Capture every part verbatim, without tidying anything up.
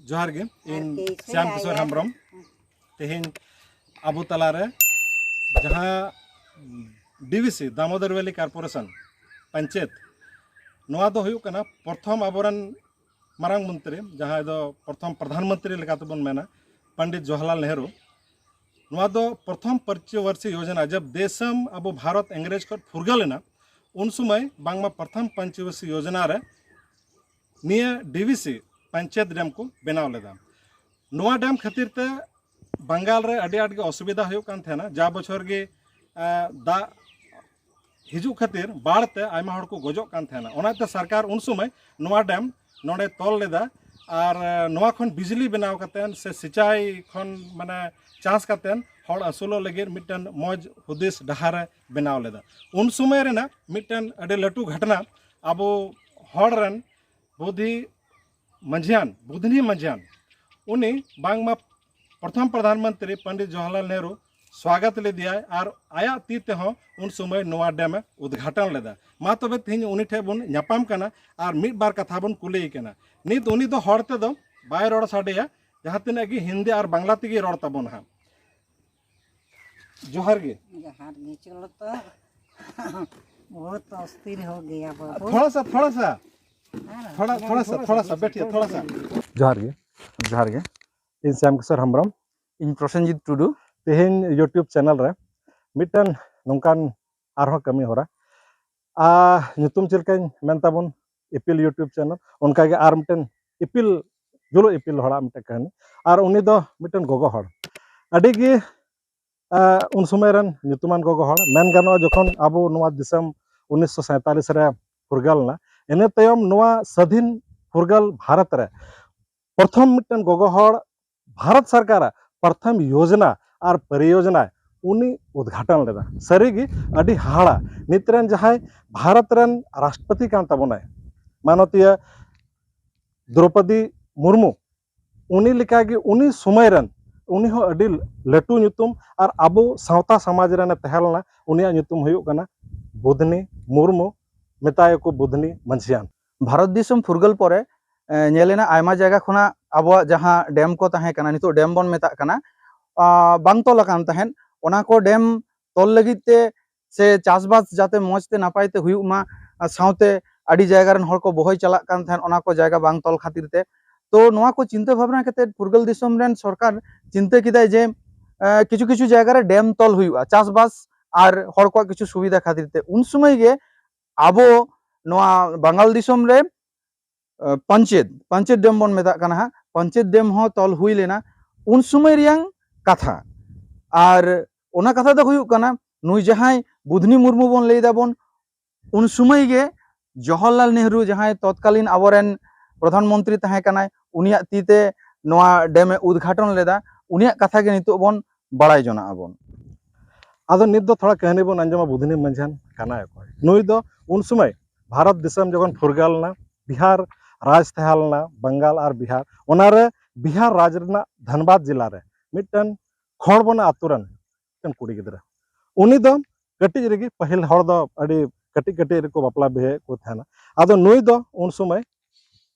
ᱡᱚᱦᱟᱨ ᱜᱮ, ᱤᱧ ᱟᱨᱠᱤ ᱥᱮ ᱥᱭᱟᱢ ᱠᱤᱥᱳᱨ ᱟᱭᱟᱨ᱾ ᱦᱮᱢᱵᱨᱚᱢ᱾ ᱛᱮᱦᱮᱧ ᱟᱵᱚ ᱛᱟᱞᱟᱨᱮ ᱡᱟᱦᱟᱸ ᱰᱤ ᱵᱷᱤ ᱥᱤ, ᱫᱟᱢᱳᱫᱚᱨ ᱵᱷᱮᱞᱤ ᱠᱚᱨᱯᱳᱨᱮᱥᱚᱱ ᱯᱚᱧᱪᱟᱭᱮᱛ, ᱱᱚᱣᱟ ᱫᱚ ᱦᱩᱭᱩᱜ ᱠᱟᱱᱟ ᱯᱨᱚᱛᱷᱚᱢ ᱟᱵᱚᱨᱮᱱ ᱢᱟᱨᱟᱝ ᱢᱚᱱᱛᱨᱤ, ᱡᱟᱦᱟᱸᱭ ᱫᱚ ᱯᱨᱚᱛᱷᱚᱢ ᱯᱨᱚᱫᱷᱟᱱ ᱢᱚᱱᱛᱨᱤ ᱞᱮᱠᱟᱛᱮᱵᱚᱱ ᱢᱮᱱᱟ, ᱯᱚᱱᱰᱤᱛ ᱡᱚᱣᱟᱦᱚᱨᱞᱟᱞ ᱱᱮᱦᱨᱩ᱾ ᱱᱚᱣᱟ ᱫᱚ ᱯᱨᱚᱛᱷᱚᱢ ᱯᱚᱧᱪᱚᱵᱚᱨᱥᱤ ᱭᱳᱡᱚᱱᱟ, ᱡᱟᱵ ᱫᱮᱥᱟᱢ ᱟᱵᱚ ᱵᱷᱟᱨᱚᱛ ᱤᱝᱨᱮᱡᱽ ᱠᱷᱚᱱ ᱯᱷᱩᱨᱜᱟᱹᱞ ᱮᱱᱟ, ᱩᱱ ᱥᱚᱢᱚᱭ ᱵᱟᱝᱢᱟ ᱯᱨᱚᱛᱷᱚᱢ ᱯᱚᱧᱪᱚᱵᱚᱨᱥᱤ ᱭᱳᱡᱚᱱᱟ ᱨᱮ ᱱᱤᱭᱟᱹ ᱰᱤ ᱵᱷᱤ ᱥᱤ ᱯᱚᱧᱪᱟᱭᱮᱛ ᱰᱮᱢ ᱠᱚ ᱵᱮᱱᱟᱣ ᱞᱮᱫᱟ᱾ ᱱᱚᱣᱟ ᱰᱮᱢ ᱠᱷᱟᱹᱛᱤᱨ ᱛᱮ ᱵᱟᱝᱜᱟᱞ ᱨᱮ ᱟᱹᱰᱤ ᱟᱸᱴ ᱜᱮ ᱚᱥᱩᱵᱤᱫᱷᱟ ᱦᱩᱭᱩᱜ ᱠᱟᱱ ᱛᱟᱦᱮᱱᱟ᱾ ᱡᱟ ᱵᱚᱪᱷᱚᱨ ᱜᱮ, ᱮ, ᱫᱟᱜ ᱦᱤᱡᱩᱜ ᱠᱷᱟᱹᱛᱤᱨ, ᱵᱟᱲ ᱛᱮ ᱟᱭᱢᱟ ᱦᱚᱲ ᱠᱚ ᱜᱚᱡᱚᱜ ᱠᱟᱱ ᱛᱟᱦᱮᱱᱟ᱾ ᱚᱱᱟᱛᱮ ᱥᱚᱨᱠᱟᱨ ᱩᱱ ᱥᱚᱢᱚᱭ ᱱᱚᱣᱟ ᱰᱮᱢ ᱱᱚᱰᱮ ᱛᱚᱞ ᱞᱮᱫᱟ᱾ ᱟᱨ, ᱮ, ᱱᱚᱣᱟ ᱠᱷᱚᱱ ᱵᱤᱡᱽᱞᱤ ᱵᱮᱱᱟᱣ ᱠᱟᱛᱮᱱ ᱥᱮ ᱥᱤᱪᱟᱭ ᱠᱷᱚᱱ, ᱢᱟᱱᱮ, ᱪᱟᱥ ᱠᱟᱛᱮᱱ ᱦᱚᱲ ᱟᱹᱥᱩᱞᱚᱜ ᱞᱟᱹᱜᱤᱫ ᱢᱤᱫᱴᱮᱱ ᱢᱚᱡᱽ ᱦᱩᱫᱤᱥ ᱰᱟᱦᱟᱨ ᱮ ᱵᱮᱱᱟᱣ ᱞᱮᱫᱟ᱾ ᱩᱱ ᱥᱚᱢᱚᱭ ᱨᱮᱱᱟᱜ ᱢᱤᱫᱴᱮᱱ ᱟᱹᱰᱤ ᱞᱟᱹᱴᱩ ᱜᱷᱚᱴᱱᱟ, ᱟᱵᱚ ᱦᱚᱲ ᱨᱮᱱ ᱵᱩᱫᱷᱤ ᱢᱟᱹᱡᱷᱤᱭᱟᱱ, ᱵᱩᱫᱷᱱᱤ ᱢᱟᱹᱡᱷᱤᱭᱟᱱ, ᱩᱱᱤ ᱵᱟᱝᱢᱟ ᱯᱨᱚᱛᱷᱚᱢ ᱯᱨᱚᱫᱷᱟᱱ ᱢᱚᱱᱛᱨᱤ ᱯᱚᱱᱰᱤᱛ ᱡᱚᱣᱟᱦᱚᱨᱞᱟᱞ ᱱᱮᱦᱨᱩ ᱥᱣᱟᱜᱚᱛ ᱞᱮᱫᱮᱭᱟᱭ ᱟᱨ ᱟᱭᱟᱜ ᱛᱤ ᱛᱮᱦᱚᱸ ᱩᱱ ᱥᱚᱢᱚᱭ ᱱᱚᱣᱟ ᱰᱮᱢ ᱮ ᱩᱫᱽᱜᱷᱟᱴᱚᱱ ᱞᱮᱫᱟ᱾ ᱢᱟ ᱛᱚᱵᱮ ᱛᱮᱦᱮᱧ ᱩᱱᱤ ᱴᱷᱮᱱ ᱵᱚᱱ ᱧᱟᱯᱟᱢ ᱠᱟᱱᱟ ᱟᱨ ᱢᱤᱫ ᱵᱟᱨ ᱠᱟᱛᱷᱟ ᱵᱚᱱ ᱠᱩᱞᱤᱭᱮ ᱠᱟᱱᱟ᱾ ᱱᱤᱛ ᱩᱱᱤ ᱫᱚ ᱦᱚᱲ ᱛᱮᱫᱚ ᱵᱟᱭ ᱨᱚᱲ ᱥᱟᱰᱮᱭᱟ, ᱡᱟᱦᱟᱸ ᱛᱤᱱᱟᱹᱜ ᱜᱮ ᱦᱤᱱᱫᱤ ᱟᱨ ᱵᱟᱝᱞᱟ ᱛᱮᱜᱮ ᱨᱚᱲ ᱛᱟᱵᱚᱱ ᱦᱟᱸᱜ᱾ ᱡᱚᱦᱟᱨ ᱜᱮ᱾ ᱡᱚᱦᱟᱨ ᱜᱮ, ᱪᱚᱞᱚ ᱛᱚ᱾ ᱵᱚᱦᱩᱛ ᱚᱥᱛᱷᱤᱨ ᱦᱳ ᱜᱮᱭᱟ ᱵᱟᱵᱩ᱾ ᱛᱷᱚᱲᱟ ᱥᱟ, ᱛᱷᱚᱲᱟ ᱥᱟ, ᱟᱨ ᱛᱷᱚᱲᱟ, ᱛᱷᱚᱲᱟ ᱥᱟ, ᱛᱷᱚᱲᱟ ᱥᱟ, ᱵᱮᱴᱷᱤᱭᱟ, ᱛᱷᱚᱲᱟ ᱥᱟ᱾ ᱡᱚᱦᱟᱨ ᱜᱮ, ᱡᱚᱦᱟᱨ ᱜᱮ᱾ ᱤᱧ ᱥᱭᱟᱢ ᱠᱤᱥᱳᱨ ᱦᱮᱢᱵᱨᱚᱢ᱾ ᱤᱧ ᱯᱨᱚᱥᱮᱱᱡᱤᱛ ᱴᱩᱰᱩ᱾ ᱛᱮᱦᱮᱧ YouTube ᱪᱮᱱᱮᱞ ᱨᱮ ᱢᱤᱫᱴᱮᱱ ᱱᱚᱝᱠᱟᱱ ᱟᱨᱦᱚᱸ ᱠᱟᱹᱢᱤ ᱦᱚᱨᱟ, ᱟᱨ ᱧᱩᱛᱩᱢ ᱪᱮᱫ ᱞᱮᱠᱟᱧ ᱢᱮᱱ ᱛᱟᱵᱚᱱ, ᱤᱯᱤᱞ YouTube ᱪᱮᱱᱮᱞ, ᱚᱱᱠᱟᱜᱮ ᱟᱨ ᱢᱤᱫᱴᱮᱱ ᱤᱯᱤᱞ, ᱡᱩᱞᱩᱜ ᱤᱯᱤᱞ ᱦᱚᱲᱟᱜ ᱢᱤᱫᱴᱮᱱ ᱠᱟᱹᱦᱱᱤ᱾ ᱟᱨ ᱩᱱᱤ ᱫᱚ ᱢᱤᱫᱴᱮᱱ ᱜᱚᱜᱚ ᱦᱚᱲ, ᱟᱹᱰᱤ ᱜᱮ, ᱟ, ᱩᱱ ᱥᱚᱢᱚᱭ ᱨᱮᱱ ᱧᱩᱛᱩᱢᱟᱱ ᱜᱚᱜᱚ ᱦᱚᱲ᱾ ᱢᱮᱱ ᱜᱟᱱᱚᱜᱼᱟ, ᱡᱚᱠᱷᱚᱱ ᱟᱵᱚ ᱱᱚᱣᱟ ᱫᱤᱥᱚᱢ ᱩᱱᱤᱥᱥᱚ ᱥᱟᱸᱭᱛᱟᱞᱤᱥ ᱨᱮ ᱯᱷᱩᱨᱜᱟᱹᱞ ᱮᱱᱟ, ᱤᱱᱟᱹ ᱛᱟᱭᱚᱢ ᱱᱚᱣᱟ ᱥᱟᱹᱫᱷᱤᱱ ᱯᱷᱩᱨᱜᱟᱹᱞ ᱵᱷᱟᱨᱚᱛ ᱨᱮ ᱯᱨᱚᱛᱷᱚᱢ ᱢᱤᱫᱴᱮᱱ ᱜᱚᱜᱚ ᱦᱚᱲ ᱵᱷᱟᱨᱚᱛ ᱥᱚᱨᱠᱟᱨᱟᱜ ᱯᱨᱚᱛᱷᱚᱢ ᱭᱳᱡᱽᱱᱟ ᱟᱨ ᱯᱚᱨᱤᱭᱳᱡᱽᱱᱟ ᱩᱱᱤ ᱩᱫᱽᱜᱷᱟᱴᱚᱱ ᱞᱮᱫᱟ᱾ ᱥᱟᱹᱨᱤᱜᱮ ᱟᱹᱰᱤ ᱦᱟᱦᱟᱲᱟ᱾ ᱱᱤᱛ ᱨᱮᱱ ᱡᱟᱦᱟᱸᱭ ᱵᱷᱟᱨᱚᱛ ᱨᱮᱱ ᱨᱟᱥᱴᱨᱚᱯᱚᱛᱤ ᱠᱟᱱ ᱛᱟᱵᱚᱱᱟᱭ, ᱢᱟᱱᱚᱛᱤᱭᱟᱹ ᱫᱨᱚᱯᱚᱫᱤ ᱢᱩᱨᱢᱩ, ᱩᱱᱤ ᱞᱮᱠᱟᱜᱮ ᱩᱱᱤ ᱥᱚᱢᱚᱭ ᱨᱮᱱ ᱩᱱᱤ ᱦᱚᱸ ᱟᱹᱰᱤ ᱞᱟᱹᱴᱩ ᱧᱩᱛᱩᱢ, ᱟᱨ ᱟᱵᱚ ᱥᱟᱶᱛᱟ ᱥᱚᱢᱟᱡᱽ ᱨᱮᱱᱮ ᱛᱟᱦᱮᱸ ᱞᱮᱱᱟ᱾ ᱩᱱᱤᱭᱟᱜ ᱧᱩᱛᱩᱢ ᱦᱩᱭᱩᱜ ᱠᱟᱱᱟ ᱵᱩᱫᱷᱱᱤ ᱢᱩᱨᱢᱩ, ᱢᱮᱛᱟᱭᱟᱠᱚ ᱵᱩᱫᱷᱱᱤ ᱢᱟᱹᱡᱷᱤᱭᱟᱱ᱾ ᱵᱷᱟᱨᱚᱛ ᱫᱤᱥᱚᱢ ᱯᱷᱩᱨᱜᱟᱹᱞ ᱯᱚᱨᱮ, ᱮ, ᱧᱮᱞ ᱮᱱᱟ ᱟᱭᱢᱟ ᱡᱟᱭᱜᱟ ᱠᱷᱚᱱᱟᱜ ᱟᱵᱚᱣᱟᱜ ᱡᱟᱦᱟᱸ ᱰᱮᱢ ᱠᱚ ᱛᱟᱦᱮᱸ ᱠᱟᱱᱟ, ᱱᱤᱛᱚᱜ ᱰᱮᱢ ᱵᱚᱱ ᱢᱮᱛᱟᱜ ᱠᱟᱱᱟ, ᱟᱸ, ᱵᱟᱝ ᱛᱚᱞ ᱟᱠᱟᱱ ᱛᱟᱦᱮᱸᱫ, ᱚᱱᱟ ᱠᱚ ᱰᱮᱢ ᱛᱚᱞ ᱞᱟᱹᱜᱤᱫ ᱛᱮ ᱥᱮ ᱪᱟᱥᱵᱟᱥ ᱡᱟᱛᱮ ᱢᱚᱸᱡᱽ ᱛᱮ ᱱᱟᱯᱟᱭ ᱛᱮ ᱦᱩᱭᱩᱜ ᱢᱟ, ᱟᱨ ᱥᱟᱶᱛᱮ ᱟᱹᱰᱤ ᱡᱟᱭᱜᱟ ᱨᱮᱱ ᱦᱚᱲ ᱠᱚ ᱵᱚᱦᱚᱭ ᱪᱟᱞᱟᱜ ᱠᱟᱱ ᱛᱟᱦᱮᱸᱫ ᱚᱱᱟ ᱠᱚ ᱡᱟᱭᱜᱟ ᱵᱟᱝ ᱛᱚᱞ ᱠᱷᱟᱹᱛᱤᱨ ᱛᱮ᱾ ᱛᱚ ᱱᱚᱣᱟ ᱠᱚ ᱪᱤᱱᱛᱟᱹ ᱵᱷᱟᱵᱽᱱᱟ ᱠᱟᱛᱮ ᱯᱷᱩᱨᱜᱟᱹᱞ ᱫᱤᱥᱚᱢ ᱨᱮᱱ ᱥᱚᱨᱠᱟᱨ ᱪᱤᱱᱛᱟᱹ ᱠᱮᱫᱟᱭ ᱡᱮ, ᱮ, ᱠᱤᱪᱷᱩ ᱠᱤᱪᱷᱩ ᱡᱟᱭᱜᱟ ᱨᱮ ᱰᱮᱢ ᱛᱚᱞ ᱦᱩᱭᱩᱜᱼᱟ ᱪᱟᱥᱵᱟᱥ ᱟᱨ ᱦᱚᱲ ᱠᱚᱣᱟᱜ ᱠᱤᱪᱷᱩ ᱥᱩᱵᱤᱫᱷᱟ ᱠᱷᱟᱹᱛᱤᱨ ᱛᱮ᱾ ᱩᱱ ᱥᱚᱢᱚᱭ ᱜᱮ ᱟᱵᱚ ᱱᱚᱣᱟ ᱵᱟᱝᱜᱟᱞ ᱫᱤᱥᱚᱢ ᱨᱮ, ᱮ, ᱯᱟᱧᱪᱮᱛ, ᱯᱟᱧᱪᱮᱛ ᱰᱮᱢ ᱵᱚᱱ ᱢᱮᱛᱟᱜ ᱠᱟᱱᱟ ᱦᱟᱸᱜ, ᱯᱟᱧᱪᱮᱛ ᱰᱮᱢ ᱦᱚᱸ ᱛᱚᱞ ᱦᱩᱭ ᱞᱮᱱᱟ ᱩᱱ ᱥᱚᱢᱚᱭ ᱨᱮᱭᱟᱝ ᱠᱟᱛᱷᱟ᱾ ᱟᱨ ᱚᱱᱟ ᱠᱟᱛᱷᱟ ᱫᱚ ᱦᱩᱭᱩᱜ ᱠᱟᱱᱟ, ᱱᱩᱭ ᱡᱟᱦᱟᱸᱭ ᱵᱩᱫᱷᱱᱤ ᱢᱩᱨᱢᱩ ᱵᱚᱱ ᱞᱟᱹᱭ ᱫᱟᱵᱚᱱ, ᱩᱱ ᱥᱚᱢᱚᱭ ᱜᱮ ᱡᱚᱦᱚᱨᱞᱟᱞ ᱱᱮᱦᱨᱩ, ᱡᱟᱦᱟᱸᱭ ᱛᱚᱛᱠᱟᱞᱤᱱ ᱟᱵᱚᱨᱮᱱ ᱯᱨᱚᱫᱷᱟᱱ ᱢᱚᱱᱛᱨᱤ ᱛᱟᱦᱮᱸ ᱠᱟᱱᱟᱭ, ᱩᱱᱤᱭᱟᱜ ᱛᱤ ᱛᱮ ᱱᱚᱣᱟ ᱰᱮᱢ ᱮ ᱩᱫᱽᱜᱷᱟᱴᱚᱱ ᱞᱮᱫᱟ᱾ ᱩᱱᱤᱭᱟᱜ ᱠᱟᱛᱷᱟ ᱜᱮ ᱱᱤᱛᱚᱜ ᱵᱚᱱ ᱵᱟᱲᱟᱭ ᱡᱚᱱᱟᱜ ᱟᱵᱚᱱ᱾ ᱟᱫᱚ ᱱᱤᱛ ᱫᱚ ᱛᱷᱚᱲᱟ ᱠᱟᱹᱦᱱᱤ ᱵᱚᱱ ᱟᱸᱡᱚᱢᱟ, ᱵᱩᱫᱷᱱᱤ ᱢᱟᱹᱡᱷᱟᱱ ᱠᱟᱱᱟᱭ ᱚᱠᱚᱭ? ᱱᱩᱭ ᱫᱚ ᱩᱱ ᱥᱚᱢᱚᱭ ᱵᱷᱟᱨᱚᱛ ᱫᱤᱥᱚᱢ ᱡᱚᱠᱷᱚᱱ ᱯᱷᱩᱨᱜᱟᱹᱞ ᱮᱱᱟ, ᱵᱤᱦᱟᱨ ᱨᱟᱡᱽ ᱛᱟᱦᱮᱸ ᱞᱮᱱᱟ, ᱵᱟᱝᱜᱟᱞ ᱟᱨ ᱵᱤᱦᱟᱨ, ᱚᱱᱟᱨᱮ ᱵᱤᱦᱟᱨ ᱨᱟᱡᱽ ᱨᱮᱱᱟᱜ ᱫᱷᱟᱱᱵᱟᱫᱽ ᱡᱮᱞᱟ ᱨᱮ ᱢᱤᱫᱴᱮᱱ ᱠᱷᱚᱲᱵᱚᱱᱟ ᱟᱛᱳ ᱨᱮᱱ ᱢᱤᱫᱴᱮᱱ ᱠᱩᱲᱤ ᱜᱤᱫᱽᱨᱟᱹ᱾ ᱩᱱᱤ ᱫᱚ ᱠᱟᱹᱴᱤᱡ ᱨᱮᱜᱮ, ᱯᱟᱹᱦᱤᱞ ᱦᱚᱲ ᱫᱚ ᱟᱹᱰᱤ ᱠᱟᱹᱴᱤᱡ ᱠᱟᱹᱴᱤᱡ ᱨᱮᱠᱚ ᱵᱟᱯᱞᱟ ᱵᱤᱦᱟᱹᱭᱮᱫ ᱠᱚ ᱛᱟᱦᱮᱱᱟ᱾ ᱟᱫᱚ ᱱᱩᱭ ᱫᱚ ᱩᱱ ᱥᱚᱢᱚᱭ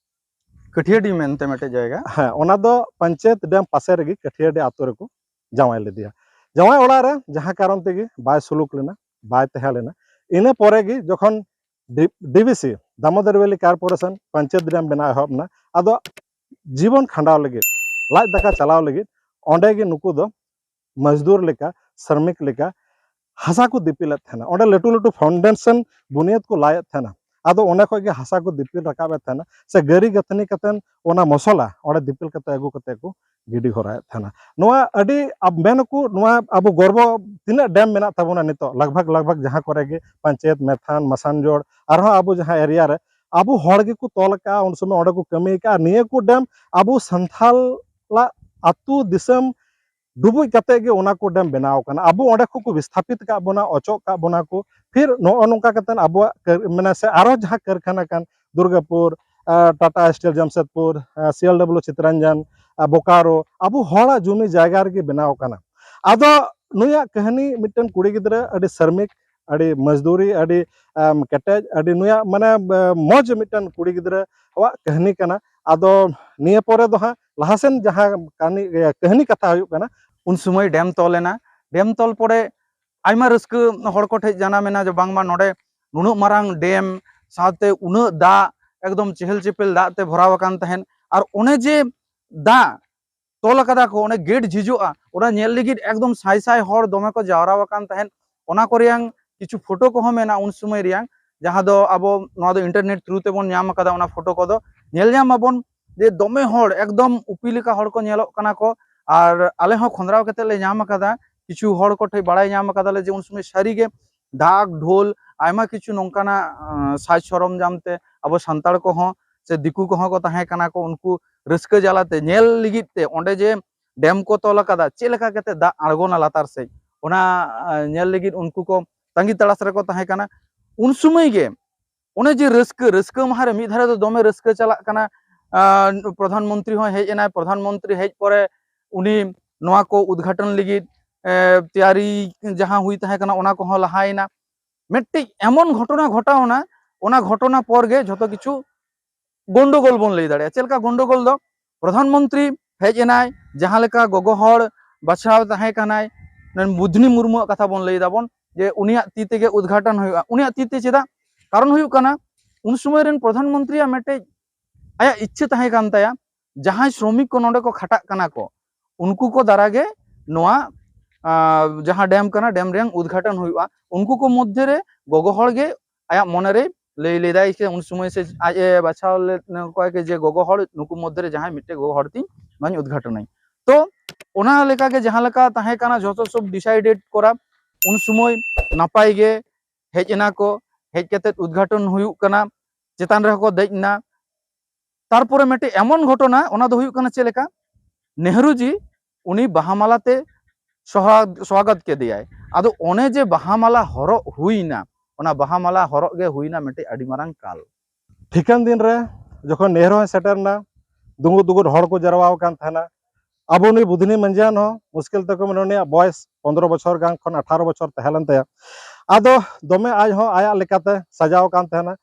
ᱠᱟᱹᱴᱷᱤᱭᱟᱹᱰᱤ ᱢᱮᱱᱛᱮ ᱢᱤᱫᱴᱮᱡ ᱡᱟᱭᱜᱟ᱾ ᱦᱮᱸ, ᱚᱱᱟ ᱫᱚ ᱯᱟᱧᱪᱮᱛ ᱰᱮᱢ ᱯᱟᱥᱮ ᱨᱮᱜᱮ ᱠᱟᱹᱴᱷᱤᱭᱟᱹᱰᱤ ᱟᱛᱳ ᱨᱮᱠᱚ ᱡᱟᱶᱟᱭ ᱞᱮᱫᱮᱭᱟ᱾ ᱡᱟᱶᱟᱭ ᱚᱲᱟᱜ ᱨᱮ ᱡᱟᱦᱟᱸ ᱠᱟᱨᱚᱱ ᱛᱮᱜᱮ ᱵᱟᱭ ᱥᱩᱞᱩᱠ ᱞᱮᱱᱟ, ᱵᱟᱭ ᱛᱟᱦᱮᱸ ᱞᱮᱱᱟ᱾ ᱤᱱᱟᱹ ᱯᱚᱨᱮ ᱜᱮ ᱡᱚᱠᱷᱚᱱ D-, D V C, Damodar valley corporation, panchayat dam ᱵᱮᱱᱟᱣ ᱮᱦᱚᱵ ᱮᱱᱟ, ᱟᱫᱚ ᱡᱤᱵᱚᱱ ᱠᱷᱟᱸᱰᱟᱣ ᱞᱟᱹᱜᱤᱫ, ᱞᱟᱡ ᱫᱟᱠᱟ ᱪᱟᱞᱟᱣ ᱞᱟᱹᱜᱤᱫ ᱚᱸᱰᱮ ᱜᱮ ᱱᱩᱠᱩ ᱫᱚ ᱢᱚᱡᱽᱫᱩᱨ ᱞᱮᱠᱟ, ᱥᱨᱚᱢᱤᱠ ᱞᱮᱠᱟ ᱦᱟᱥᱟ ᱠᱚ ᱫᱤᱯᱤᱞᱮᱫ ᱛᱟᱦᱮᱱᱟ᱾ ᱚᱸᱰᱮ ᱞᱟᱹᱴᱩ ᱞᱟᱹᱴᱩ foundation ᱵᱩᱱᱤᱭᱟᱹᱫ ᱠᱚ ᱞᱟᱭᱮᱫ ᱛᱟᱦᱮᱱᱟ᱾ ᱟᱫᱚ ᱚᱸᱰᱮ ᱠᱷᱚᱡ ᱜᱮ ᱦᱟᱥᱟ ᱠᱚ ᱫᱤᱯᱤᱞ ᱨᱟᱠᱟᱵᱮᱫ ᱛᱟᱦᱮᱱᱟ, ᱥᱮ ᱜᱟᱹᱨᱤ ᱜᱟᱹᱛᱷᱱᱤ ᱠᱟᱛᱮᱱ ᱚᱱᱟ ᱢᱚᱥᱞᱟ ᱚᱸᱰᱮ ᱫᱤᱯᱤᱞ ᱠᱟᱛᱮ ᱟᱹᱜᱩ ᱠᱟᱛᱮ ᱠᱚ ᱜᱤᱰᱤ ᱦᱚᱨᱟᱭᱮᱫ ᱛᱟᱦᱮᱱᱟ᱾ ᱱᱚᱣᱟ ᱟᱹᱰᱤ ᱟᱵ-, ᱢᱮᱱ ᱟᱠᱚ, ᱱᱚᱣᱟ ᱟᱵᱚ ᱜᱚᱨᱵᱚ ᱛᱤᱱᱟᱹᱜ ᱰᱮᱢ ᱢᱮᱱᱟᱜ ᱛᱟᱵᱚᱱᱟ ᱱᱤᱛᱚᱜ, ᱞᱟᱜᱽ ᱵᱷᱟᱜᱽ, ᱞᱟᱜᱽ ᱵᱷᱟᱜᱽ ᱡᱟᱦᱟᱸ ᱠᱚᱨᱮ ᱜᱮ ᱯᱟᱧᱪᱮᱛ, ᱢᱮᱛᱷᱟᱱ, ᱢᱟᱥᱟᱱᱡᱳᱲ, ᱟᱨᱦᱚᱸ ᱟᱵᱚ ᱡᱟᱦᱟᱸ area ᱨᱮ ᱟᱵᱚ ᱦᱚᱲ ᱜᱮᱠᱚ ᱛᱚᱞ ᱟᱠᱟᱫᱼᱟ, ᱩᱱ ᱥᱚᱢᱚᱭ ᱚᱸᱰᱮ ᱠᱚ ᱠᱟᱹᱢᱤ ᱟᱠᱟᱫᱼᱟ᱾ ᱱᱤᱭᱟᱹ ᱠᱚ ᱰᱮᱢ ᱟᱵᱚ ᱥᱟᱱᱛᱷᱟᱞᱟᱜ ᱟᱹᱛᱩ ᱫᱤᱥᱚᱢ ᱰᱩᱵᱩᱡ ᱠᱟᱛᱮ ᱜᱮ ᱚᱱᱟ ᱠᱚ ᱰᱮᱢ ᱵᱮᱱᱟᱣ ᱠᱟᱱᱟ᱾ ᱟᱵᱚ ᱚᱸᱰᱮ ᱠᱷᱚᱱ ᱠᱚ ᱵᱤᱥᱛᱷᱟᱯᱤᱛ ᱠᱟᱜ ᱵᱚᱱᱟ, ᱚᱪᱚᱜ ᱠᱟᱜ ᱵᱚᱱᱟ ᱠᱚ᱾ ᱯᱷᱤᱨ ᱱᱚᱜᱼᱚ ᱱᱚᱝᱠᱟ ᱠᱟᱛᱮ ᱟᱵᱚᱣᱟᱜ ᱠᱟᱹ-, ᱢᱟᱱᱮ ᱥᱮ ᱟᱨᱚ ᱡᱟᱦᱟᱸ ᱠᱟᱹᱨᱠᱷᱟᱱᱟ ᱠᱟᱱ ᱫᱩᱨᱜᱟᱯᱩᱨ, ᱟᱸ, ᱴᱟᱴᱟ ᱥᱴᱤᱞ ᱡᱟᱢᱥᱮᱫᱽᱯᱩᱨ, ᱟᱸ, ᱥᱤ ᱮᱞ ᱰᱟᱵᱽᱞᱤᱭᱩ ᱪᱤᱛᱨᱚᱱᱡᱚᱱ, ᱟᱸ, ᱵᱳᱠᱟᱨᱳ, ᱟᱵᱚ ᱦᱚᱲᱟᱜ ᱡᱩᱢᱤ ᱡᱟᱭᱜᱟ ᱨᱮᱜᱮ ᱵᱮᱱᱟᱣ ᱠᱟᱱᱟ᱾ ᱟᱫᱚ ᱱᱩᱭᱟᱜ ᱠᱟᱹᱦᱱᱤ ᱢᱤᱫᱴᱮᱱ ᱠᱩᱲᱤ ᱜᱤᱫᱽᱨᱟᱹ ᱟᱹᱰᱤ ᱥᱨᱚᱢᱤᱠ, ᱟᱹᱰᱤ ᱢᱚᱡᱽᱫᱩᱨᱤ, ᱟᱹᱰᱤ, ᱟᱢ, ᱠᱮᱴᱮᱡ, ᱟᱹᱰᱤ ᱱᱩᱭᱟᱜ ᱢᱟᱱᱮ, ᱵ-, ᱢᱚᱡᱽ ᱢᱤᱫᱴᱮᱱ ᱠᱩᱲᱤ ᱜᱤᱫᱽᱨᱟᱹᱣᱟᱜ ᱠᱟᱹᱦᱱᱤ ᱠᱟᱱᱟ᱾ ᱟᱫᱚ ᱱᱤᱭᱟᱹ ᱯᱚᱨᱮ ᱫᱚ ᱦᱟᱸᱜ ᱞᱟᱦᱟᱥᱮᱱ ᱡᱟᱦᱟᱸ ᱠᱟᱹᱦᱱᱤ, ᱠᱟᱹᱦᱱᱤ ᱠᱟᱛᱷᱟ ᱦᱩᱭᱩᱜ ᱠᱟᱱᱟ, ᱩᱱ ᱥᱚᱢᱚᱭ ᱰᱮᱢ ᱛᱚᱞ ᱮᱱᱟ᱾ ᱰᱮᱢ ᱛᱚᱞ ᱯᱚᱨᱮ ᱟᱭᱢᱟ ᱨᱟᱹᱥᱠᱟᱹ ᱦᱚᱲ ᱠᱚ ᱴᱷᱮᱡ ᱡᱟᱱᱟᱢ ᱮᱱᱟ ᱡᱮ ᱵᱟᱝᱢᱟ ᱱᱚᱰᱮ ᱱᱩᱱᱟᱹᱜ ᱢᱟᱨᱟᱝ ᱰᱮᱢ, ᱥᱟᱶᱛᱮ ᱩᱱᱟᱹᱜ ᱫᱟᱜ, ᱮᱠᱫᱚᱢ ᱪᱮᱦᱮᱞ ᱪᱮᱯᱮᱞ ᱫᱟᱜ ᱛᱮ ᱵᱷᱚᱨᱟᱣ ᱟᱠᱟᱱ ᱛᱟᱦᱮᱸᱱ᱾ ᱟᱨ ᱚᱱᱮ ᱡᱮ ᱫᱟᱜ ᱛᱚᱞ ᱟᱠᱟᱫᱟ ᱠᱚ, ᱚᱱᱮ ᱜᱮᱴ ᱡᱷᱤᱡᱚᱜᱼᱟ, ᱚᱱᱟ ᱧᱮᱞ ᱞᱟᱹᱜᱤᱫ ᱮᱠᱫᱚᱢ ᱥᱟᱭ ᱥᱟᱭ ᱦᱚᱲ ᱫᱚᱢᱮ ᱠᱚ ᱡᱟᱣᱨᱟ ᱟᱠᱟᱱ ᱛᱟᱦᱮᱸᱱ᱾ ᱚᱱᱟ ᱠᱚ ᱨᱮᱭᱟᱝ ᱠᱤᱪᱷᱩ ᱯᱷᱳᱴᱳ ᱠᱚᱦᱚᱸ ᱢᱮᱱᱟᱜᱼᱟ ᱩᱱ ᱥᱚᱢᱚᱭ ᱨᱮᱭᱟᱝ, ᱡᱟᱦᱟᱸ ᱫᱚ ᱟᱵᱚ ᱱᱚᱣᱟ ᱫᱚ ᱤᱱᱴᱟᱨᱱᱮᱴ ᱛᱷᱨᱩ ᱛᱮᱵᱚᱱ ᱧᱟᱢ ᱟᱠᱟᱫᱟ᱾ ᱚᱱᱟ ᱯᱷᱳᱴᱳ ᱠᱚᱫᱚ ᱧᱮᱞ ᱧᱟᱢ ᱟᱵᱚᱱ ᱡᱮ ᱫᱚᱢᱮ ᱦᱚᱲ, ᱮᱠᱫᱚᱢ ᱩᱯᱤ ᱞᱮᱠᱟ ᱦᱚᱲ ᱠᱚ ᱧᱮᱞᱚᱜ ᱠᱟᱱᱟ ᱠᱚ᱾ ᱟᱨ ᱟᱞᱮ ᱦᱚᱸ ᱠᱷᱚᱸᱫᱽᱨᱟᱣ ᱠᱟᱛᱮ ᱞᱮ ᱧᱟᱢ ᱟᱠᱟᱫᱟ, ᱠᱤᱪᱷᱩ ᱦᱚᱲ ᱠᱚ ᱴᱷᱮᱱ ᱵᱟᱲᱟᱭ ᱧᱟᱢ ᱟᱠᱟᱫᱟᱞᱮ ᱡᱮ ᱩᱱ ᱥᱚᱢᱚᱭ ᱥᱟᱹᱨᱤᱜᱮ ᱰᱷᱟᱠ, ᱰᱷᱳᱞ, ᱟᱭᱢᱟ ᱠᱤᱪᱷᱩ ᱱᱚᱝᱠᱟᱱᱟᱜ, ᱟᱸ, ᱥᱟᱡᱽ ᱥᱚᱨᱚᱢᱡᱟᱢ ᱛᱮ ᱟᱵᱚ ᱥᱟᱱᱛᱟᱲ ᱠᱚᱦᱚᱸ ᱥᱮ ᱫᱤᱠᱩ ᱠᱚᱦᱚᱸ ᱠᱚ ᱛᱟᱦᱮᱸ ᱠᱟᱱᱟ ᱠᱚ, ᱩᱱᱠᱩ ᱨᱟᱹᱥᱠᱟᱹ ᱡᱟᱞᱟᱛᱮ ᱧᱮᱞ ᱞᱟᱹᱜᱤᱫ ᱛᱮ ᱚᱸᱰᱮ ᱡᱮ ᱰᱮᱢ ᱠᱚ ᱛᱚᱞ ᱟᱠᱟᱫᱟ, ᱪᱮᱫ ᱞᱮᱠᱟ ᱠᱟᱛᱮ ᱫᱟᱜ ᱟᱬᱜᱚᱱᱟ ᱞᱟᱛᱟᱨ ᱥᱮᱫ, ᱚᱱᱟ, ᱟᱸ, ᱧᱮᱞ ᱞᱟᱹᱜᱤᱫ ᱩᱱᱠᱩ ᱠᱚ ᱛᱟᱺᱜᱤ ᱛᱟᱲᱟᱥ ᱨᱮᱠᱚ ᱛᱟᱦᱮᱸ ᱠᱟᱱᱟ᱾ ᱩᱱ ᱥᱚᱢᱚᱭ ᱜᱮ ᱚᱱᱮ ᱡᱮ ᱨᱟᱹᱥᱠᱟᱹ, ᱨᱟᱹᱥᱠᱟᱹ ᱢᱟᱦᱟ ᱨᱮ ᱢᱤᱫ ᱫᱷᱟᱨᱮ ᱫᱚ ᱫᱚᱢᱮ ᱨᱟᱹᱥᱠᱟᱹ ᱪᱟᱞᱟᱜ ᱠᱟᱱᱟ, ᱟᱸ, ᱯᱨᱚᱫᱷᱟᱱ ᱢᱚᱱᱛᱨᱤ ᱦᱚᱸ ᱦᱮᱡ ᱮᱱᱟᱭ, ᱯᱨᱚᱫᱷᱟᱱ ᱢᱚᱱᱛᱨᱤ ᱦᱮᱡ ᱯᱚᱨᱮ ᱩᱱᱤ ᱱᱚᱣᱟ ᱠᱚ ᱩᱫᱽᱜᱷᱟᱴᱚᱱ ᱞᱟᱹᱜᱤᱫ, ᱮ, ᱛᱮᱭᱟᱨᱤ ᱡᱟᱦᱟᱸ ᱦᱩᱭ ᱛᱟᱦᱮᱸ ᱠᱟᱱᱟ, ᱚᱱᱟ ᱠᱚᱦᱚᱸ ᱞᱟᱦᱟᱭᱮᱱᱟ᱾ ᱢᱤᱫᱴᱤᱡ ᱮᱢᱚᱱ ᱜᱷᱚᱴᱚᱱᱟ ᱜᱷᱚᱴᱟᱣᱱᱟ, ᱚᱱᱟ ᱜᱷᱚᱴᱚᱱᱟ ᱯᱚᱨ ᱜᱮ ᱡᱷᱚᱛᱚ ᱠᱤᱪᱷᱩ ᱜᱚᱱᱰᱚᱜᱳᱞ ᱵᱚᱱ ᱞᱟᱹᱭ ᱫᱟᱲᱮᱭᱟᱜᱼᱟ᱾ ᱪᱮᱫ ᱞᱮᱠᱟ ᱜᱚᱱᱰᱚᱜᱳᱞ ᱫᱚ? ᱯᱨᱚᱫᱷᱟᱱ ᱢᱚᱱᱛᱨᱤ ᱦᱮᱡ ᱮᱱᱟᱭ, ᱡᱟᱦᱟᱸ ᱞᱮᱠᱟ ᱜᱚᱜᱚ ᱦᱚᱲ ᱵᱟᱪᱷᱟᱣ ᱛᱟᱦᱮᱸ ᱠᱟᱱᱟᱭ, ᱢᱩᱫᱷᱱᱤ ᱢᱩᱨᱢᱩᱣᱟᱜ ᱠᱟᱛᱷᱟ ᱵᱚᱱ ᱞᱟᱹᱭ ᱫᱟᱵᱚᱱ, ᱡᱮ ᱩᱱᱤᱭᱟᱜ ᱛᱤ ᱛᱮᱜᱮ ᱩᱫᱽᱜᱷᱟᱴᱚᱱ ᱦᱩᱭᱩᱜᱼᱟ᱾ ᱩᱱᱤᱭᱟᱜ ᱛᱤ ᱛᱮ ᱪᱮᱫᱟᱜ? ᱠᱟᱨᱚᱱ ᱦᱩᱭᱩᱜ ᱠᱟᱱᱟ, ᱩᱱ ᱥᱚᱢᱚᱭ ᱨᱮᱱ ᱯᱨᱚᱫᱷᱟᱱ ᱢᱚᱱᱛᱨᱤᱭᱟᱜ ᱢᱤᱫᱴᱮᱡ ᱟᱭᱟᱜ ᱤᱪᱪᱷᱟᱹ ᱛᱟᱦᱮᱸ ᱠᱟᱱ ᱛᱟᱭᱟ, ᱡᱟᱦᱟᱸᱭ ᱥᱨᱚᱢᱤᱠ ᱠᱚ ᱱᱚᱰᱮ ᱠᱚ ᱠᱷᱟᱴᱟᱜ ᱠᱟᱱᱟ ᱠᱚ, ᱩᱱᱠᱩ ᱠᱚ ᱫᱟᱨᱟ ᱜᱮ ᱱᱚᱣᱟ, ᱟᱸ, ᱡᱟᱦᱟᱸ ᱰᱮᱢ ᱠᱟᱱᱟ, ᱰᱮᱢ ᱨᱮᱭᱟᱝ ᱩᱫᱽᱜᱷᱟᱴᱚᱱ ᱦᱩᱭᱩᱜᱼᱟ᱾ ᱩᱱᱠᱩ ᱠᱚ ᱢᱚᱫᱽᱫᱷᱮ ᱨᱮ ᱜᱚᱜᱚ ᱦᱚᱲ ᱜᱮ ᱟᱭᱟᱜ ᱢᱚᱱᱮ ᱨᱮ ᱞᱟᱹᱭ ᱞᱮᱫᱟᱭ ᱥᱮ ᱩᱱ ᱥᱚᱢᱚᱭ ᱥᱮ ᱟᱡ ᱮ ᱵᱟᱪᱷᱟᱣ ᱞᱮᱫ ᱠᱚᱣᱟ ᱠᱤ ᱡᱮ ᱜᱚᱜᱚ ᱦᱚᱲ ᱱᱩᱠᱩ ᱢᱚᱫᱽᱫᱷᱮ ᱨᱮ ᱡᱟᱦᱟᱸᱭ ᱢᱤᱫᱴᱮᱡ ᱜᱚᱜᱚ ᱦᱚᱲ ᱛᱤᱧ ᱱᱚᱣᱟᱧ ᱩᱫᱽᱜᱷᱟᱴᱚᱱᱟᱹᱧ᱾ ᱛᱚ ᱚᱱᱟ ᱞᱮᱠᱟ ᱜᱮ ᱡᱟᱦᱟᱸ ᱞᱮᱠᱟ ᱛᱟᱦᱮᱸ ᱠᱟᱱᱟ ᱡᱷᱚᱛᱚ ᱥᱚᱵ ᱰᱤᱥᱟᱭᱰᱮᱰ ᱠᱚᱨᱟ, ᱩᱱ ᱥᱚᱢᱚᱭ ᱱᱟᱯᱟᱭ ᱜᱮ ᱦᱮᱡ ᱮᱱᱟ ᱠᱚ, ᱦᱮᱡ ᱠᱟᱛᱮ ᱩᱫᱽᱜᱷᱟᱴᱚᱱ ᱦᱩᱭᱩᱜ ᱠᱟᱱᱟ, ᱪᱮᱛᱟᱱ ᱨᱮᱦᱚᱸ ᱠᱚ ᱫᱮᱡ ᱮᱱᱟ᱾ ᱛᱟᱨᱯᱚᱨᱮ ᱢᱤᱫᱴᱮᱡ ᱮᱢᱚᱱ ᱜᱷᱚᱴᱚᱱᱟ, ᱚᱱᱟ ᱫᱚ ᱦᱩᱭᱩᱜ ᱠᱟᱱᱟ ᱪᱮᱫ ᱞᱮᱠᱟ, ᱱᱮᱦᱨᱩ ᱡᱤ ᱩᱱᱤ ᱵᱟᱦᱟ ᱢᱟᱞᱟ ᱛᱮ ᱥᱚᱦᱟ-, ᱥᱣᱟᱜᱚᱛ ᱠᱮᱫᱮᱭᱟᱭ᱾ ᱟᱫᱚ ᱚᱱᱮ ᱡᱮ ᱵᱟᱦᱟ ᱢᱟᱞᱟ ᱦᱚᱨᱚᱜ ᱦᱩᱭᱱᱟ, ᱚᱱᱟ ᱵᱟᱦᱟ ᱢᱟᱞᱟ ᱦᱚᱨᱚᱜ ᱜᱮ ᱦᱩᱭᱱᱟ ᱢᱤᱫᱴᱮᱡ ᱟᱹᱰᱤ ᱢᱟᱨᱟᱝ ᱠᱟᱞ᱾ ᱴᱷᱤᱠᱟᱹᱱ ᱫᱤᱱ ᱨᱮ ᱡᱚᱠᱷᱚᱱ ᱱᱮᱦᱨᱩ ᱦᱚᱸᱭ ᱥᱮᱴᱮᱨ ᱮᱱᱟ, ᱫᱩᱸᱜᱩᱫ ᱫᱩᱸᱜᱩᱫ ᱦᱚᱲ ᱠᱚ ᱡᱟᱨᱣᱟ ᱟᱠᱟᱱ ᱛᱟᱦᱮᱱᱟ᱾ ᱟᱵᱚ ᱱᱩᱭ ᱵᱩᱫᱷᱱᱤ ᱢᱟᱹᱱᱡᱤᱭᱟᱱ ᱦᱚᱸ ᱢᱩᱥᱠᱤᱞ ᱛᱮᱠᱚ ᱢᱮᱱᱟ ᱩᱱᱤᱭᱟᱜ ᱵᱚᱭᱮᱥ ᱯᱚᱱᱫᱽᱨᱚ ᱵᱚᱪᱷᱚᱨ ᱜᱟᱱ ᱠᱷᱚᱱ ᱟᱴᱷᱟᱨᱚ ᱵᱚᱪᱷᱚᱨ ᱛᱟᱦᱮᱸ ᱞᱮᱱ ᱛᱟᱭᱟ᱾ ᱟᱫᱚ ᱫᱚᱢᱮ ᱟᱡ ᱦᱚᱸ ᱟᱭᱟᱜ ᱞᱮᱠᱟᱛᱮ ᱥᱟᱡᱟᱣ ᱟᱠᱟᱱ ᱛᱟᱦᱮᱱᱟ᱾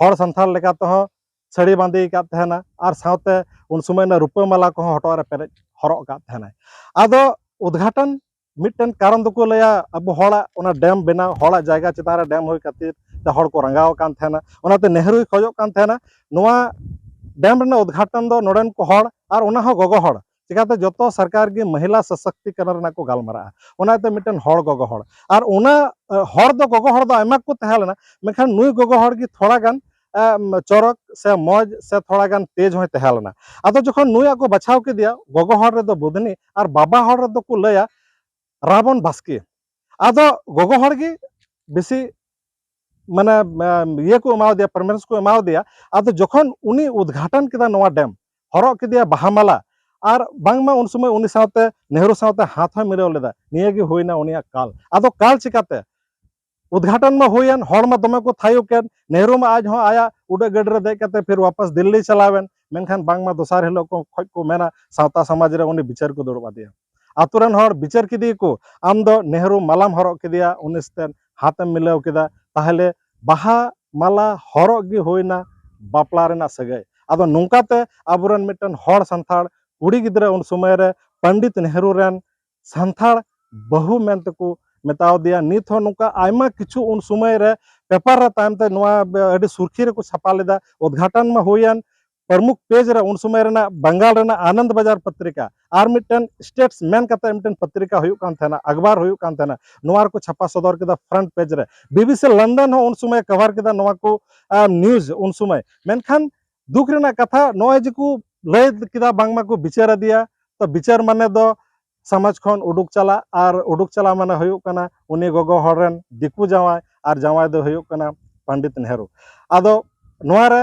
ᱦᱚᱲ ᱥᱟᱱᱛᱷᱟᱞ ᱞᱮᱠᱟ ᱛᱮᱦᱚᱸ ᱥᱟᱹᱲᱤ ᱵᱟᱸᱫᱮ ᱟᱠᱟᱫ ᱛᱟᱦᱮᱱᱟ, ᱟᱨ ᱥᱟᱶᱛᱮ ᱩᱱ ᱥᱚᱢᱚᱭ ᱚᱱᱟ ᱨᱩᱯᱟᱹ ᱢᱟᱞᱟ ᱠᱚᱦᱚᱸ ᱦᱚᱴᱚᱜ ᱨᱮ ᱯᱮᱨᱮᱡ ᱦᱚᱨᱚᱜ ᱟᱠᱟᱫ ᱛᱟᱦᱮᱱᱟᱭ᱾ ᱟᱫᱚ ᱩᱫᱽᱜᱷᱟᱴᱚᱱ ᱢᱤᱫᱴᱮᱱ ᱠᱟᱨᱚᱱ ᱫᱚᱠᱚ ᱞᱟᱹᱭᱟ, ᱟᱵᱚ ᱦᱚᱲᱟᱜ ᱚᱱᱟ ᱰᱮᱢ ᱵᱮᱱᱟᱣ, ᱦᱚᱲᱟᱜ ᱡᱟᱭᱜᱟ ᱪᱮᱛᱟᱱ ᱨᱮ ᱰᱮᱢ ᱦᱩᱭ ᱠᱷᱟᱹᱛᱤᱨ ᱛᱮ ᱦᱚᱲ ᱠᱚ ᱨᱟᱸᱜᱟᱣ ᱟᱠᱟᱱ ᱛᱟᱦᱮᱱᱟ᱾ ᱚᱱᱟᱛᱮ ᱱᱮᱦᱨᱩᱭ ᱠᱷᱚᱡᱚᱜ ᱠᱟᱱ ᱛᱟᱦᱮᱱᱟ ᱱᱚᱣᱟ ᱰᱮᱢ ᱨᱮᱱᱟᱜ ᱩᱫᱽᱜᱷᱟᱴᱚᱱ ᱫᱚ ᱱᱚᱰᱮᱱ ᱠᱚ ᱦᱚᱲ, ᱟᱨ ᱚᱱᱟ ᱦᱚᱸ ᱜᱚᱜᱚ ᱦᱚᱲ᱾ ᱪᱤᱠᱟᱛᱮ ᱡᱚᱛᱚ ᱥᱚᱨᱠᱟᱨ ᱜᱮ ᱢᱚᱦᱤᱞᱟ ᱥᱚᱥᱚᱠᱛᱤᱠᱚᱨᱚᱱ ᱨᱮᱱᱟᱜ ᱠᱚ ᱜᱟᱞᱢᱟᱨᱟᱜᱼᱟ᱾ ᱚᱱᱟᱛᱮ ᱢᱤᱫᱴᱮᱱ ᱦᱚᱲ ᱜᱚᱜᱚ ᱦᱚᱲ, ᱟᱨ ᱚᱱᱟ ᱮ, ᱦᱚᱲ ᱫᱚ ᱜᱚᱜᱚ ᱦᱚᱲ ᱫᱚ ᱟᱭᱢᱟ ᱠᱚ ᱛᱟᱦᱮᱸ ᱞᱮᱱᱟ, ᱢᱮᱱᱠᱷᱟᱱ ᱱᱩᱭ ᱜᱚᱜᱚ ᱦᱚᱲ ᱜᱮ ᱛᱷᱚᱲᱟ ᱜᱟᱱ ᱮ, ᱪᱚᱨᱚᱠ ᱥᱮ ᱢᱚᱡᱽ ᱥᱮ ᱛᱷᱚᱲᱟ ᱜᱟᱱ ᱛᱮᱡᱽ ᱦᱚᱸᱭ ᱛᱟᱦᱮᱸ ᱞᱮᱱᱟ᱾ ᱟᱫᱚ ᱡᱚᱠᱷᱚᱱ ᱱᱩᱭᱟᱜ ᱠᱚ ᱵᱟᱪᱷᱟᱣ ᱠᱮᱫᱮᱭᱟ, ᱜᱚᱜᱚ ᱦᱚᱲ ᱨᱮᱫᱚ ᱵᱩᱫᱷᱱᱤ ᱟᱨ ᱵᱟᱵᱟ ᱦᱚᱲ ᱨᱮᱫᱚ ᱠᱚ ᱞᱟᱹᱭᱟ ᱨᱟᱵᱚᱱ ᱵᱟᱥᱠᱮ᱾ ᱟᱫᱚ ᱜᱚᱜᱚ ᱦᱚᱲ ᱜᱮ ᱵᱮᱥᱤ ᱢᱟᱱᱮ, ᱮ, ᱤᱭᱟᱹ ᱠᱚ ᱮᱢᱟᱣᱟᱫᱮᱭᱟ, ᱯᱨᱮᱯᱷᱟᱨᱮᱱᱥ ᱠᱚ ᱮᱢᱟᱣᱟᱫᱮᱭᱟ᱾ ᱟᱫᱚ ᱡᱚᱠᱷᱚᱱ ᱩᱱᱤ ᱩᱫᱽᱜᱷᱟᱴᱚᱱ ᱠᱮᱫᱟ ᱱᱚᱣᱟ ᱰᱮᱢ, ᱦᱚᱨᱚᱜ ᱠᱮᱫᱮᱭᱟ ᱵᱟᱦᱟ ᱢᱟᱞᱟ, ᱟᱨ ᱵᱟᱝᱢᱟ ᱩᱱ ᱥᱚᱢᱚᱭ ᱩᱱᱤ ᱥᱟᱶᱛᱮ, ᱱᱮᱦᱨᱩ ᱥᱟᱶᱛᱮ ᱦᱟᱛ ᱦᱚᱸᱭ ᱢᱤᱞᱟᱹᱣ ᱞᱮᱫᱟ᱾ ᱱᱤᱭᱟᱹ ᱜᱮ ᱦᱩᱭᱱᱟ ᱩᱱᱤᱭᱟᱜ ᱠᱟᱞ᱾ ᱟᱫᱚ ᱠᱟᱞ ᱪᱤᱠᱟᱛᱮ? ᱩᱫᱽᱜᱷᱟᱴᱚᱱ ᱢᱟ ᱦᱩᱭᱮᱱ, ᱦᱚᱲ ᱢᱟ ᱫᱚᱢᱮ ᱠᱚ ᱛᱷᱟᱭᱚ ᱠᱮᱫ, ᱱᱮᱦᱨᱩ ᱢᱟ ᱟᱡ ᱦᱚᱸ ᱟᱭᱟᱜ ᱩᱰᱟᱹᱜ ᱜᱟᱹᱰᱤ ᱨᱮ ᱫᱮᱡ ᱠᱟᱛᱮ ᱯᱷᱤᱨ ᱣᱟᱯᱟᱥ ᱫᱤᱞᱞᱤ ᱪᱟᱞᱟᱣᱮᱱ᱾ ᱢᱮᱱᱠᱷᱟᱱ ᱵᱟᱝᱢᱟ ᱫᱚᱥᱟᱨ ᱦᱤᱞᱳᱜ ᱠᱚ ᱠᱷᱚᱡ ᱠᱚ ᱢᱮᱱᱟ ᱥᱟᱶᱛᱟ ᱥᱚᱢᱟᱡᱽ ᱨᱮ ᱩᱱᱤ ᱵᱤᱪᱟᱹᱨ ᱠᱚ ᱫᱩᱲᱩᱵ ᱟᱫᱮᱭᱟ᱾ ᱟᱛᱳ ᱨᱮᱱ ᱦᱚᱲ ᱵᱤᱪᱟᱹᱨ ᱠᱮᱫᱮᱭᱟᱠᱚ, ᱟᱢ ᱫᱚ ᱱᱮᱦᱨᱩ ᱢᱟᱞᱟᱢ ᱦᱚᱨᱚᱜ ᱠᱮᱫᱮᱭᱟ, ᱩᱱᱤ ᱥᱟᱛᱮ ᱦᱟᱛᱮᱢ ᱢᱤᱞᱟᱹᱣ ᱠᱮᱫᱟ, ᱛᱟᱦᱚᱞᱮ ᱵᱟᱦᱟ ᱢᱟᱞᱟ ᱦᱚᱨᱚᱜ ᱜᱮ ᱦᱩᱭᱱᱟ ᱵᱟᱯᱞᱟ ᱨᱮᱱᱟᱜ ᱥᱟᱹᱜᱟᱹᱭ᱾ ᱟᱫᱚ ᱱᱚᱝᱠᱟᱛᱮ ᱟᱵᱚᱨᱮᱱ ᱢᱤᱫᱴᱮᱱ ᱦᱚᱲ ᱥᱟᱱᱛᱟᱲ ᱠᱩᱲᱤ ᱜᱤᱫᱽᱨᱟᱹ ᱩᱱ ᱥᱚᱢᱚᱭ ᱨᱮ ᱯᱚᱱᱰᱤᱛ ᱱᱮᱦᱨᱩ ᱨᱮᱱ ᱥᱟᱱᱛᱟᱲ ᱵᱟᱹᱦᱩ ᱢᱮᱱᱛᱮᱠᱚ ᱢᱮᱛᱟᱣ ᱫᱮᱭᱟ᱾ ᱱᱤᱛ ᱦᱚᱸ ᱱᱚᱝᱠᱟ ᱟᱭᱢᱟ ᱠᱤᱪᱷᱩ ᱩᱱ ᱥᱚᱢᱚᱭ ᱨᱮ ᱯᱮᱯᱟᱨ ᱨᱮ ᱛᱟᱭᱚᱢ ᱛᱮ ᱱᱚᱣᱟ ᱟᱹᱰᱤ ᱥᱩᱨᱠᱷᱤ ᱨᱮᱠᱚ ᱪᱷᱟᱯᱟ ᱞᱮᱫᱟ᱾ ᱩᱫᱽᱜᱷᱟᱴᱚᱱ ᱢᱟ ᱦᱩᱭᱮᱱ ᱯᱨᱚᱢᱩᱠᱷ ᱯᱮᱡᱽ ᱨᱮ, ᱩᱱ ᱥᱚᱢᱚᱭ ᱨᱮᱱᱟᱜ ᱵᱟᱝᱜᱟᱞ ᱨᱮᱱᱟᱜ ᱟᱱᱚᱱᱫ ᱵᱟᱡᱟᱨ ᱯᱚᱛᱨᱤᱠᱟ, ᱟᱨ ᱢᱤᱫᱴᱮᱱ ᱥᱴᱮᱴᱥᱢᱮᱱ ᱠᱟᱛᱮ ᱢᱤᱫᱴᱮᱱ ᱯᱚᱛᱨᱤᱠᱟ ᱦᱩᱭᱩᱜ ᱠᱟᱱ ᱛᱟᱦᱮᱱᱟ, ᱟᱠᱵᱟᱨ ᱦᱩᱭᱩᱜ ᱠᱟᱱ ᱛᱟᱦᱮᱱᱟ, ᱱᱚᱣᱟ ᱨᱮᱠᱚ ᱪᱷᱟᱯᱟ ᱥᱚᱫᱚᱨ ᱠᱮᱫᱟ ᱯᱷᱨᱚᱱᱴ ᱯᱮᱡᱽ ᱨᱮ᱾ ᱵᱤᱵᱤᱥᱤ ᱞᱚᱱᱰᱚᱱ ᱦᱚᱸ ᱩᱱ ᱥᱚᱢᱚᱭ ᱠᱟᱵᱷᱟᱨ ᱠᱮᱫᱟ ᱱᱚᱣᱟ ᱠᱚ ᱱᱤᱭᱩᱡᱽ ᱩᱱ ᱥᱚᱢᱚᱭ᱾ ᱢᱮᱱᱠᱷᱟᱱ ᱫᱩᱠ ᱨᱮᱱᱟᱜ ᱠᱟᱛᱷᱟ, ᱱᱚᱜᱼᱚᱭ ᱡᱮ ᱠᱚ ᱞᱟᱹᱭ ᱠᱮᱫᱟ ᱵᱟᱝᱢᱟ ᱠᱚ ᱵᱤᱪᱟᱹᱨ ᱟᱫᱮᱭᱟ, ᱛᱚ ᱵᱤᱪᱟᱹᱨ ᱢᱟᱱᱮ ᱫᱚ ᱥᱚᱢᱟᱡᱽ ᱠᱷᱚᱱ ᱩᱰᱩᱠ ᱪᱟᱞᱟᱜ, ᱟᱨ ᱩᱰᱩᱠ ᱪᱟᱞᱟᱜ ᱢᱟᱱᱮ ᱦᱩᱭᱩᱜ ᱠᱟᱱᱟ ᱩᱱᱤ ᱜᱚᱜᱚ ᱦᱚᱲ ᱨᱮᱱ ᱫᱤᱠᱩ ᱡᱟᱶᱟᱭ, ᱟᱨ ᱡᱟᱶᱟᱭ ᱫᱚ ᱦᱩᱭᱩᱜ ᱠᱟᱱᱟ ᱯᱚᱱᱰᱤᱛ ᱱᱮᱦᱨᱩ᱾ ᱟᱫᱚ ᱱᱚᱣᱟ ᱨᱮ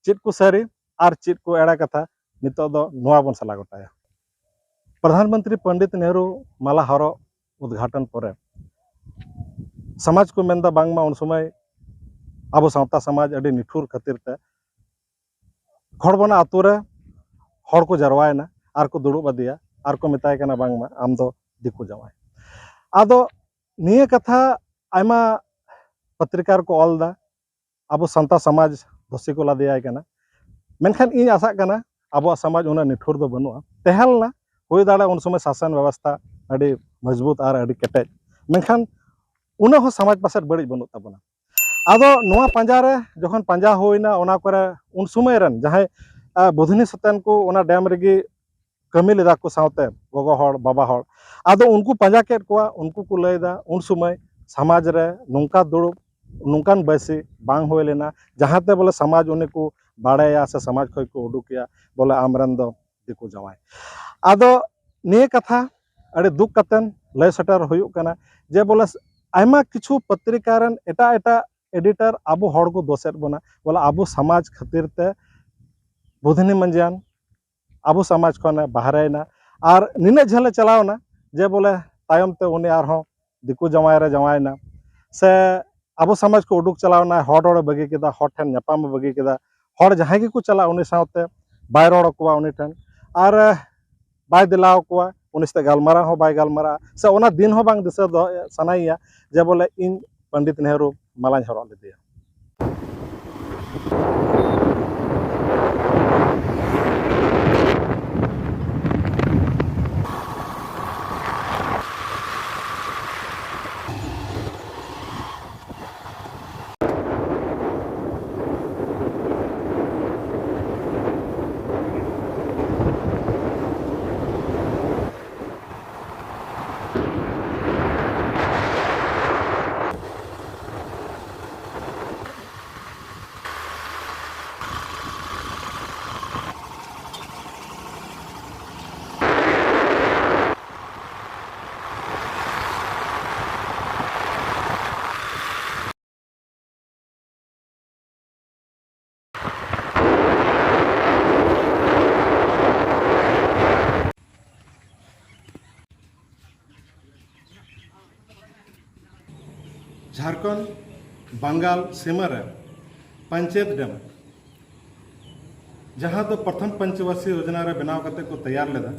ᱪᱮᱫ ᱠᱚ ᱥᱟᱹᱨᱤ ᱟᱨ ᱪᱮᱫ ᱠᱚ ᱮᱲᱮ ᱠᱟᱛᱷᱟ, ᱱᱤᱛᱚᱜ ᱫᱚ ᱱᱚᱣᱟ ᱵᱚᱱ ᱥᱟᱞᱟ ᱜᱚᱴᱟᱭᱟ᱾ ᱯᱨᱚᱫᱷᱟᱱ ᱢᱚᱱᱛᱨᱤ ᱯᱚᱱᱰᱤᱛ ᱱᱮᱦᱨᱩ ᱢᱟᱞᱟ ᱦᱚᱨᱚᱜ ᱩᱫᱽᱜᱷᱟᱴᱚᱱ ᱯᱚᱨᱮ ᱥᱚᱢᱟᱡᱽ ᱠᱚ ᱢᱮᱱᱫᱟ ᱵᱟᱝᱢᱟ ᱩᱱ ᱥᱚᱢᱚᱭ ᱟᱵᱚ ᱥᱟᱶᱛᱟ ᱥᱚᱢᱟᱡᱽ ᱟᱹᱰᱤ ᱱᱤᱴᱷᱩᱨ ᱠᱷᱟᱹᱛᱤᱨ ᱛᱮ ᱠᱷᱚᱲᱵᱚᱱᱟ ᱟᱛᱳ ᱨᱮ ᱦᱚᱲ ᱠᱚ ᱡᱟᱨᱣᱟᱭᱮᱱᱟ ᱟᱨ ᱠᱚ ᱫᱩᱲᱩᱵ ᱟᱫᱮᱭᱟ ᱟᱨ ᱠᱚ ᱢᱮᱛᱟᱭ ᱠᱟᱱᱟ ᱵᱟᱝᱢᱟ ᱟᱢ ᱫᱚ ᱫᱤᱠᱩ ᱡᱟᱶᱟᱭ᱾ ᱟᱫᱚ ᱱᱤᱭᱟᱹ ᱠᱟᱛᱷᱟ ᱟᱭᱢᱟ ᱯᱚᱛᱨᱤᱠᱟ ᱨᱮᱠᱚ ᱚᱞ ᱮᱫᱟ, ᱟᱵᱚ ᱥᱟᱱᱛᱟᱲ ᱥᱚᱢᱟᱡᱽ ᱫᱳᱥᱤ ᱠᱚ ᱞᱟᱫᱮᱭᱟᱭ ᱠᱟᱱᱟ᱾ ᱢᱮᱱᱠᱷᱟᱱ ᱤᱧ ᱟᱥᱟᱜ ᱠᱟᱱᱟ ᱟᱵᱚᱣᱟᱜ ᱥᱚᱢᱟᱡᱽ ᱩᱱᱟᱹᱜ ᱱᱤᱴᱷᱩᱨ ᱫᱚ ᱵᱟᱹᱱᱩᱜᱼᱟ᱾ ᱛᱟᱦᱮᱸ ᱞᱮᱱᱟ, ᱦᱩᱭ ᱫᱟᱲᱮᱭᱟᱜᱼᱟ ᱩᱱ ᱥᱚᱢᱚᱭ ᱥᱟᱥᱚᱱ ᱵᱮᱵᱚᱥᱛᱷᱟ ᱟᱹᱰᱤ ᱢᱚᱡᱽᱵᱩᱛ ᱟᱨ ᱟᱹᱰᱤ ᱠᱮᱴᱮᱡ, ᱢᱮᱱᱠᱷᱟᱱ ᱩᱱᱟᱹᱜ ᱦᱚᱸ ᱥᱚᱢᱟᱡᱽ ᱯᱟᱥᱮᱡ ᱵᱟᱹᱲᱤᱡ ᱵᱟᱹᱱᱩᱜ ᱛᱟᱵᱚᱱᱟ᱾ ᱟᱫᱚ ᱱᱚᱣᱟ ᱯᱟᱸᱡᱟ ᱨᱮ ᱡᱚᱠᱷᱚᱱ ᱯᱟᱸᱡᱟ ᱦᱩᱭᱱᱟ, ᱚᱱᱟ ᱠᱚᱨᱮ ᱩᱱ ᱥᱚᱢᱚᱭ ᱨᱮᱱ ᱡᱟᱦᱟᱸᱭ, ᱟᱸ, ᱵᱩᱫᱷᱱᱤ ᱥᱚᱛᱮᱱ ᱠᱚ ᱚᱱᱟ ᱰᱮᱢ ᱨᱮᱜᱮ ᱠᱟᱹᱢᱤ ᱞᱮᱫᱟ ᱠᱚ ᱥᱟᱶᱛᱮ ᱜᱚᱜᱚ ᱦᱚᱲ, ᱵᱟᱵᱟ ᱦᱚᱲ᱾ ᱟᱫᱚ ᱩᱱᱠᱩ ᱯᱟᱸᱡᱟ ᱠᱮᱫ ᱠᱚᱣᱟ, ᱩᱱᱠᱩ ᱠᱚ ᱞᱟᱹᱭᱫᱟ ᱩᱱ ᱥᱚᱢᱚᱭ ᱥᱚᱢᱟᱡᱽ ᱨᱮ ᱱᱚᱝᱠᱟ ᱫᱩᱲᱩᱵ, ᱱᱚᱝᱠᱟᱱ ᱵᱟᱹᱭᱥᱤ ᱵᱟᱝ ᱦᱩᱭ ᱞᱮᱱᱟ, ᱡᱟᱦᱟᱸᱛᱮ ᱵᱚᱞᱮ ᱥᱚᱢᱟᱡᱽ ᱩᱱᱤ ᱠᱚ ᱵᱟᱲᱟᱭᱟ ᱥᱮ ᱥᱚᱢᱟᱡᱽ ᱠᱷᱚᱱ ᱠᱚ ᱩᱰᱩᱠᱮᱭᱟ, ᱵᱚᱞᱮ ᱟᱢᱨᱮᱱ ᱫᱚ ᱫᱤᱠᱩ ᱡᱟᱶᱟᱭ᱾ ᱟᱫᱚ ᱱᱤᱭᱟᱹ ᱠᱟᱛᱷᱟ ᱟᱹᱰᱤ ᱫᱩᱠ ᱠᱟᱛᱮᱱ ᱞᱟᱹᱭ ᱥᱮᱴᱮᱨ ᱦᱩᱭᱩᱜ ᱠᱟᱱᱟ ᱡᱮ ᱵᱚᱞᱮ ᱟᱭᱢᱟ ᱠᱤᱪᱷᱩ ᱯᱚᱛᱨᱤᱠᱟ ᱨᱮᱱ ᱮᱴᱟᱜ ᱮᱴᱟᱜ ᱮᱰᱤᱴᱚᱨ ᱟᱵᱚ ᱦᱚᱲ ᱠᱚ ᱫᱳᱥᱮᱫ ᱵᱚᱱᱟ, ᱵᱚᱞᱮ ᱟᱵᱚ ᱥᱚᱢᱟᱡᱽ ᱠᱷᱟᱹᱛᱤᱨ ᱛᱮ ᱵᱩᱫᱷᱱᱤ ᱢᱟᱹᱡᱷᱤᱭᱟᱱ ᱟᱵᱚ ᱥᱚᱢᱟᱡᱽ ᱠᱷᱚᱱᱮ ᱵᱟᱦᱨᱮᱭᱮᱱᱟ᱾ ᱟᱨ ᱱᱤᱱᱟᱹᱜ ᱡᱷᱟᱹᱞᱮ ᱪᱟᱞᱟᱣᱱᱟ ᱡᱮ ᱵᱚᱞᱮ ᱛᱟᱭᱚᱢ ᱛᱮ ᱩᱱᱤ ᱟᱨᱦᱚᱸ ᱫᱤᱠᱩ ᱡᱟᱶᱟᱭ ᱨᱮ ᱡᱟᱶᱟᱭᱮᱱᱟ, ᱥᱮ ᱟᱵᱚ ᱥᱚᱢᱟᱡᱽ ᱠᱚ ᱩᱰᱩᱠ ᱪᱟᱞᱟᱣᱱᱟ, ᱦᱚᱲ ᱨᱚᱲᱮ ᱵᱟᱹᱜᱤ ᱠᱮᱫᱟ, ᱦᱚᱲ ᱴᱷᱮᱱ ᱧᱟᱯᱟᱢᱮ ᱵᱟᱹᱜᱤ ᱠᱮᱫᱟ, ᱦᱚᱲ ᱡᱟᱦᱟᱸᱭ ᱜᱮᱠᱚ ᱪᱟᱞᱟᱜ ᱩᱱᱤ ᱥᱟᱶᱛᱮ ᱵᱟᱭ ᱨᱚᱲ ᱟᱠᱚᱣᱟ ᱩᱱᱤ ᱴᱷᱮᱱ, ᱟᱨ ᱵᱟᱭ ᱫᱮᱞᱟ ᱟᱠᱚᱣᱟ, ᱩᱱᱤ ᱥᱟᱛᱮ ᱜᱟᱞᱢᱟᱨᱟᱣ ᱦᱚᱸ ᱵᱟᱭ ᱜᱟᱞᱢᱟᱨᱟᱜᱼᱟ, ᱥᱮ ᱚᱱᱟ ᱫᱤᱱ ᱦᱚᱸ ᱵᱟᱝ ᱫᱤᱥᱟᱹ ᱫᱚᱦᱚ ᱥᱟᱱᱟᱭᱮᱭᱟ ᱡᱮ ᱵᱚᱞᱮ ᱤᱧ ᱯᱚᱱᱰᱤᱛ ᱱᱮᱦᱨᱩ ᱢᱟᱞᱟᱧ ᱦᱚᱨᱚᱜ ᱞᱮᱫᱮᱭᱟ᱾ ᱡᱷᱟᱲᱠᱷᱚᱸᱰ ᱵᱟᱝᱜᱟᱞ ᱥᱤᱢᱟᱹ ᱨᱮ ᱯᱚᱧᱪᱟᱭᱮᱛ ᱰᱮᱢ, ᱡᱟᱦᱟᱸ ᱫᱚ ᱯᱨᱚᱛᱷᱚᱢ ᱯᱚᱧᱪᱚᱵᱚᱨᱥᱤ ᱭᱳᱡᱚᱱᱟ ᱨᱮ ᱵᱮᱱᱟᱣ ᱠᱟᱛᱮ ᱠᱚ ᱛᱮᱭᱟᱨ ᱞᱮᱫᱟ,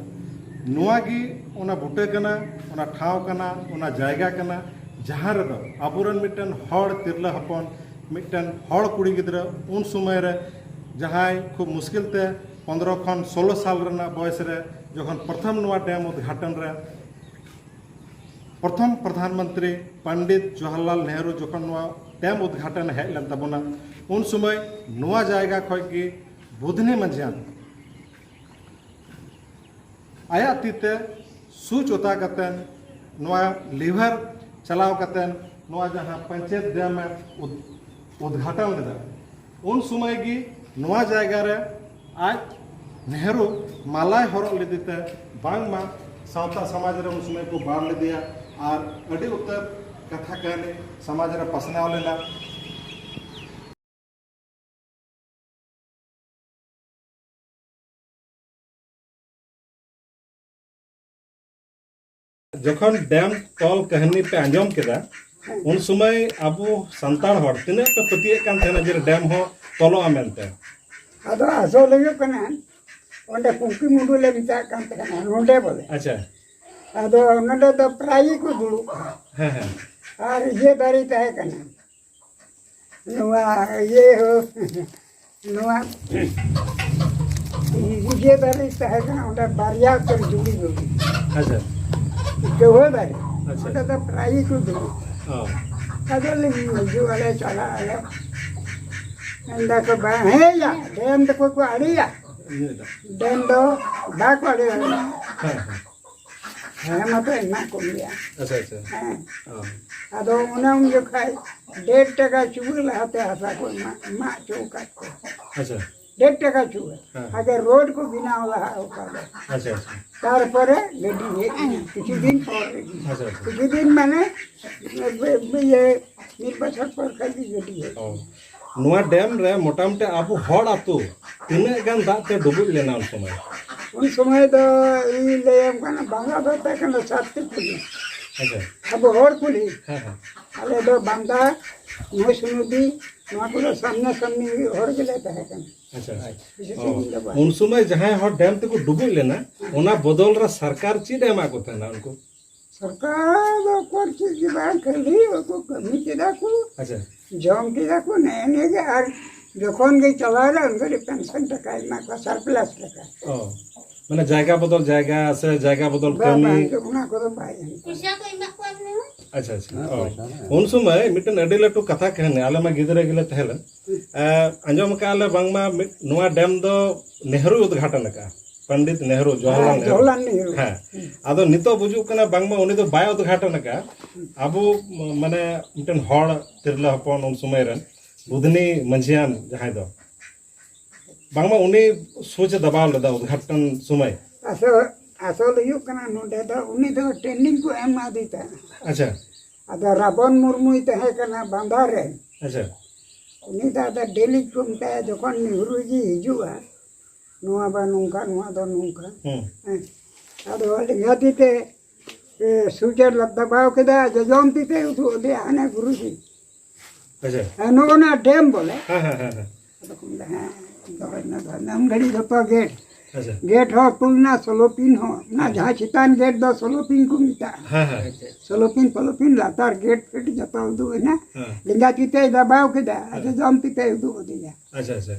ᱱᱚᱣᱟ ᱜᱮ ᱚᱱᱟ ᱵᱩᱴᱟᱹ ᱠᱟᱱᱟ, ᱚᱱᱟ ᱴᱷᱟᱶ ᱠᱟᱱᱟ, ᱚᱱᱟ ᱡᱟᱭᱜᱟ ᱠᱟᱱᱟ, ᱡᱟᱦᱟᱸ ᱨᱮᱫᱚ ᱟᱵᱚᱨᱮᱱ ᱢᱤᱫᱴᱮᱱ ᱦᱚᱲ ᱛᱤᱨᱞᱟᱹ ᱦᱚᱯᱚᱱ, ᱢᱤᱫᱴᱮᱱ ᱦᱚᱲ ᱠᱩᱲᱤ ᱜᱤᱫᱽᱨᱟᱹ ᱩᱱ ᱥᱚᱢᱚᱭ ᱨᱮ ᱡᱟᱦᱟᱸᱭ ᱠᱷᱩᱵ ᱢᱩᱥᱠᱤᱞ ᱛᱮ ᱯᱚᱱᱫᱽᱨᱚ ᱠᱷᱚᱱ ᱥᱳᱞᱳ ᱥᱟᱞ ᱨᱮᱱᱟᱜ ᱵᱚᱭᱮᱥ ᱨᱮ ᱡᱚᱠᱷᱚᱱ ᱯᱨᱚᱛᱷᱚᱢ ᱱᱚᱣᱟ ᱰᱮᱢ ᱩᱫᱽᱜᱷᱟᱴᱚᱱ ᱨᱮ ᱯᱨᱚᱛᱷᱚᱢ ᱯᱨᱚᱫᱷᱟᱱ ᱢᱚᱱᱛᱨᱤ ᱯᱚᱱᱰᱤᱛ ᱡᱚᱣᱟᱦᱚᱨᱞᱟᱞ ᱱᱮᱦᱨᱩ ᱡᱚᱠᱷᱚᱱ ᱱᱚᱣᱟ ᱰᱮᱢ ᱩᱫᱽᱜᱷᱟᱴᱚᱱ ᱮ ᱦᱮᱡ ᱞᱮᱱ ᱛᱟᱵᱚᱱᱟ, ᱩᱱ ᱥᱚᱢᱚᱭ ᱱᱚᱣᱟ ᱡᱟᱭᱜᱟ ᱠᱷᱚᱱ ᱜᱮ ᱵᱩᱫᱷᱱᱤ ᱢᱟᱹᱡᱷᱤᱭᱟᱱ ᱟᱭᱟᱜ ᱛᱤ ᱛᱮ ᱥᱩᱪ ᱚᱛᱟ ᱠᱟᱛᱮᱱ, ᱱᱚᱣᱟ ᱞᱤᱵᱷᱟᱨ ᱪᱟᱞᱟᱣ ᱠᱟᱛᱮᱱ, ᱱᱚᱣᱟ ᱡᱟᱦᱟᱸ ᱯᱚᱧᱪᱟᱭᱮᱛ ᱰᱮᱢ ᱮ ᱩᱫ-, ᱩᱫᱽᱜᱷᱟᱴᱚᱱ ᱞᱮᱫᱟ, ᱩᱱ ᱥᱚᱢᱚᱭ ᱜᱮ ᱱᱚᱣᱟ ᱡᱟᱭᱜᱟ ᱨᱮ ᱟᱡ ᱱᱮᱦᱨᱩ ᱢᱟᱞᱟᱭ ᱦᱚᱨᱚᱜ ᱞᱮᱫᱮ ᱛᱮ ᱵᱟᱝᱢᱟ ᱥᱟᱶᱛᱟ ᱥᱚᱢᱟᱡᱽ ᱨᱮ ᱩᱱ ᱥᱚᱢᱚᱭ ᱠᱚ ᱵᱟᱲ ᱞᱮᱫᱮᱭᱟ ᱟᱨ ᱟᱹᱰᱤ ᱩᱛᱟᱹᱨ ᱠᱟᱛᱷᱟ ᱠᱟᱹᱦᱱᱤ ᱥᱚᱢᱟᱡᱽ ᱨᱮ ᱯᱟᱥᱱᱟᱣ ᱞᱮᱱᱟ᱾ ᱡᱚᱠᱷᱚᱱ ᱰᱮᱢ ᱛᱚᱞ ᱠᱟᱹᱦᱱᱤ ᱯᱮ ᱟᱸᱡᱚᱢ ᱠᱮᱫᱟ, ᱩᱱ ᱥᱚᱢᱚᱭ ᱟᱵᱚ ᱥᱟᱱᱛᱟᱲ ᱦᱚᱲ ᱛᱤᱱᱟᱹᱜ ᱯᱮ ᱯᱟᱹᱛᱭᱟᱹᱜ ᱠᱟᱱ ᱛᱟᱦᱮᱱᱟ ᱡᱮ ᱰᱮᱢ ᱦᱚᱸ ᱛᱚᱞᱚᱜᱼᱟ ᱢᱮᱱᱛᱮ? ᱟᱫᱚ ᱟᱥᱚᱞ ᱦᱩᱭᱩᱜ ᱠᱟᱱᱟ, ᱚᱸᱰᱮ ᱠᱩᱝᱠᱤ ᱢᱩᱰᱩ ᱞᱮ ᱢᱮᱛᱟᱜ ᱠᱟᱱ ᱛᱟᱦᱮᱱᱟ ᱱᱚᱰᱮ ᱵᱚᱞᱮ᱾ ᱟᱪᱪᱷᱟ᱾ ᱟᱫᱚ ᱱᱚᱰᱮ ᱫᱚ ᱯᱨᱟᱭ ᱜᱮᱠᱚ ᱫᱩᱲᱩᱵᱼᱟ᱾ ᱦᱮᱸ, ᱦᱮᱸ᱾ ᱟᱨ ᱤᱭᱟᱹ ᱫᱟᱨᱮ ᱛᱟᱦᱮᱸ ᱠᱟᱱᱟ, ᱱᱚᱣᱟ ᱤᱭᱟᱹ ᱦᱚᱸ, ᱱᱚᱣᱟ ᱤᱭᱟᱹ ᱫᱟᱨᱮ ᱛᱟᱦᱮᱸ ᱠᱟᱱᱟ, ᱚᱸᱰᱮ ᱵᱟᱨᱭᱟ ᱩᱛᱟᱹᱨ ᱡᱩᱲᱤ ᱡᱩᱲᱤ᱾ ᱟᱪᱪᱷᱟ᱾ ᱠᱟᱹᱣᱦᱟᱹ ᱫᱟᱨᱮ᱾ ᱟᱪᱪᱷᱟ᱾ ᱚᱸᱰᱮ ᱫᱚ ᱯᱨᱟᱭ ᱜᱮᱠᱚ ᱫᱩᱲᱩᱵᱼᱟ᱾ ᱚ᱾ ᱟᱫᱚ ᱞᱮ ᱦᱤᱡᱩᱜ ᱟᱞᱮ, ᱪᱟᱞᱟᱜ ᱟᱞᱮ᱾ ᱢᱮᱱᱫᱟ ᱠᱚ, "ᱵᱟᱝ, ᱦᱮᱸᱭᱟ, ᱰᱮᱢ ᱫᱚᱠᱚ ᱠᱚ ᱟᱲᱮᱭᱟ᱾ ᱤᱱᱟᱹ ᱫᱚ᱾ ᱰᱮᱢ ᱫᱚ ᱵᱟᱠᱚ ᱟᱲᱮᱭᱟ᱾ ᱦᱮᱸ, ᱦᱮᱸ᱾ ᱦᱮᱸ, ᱢᱟᱛᱚ ᱦᱮᱱᱟᱜ ᱠᱚ ᱜᱮᱭᱟ᱾" ᱟᱪᱪᱷᱟ, ᱟᱪᱪᱷᱟ᱾ ᱦᱮᱸ᱾ ᱚ᱾ ᱟᱫᱚ ᱚᱱᱟ ᱩᱱ ᱡᱚᱠᱷᱟᱡ ᱰᱮᱲ ᱴᱟᱠᱟ ᱪᱩᱣᱟᱹ ᱞᱟᱦᱟᱛᱮ ᱦᱟᱥᱟ ᱠᱚ ᱮᱢᱟ, ᱮᱢᱟ ᱦᱚᱪᱚ ᱟᱠᱟᱫ ᱠᱚᱣᱟ᱾ ᱟᱪᱪᱷᱟ᱾ ᱰᱮᱲ ᱴᱟᱠᱟ ᱪᱩᱣᱟᱹ᱾ ᱦᱮᱸ᱾ ᱟᱜᱮ ᱨᱳᱰ ᱠᱚ ᱵᱮᱱᱟᱣ ᱞᱟᱦᱟ ᱚᱠᱟ ᱫᱚ᱾ ᱟᱪᱪᱷᱟ, ᱟᱪᱪᱷᱟ᱾ ᱛᱟᱨᱯᱚᱨᱮ ᱜᱟᱹᱰᱤ ᱦᱮᱡ ᱮᱱᱟ, ᱠᱤᱪᱷᱩ ᱫᱤᱱ ᱯᱚᱨ ᱨᱮᱜᱮ᱾ ᱟᱪᱪᱷᱟ, ᱟᱪᱪᱷᱟ᱾ ᱠᱤᱪᱷᱩ ᱫᱤᱱ ᱢᱟᱱᱮ, ᱤᱭᱟᱹ, ᱢᱤᱫ ᱵᱚᱪᱷᱚᱨ ᱯᱚᱨ ᱠᱷᱟᱱ ᱜᱮ ᱜᱟᱹᱰᱤ ᱦᱮᱡ ᱚ᱾ ᱮᱱᱟ᱾ ᱱᱚᱣᱟ ᱰᱮᱢ ᱨᱮ ᱢᱚᱴᱟᱢᱩᱴᱤ ᱟᱵᱚ ᱦᱚᱲ ᱟᱹᱛᱩ ᱛᱤᱱᱟᱹᱜ ᱜᱟᱱ ᱫᱟᱜ ᱛᱮ ᱰᱩᱵᱩᱡ ᱞᱮᱱᱟ ᱩᱱ ᱥᱚᱢᱚᱭ? ᱩᱱ ᱥᱚᱢᱚᱭ ᱫᱚ ᱤᱧ ᱞᱟᱹᱭᱟᱢ ᱠᱟᱱᱟ, ᱵᱟᱝᱞᱟ ᱫᱚ ᱛᱟᱦᱮᱸ ᱠᱟᱱᱟ ᱥᱟᱛᱴᱤ ᱠᱩᱞᱦᱤ᱾ ᱟᱪᱪᱷᱟ᱾ ᱟᱵᱚ ᱦᱚᱲ ᱠᱩᱞᱦᱤ᱾ ᱦᱮᱸ, ᱦᱮᱸ᱾ ᱟᱞᱮ ᱫᱚ ᱵᱟᱢᱫᱟ, ᱢᱚᱦᱤᱥᱩᱱᱩᱫᱤ, ᱱᱚᱣᱟ ᱠᱚᱫᱚ ᱥᱟᱢᱱᱟ ᱥᱟᱢᱱᱤ ᱦᱚᱲ ᱜᱮᱞᱮ ᱛᱟᱦᱮᱸ ᱠᱟᱱᱟ᱾ ᱟᱪᱪᱷᱟ, ᱟᱪᱪᱷᱟ᱾ ᱵᱮᱥᱤ ᱚ᱾ ᱥᱟᱺᱜᱤᱧ ᱫᱚ ᱵᱟᱝ᱾ ᱩᱱ ᱥᱚᱢᱚᱭ ᱡᱟᱦᱟᱸᱭ ᱦᱚᱲ ᱰᱮᱢ ᱛᱮᱠᱚ ᱰᱩᱵᱩᱡ ᱞᱮᱱᱟ, ᱚᱱᱟ ᱵᱚᱫᱚᱞ ᱨᱮ ᱥᱚᱨᱠᱟᱨ ᱪᱮᱫ ᱮ ᱮᱢᱟ ᱠᱚ ᱛᱟᱦᱮᱱᱟ ᱩᱱᱠᱩ? ᱥᱚᱨᱠᱟᱨ ᱫᱚ ᱚᱠᱚᱨ ᱪᱮᱫ ᱜᱮ ᱵᱟᱝ, ᱠᱷᱟᱹᱞᱤ ᱩᱱᱠᱩ ᱠᱟᱹᱢᱤ ᱠᱮᱫᱟ ᱠᱚ, ᱟᱪᱪᱷᱟ᱾ ᱡᱚᱢ ᱠᱮᱫᱟ ᱠᱚ, ᱱᱮᱜᱼᱮ ᱱᱤᱭᱟᱹ ᱜᱮ᱾ ᱟᱨ ᱡᱚᱠᱷᱚᱱ ᱜᱮ ᱪᱟᱞᱟᱣ ᱮᱱᱟ, ᱩᱱ ᱜᱷᱟᱹᱲᱤᱡ ᱯᱮᱱᱥᱚᱱ ᱴᱟᱠᱟᱭ ᱮᱢᱟ ᱠᱚᱣᱟ, ᱥᱟᱨᱯᱞᱟᱥ ᱴᱟᱠᱟ᱾ ᱚ, ᱢᱟᱱᱮ ᱡᱟᱭᱜᱟ ᱵᱚᱫᱚᱞ ᱡᱟᱭᱜᱟ ᱥᱮ ᱡᱟᱭᱜᱟ ᱵᱚᱫᱚᱞ ᱵᱟᱝ, ᱠᱟᱹᱢᱤ? ᱵᱟᱝ, ᱚᱱᱟ ᱠᱚᱫᱚ ᱵᱟᱭ ᱮᱢ ᱠᱚᱣᱟ᱾ ᱯᱚᱭᱥᱟ ᱠᱚ ᱮᱢᱟ ᱠᱚᱣᱟ ᱢᱟᱱᱮ? ᱟᱪᱪᱷᱟ, ᱟᱪᱪᱷᱟ᱾ ᱦᱮᱸ, ᱚ᱾ ᱯᱚᱭᱥᱟ ᱦᱮᱸ᱾ ᱩᱱ ᱥᱚᱢᱚᱭ ᱢᱤᱫᱴᱮᱱ ᱟᱹᱰᱤ ᱞᱟᱹᱴᱩ ᱠᱟᱛᱷᱟ ᱠᱟᱹᱦᱱᱤ, ᱟᱞᱮ ᱢᱟ ᱜᱤᱫᱽᱨᱟᱹ ᱜᱮᱞᱮ ᱛᱟᱦᱮᱸ ᱞᱮᱱ᱾ ᱦᱩᱸ᱾ ᱮ, ᱟᱸᱡᱚᱢ ᱟᱠᱟᱫᱼᱟ ᱞᱮ ᱵᱟᱝᱢᱟ ᱢᱤᱫ, ᱱᱚᱣᱟ ᱰᱮᱢ ᱫᱚ ᱱᱮᱦᱨᱩᱭ ᱩᱫᱽᱜᱷᱟᱴᱚᱱ ᱟᱠᱟᱫᱼᱟ, ᱯᱚᱱᱰᱤᱛ ᱱᱮᱦᱨᱩ, ᱡᱚᱣᱟᱦᱚᱨᱞᱟᱞ ᱦᱮᱸ, ᱱᱮᱦᱨᱩ᱾ ᱡᱚᱣᱟᱦᱚᱨᱞᱟᱞ ᱱᱮᱦᱨᱩ᱾ ᱦᱮᱸ᱾ ᱦᱩᱸ᱾ ᱟᱫᱚ ᱱᱤᱛᱚᱜ ᱵᱩᱡᱩᱜ ᱠᱟᱱᱟ ᱵᱟᱝᱢᱟ ᱩᱱᱤ ᱫᱚ ᱵᱟᱭ ᱩᱫᱽᱜᱷᱟᱴᱚᱱ ᱟᱠᱟᱫᱼᱟ᱾ ᱦᱩᱸ᱾ ᱟᱵᱚ, ᱢᱟᱱᱮ, ᱢᱤᱫᱴᱮᱱ ᱦᱚᱲ ᱛᱤᱨᱞᱟᱹ ᱦᱚᱯᱚᱱ ᱩᱱ ᱥᱚᱢᱚᱭ ᱨᱮᱱ ᱵᱩᱫᱷᱱᱤ ᱢᱟᱹᱡᱷᱤᱭᱟᱱ ᱡᱟᱦᱟᱸᱭ ᱫᱚ, ᱵᱟᱝᱢᱟ ᱩᱱᱤ ᱥᱩᱪ ᱮ ᱫᱟᱵᱟᱣ ᱞᱮᱫᱟ ᱩᱫᱽᱜᱷᱟᱴᱚᱱ ᱥᱚᱢᱚᱭ᱾ ᱟᱥᱚᱞ, ᱟᱥᱚᱞ ᱦᱩᱭᱩᱜ ᱠᱟᱱᱟ, ᱱᱚᱰᱮ ᱫᱚ ᱩᱱᱤ ᱫᱚ ᱴᱨᱮᱱᱤᱝ ᱠᱚ ᱮᱢ ᱟᱫᱮ ᱛᱟᱦᱮᱸᱫ᱾ ᱟᱪᱪᱷᱟ᱾ ᱟᱫᱚ ᱨᱟᱵᱚᱱ ᱢᱩᱨᱢᱩᱭ ᱛᱟᱦᱮᱸ ᱠᱟᱱᱟ ᱵᱟᱸᱫᱷᱟ ᱨᱮ᱾ ᱟᱪᱪᱷᱟ᱾ ᱩᱱᱤ ᱫᱚ ᱟᱫᱚ ᱰᱮᱞᱤ ᱠᱚ ᱢᱮᱛᱟᱭᱟ, ᱡᱚᱠᱷᱚᱱ ᱱᱮᱦᱨᱩ ᱡᱤ ᱦᱤᱡᱩᱜᱼᱟ, ᱱᱚᱣᱟ ᱵᱟ ᱱᱚᱝᱠᱟ, ᱱᱚᱣᱟ ᱫᱚ ᱱᱚᱝᱠᱟ᱾ ᱦᱩᱸ᱾ ᱦᱮᱸ᱾ ᱟᱫᱚ ᱞᱮᱸᱜᱟ ᱛᱤ ᱛᱮ, ᱮ, ᱥᱩᱪ ᱮ ᱫᱟᱵᱟᱣ ᱠᱮᱫᱟ, ᱡᱚᱡᱚᱢ ᱛᱤ ᱛᱮ ᱩᱫᱩᱜ ᱟᱫᱮᱭᱟ, ᱦᱟᱱᱮ ᱜᱩᱨᱩᱡᱤ᱾ ᱟᱪᱪᱷᱟ᱾ ᱦᱮᱸ, ᱱᱚᱜᱼᱚ ᱱᱟ ᱰᱮᱢ ᱵᱚᱞᱮ᱾ ᱦᱮᱸ, ᱦᱮᱸ, ᱦᱮᱸ, ᱦᱮᱸ᱾ ᱟᱫᱚ ᱠᱚ ᱢᱮᱱᱫᱟ, "ᱦᱮᱸ, ᱫᱚᱦᱚᱭ ᱢᱮ, ᱫᱚᱦᱚᱭ ᱢᱮ᱾" ᱩᱱ ᱜᱷᱟᱹᱲᱤᱡ ᱡᱷᱚᱛᱚ ᱜᱮᱴ᱾ ᱟᱪᱪᱷᱟ᱾ ᱜᱮᱴ ᱦᱚᱸ ᱯᱩᱞ ᱱᱟ, ᱥᱳᱞᱳ ᱯᱤᱱ ᱦᱚᱸ᱾ ᱚᱱᱟ ᱦᱮᱸ᱾ ᱡᱟᱦᱟᱸ ᱪᱮᱛᱟᱱ ᱜᱮᱴ ᱫᱚ ᱥᱳᱞᱳ ᱯᱤᱱ ᱠᱚ ᱢᱮᱛᱟᱜᱼᱟ᱾ ᱦᱮᱸ, ᱦᱮᱸ᱾ ᱥᱳᱞᱳ ᱯᱤᱱ, ᱯᱷᱳᱞᱳ ᱯᱤᱱ, ᱞᱟᱛᱟᱨ ᱜᱮᱴ ᱯᱷᱮᱴ ᱡᱷᱚᱛᱚ ᱩᱫᱩᱜ ᱮᱱᱟ᱾ ᱦᱮᱸ᱾ ᱞᱮᱸᱜᱟ ᱛᱤ ᱛᱮᱭ ᱫᱟᱵᱟᱣ ᱠᱮᱫᱟ, ᱟᱫᱚ ᱦᱮᱸ᱾ ᱡᱚᱡᱚᱢ ᱛᱤ ᱛᱮᱭ ᱩᱫᱩᱜ ᱟᱫᱮᱭᱟ᱾ ᱟᱪᱪᱷᱟ, ᱟᱪᱪᱷᱟ᱾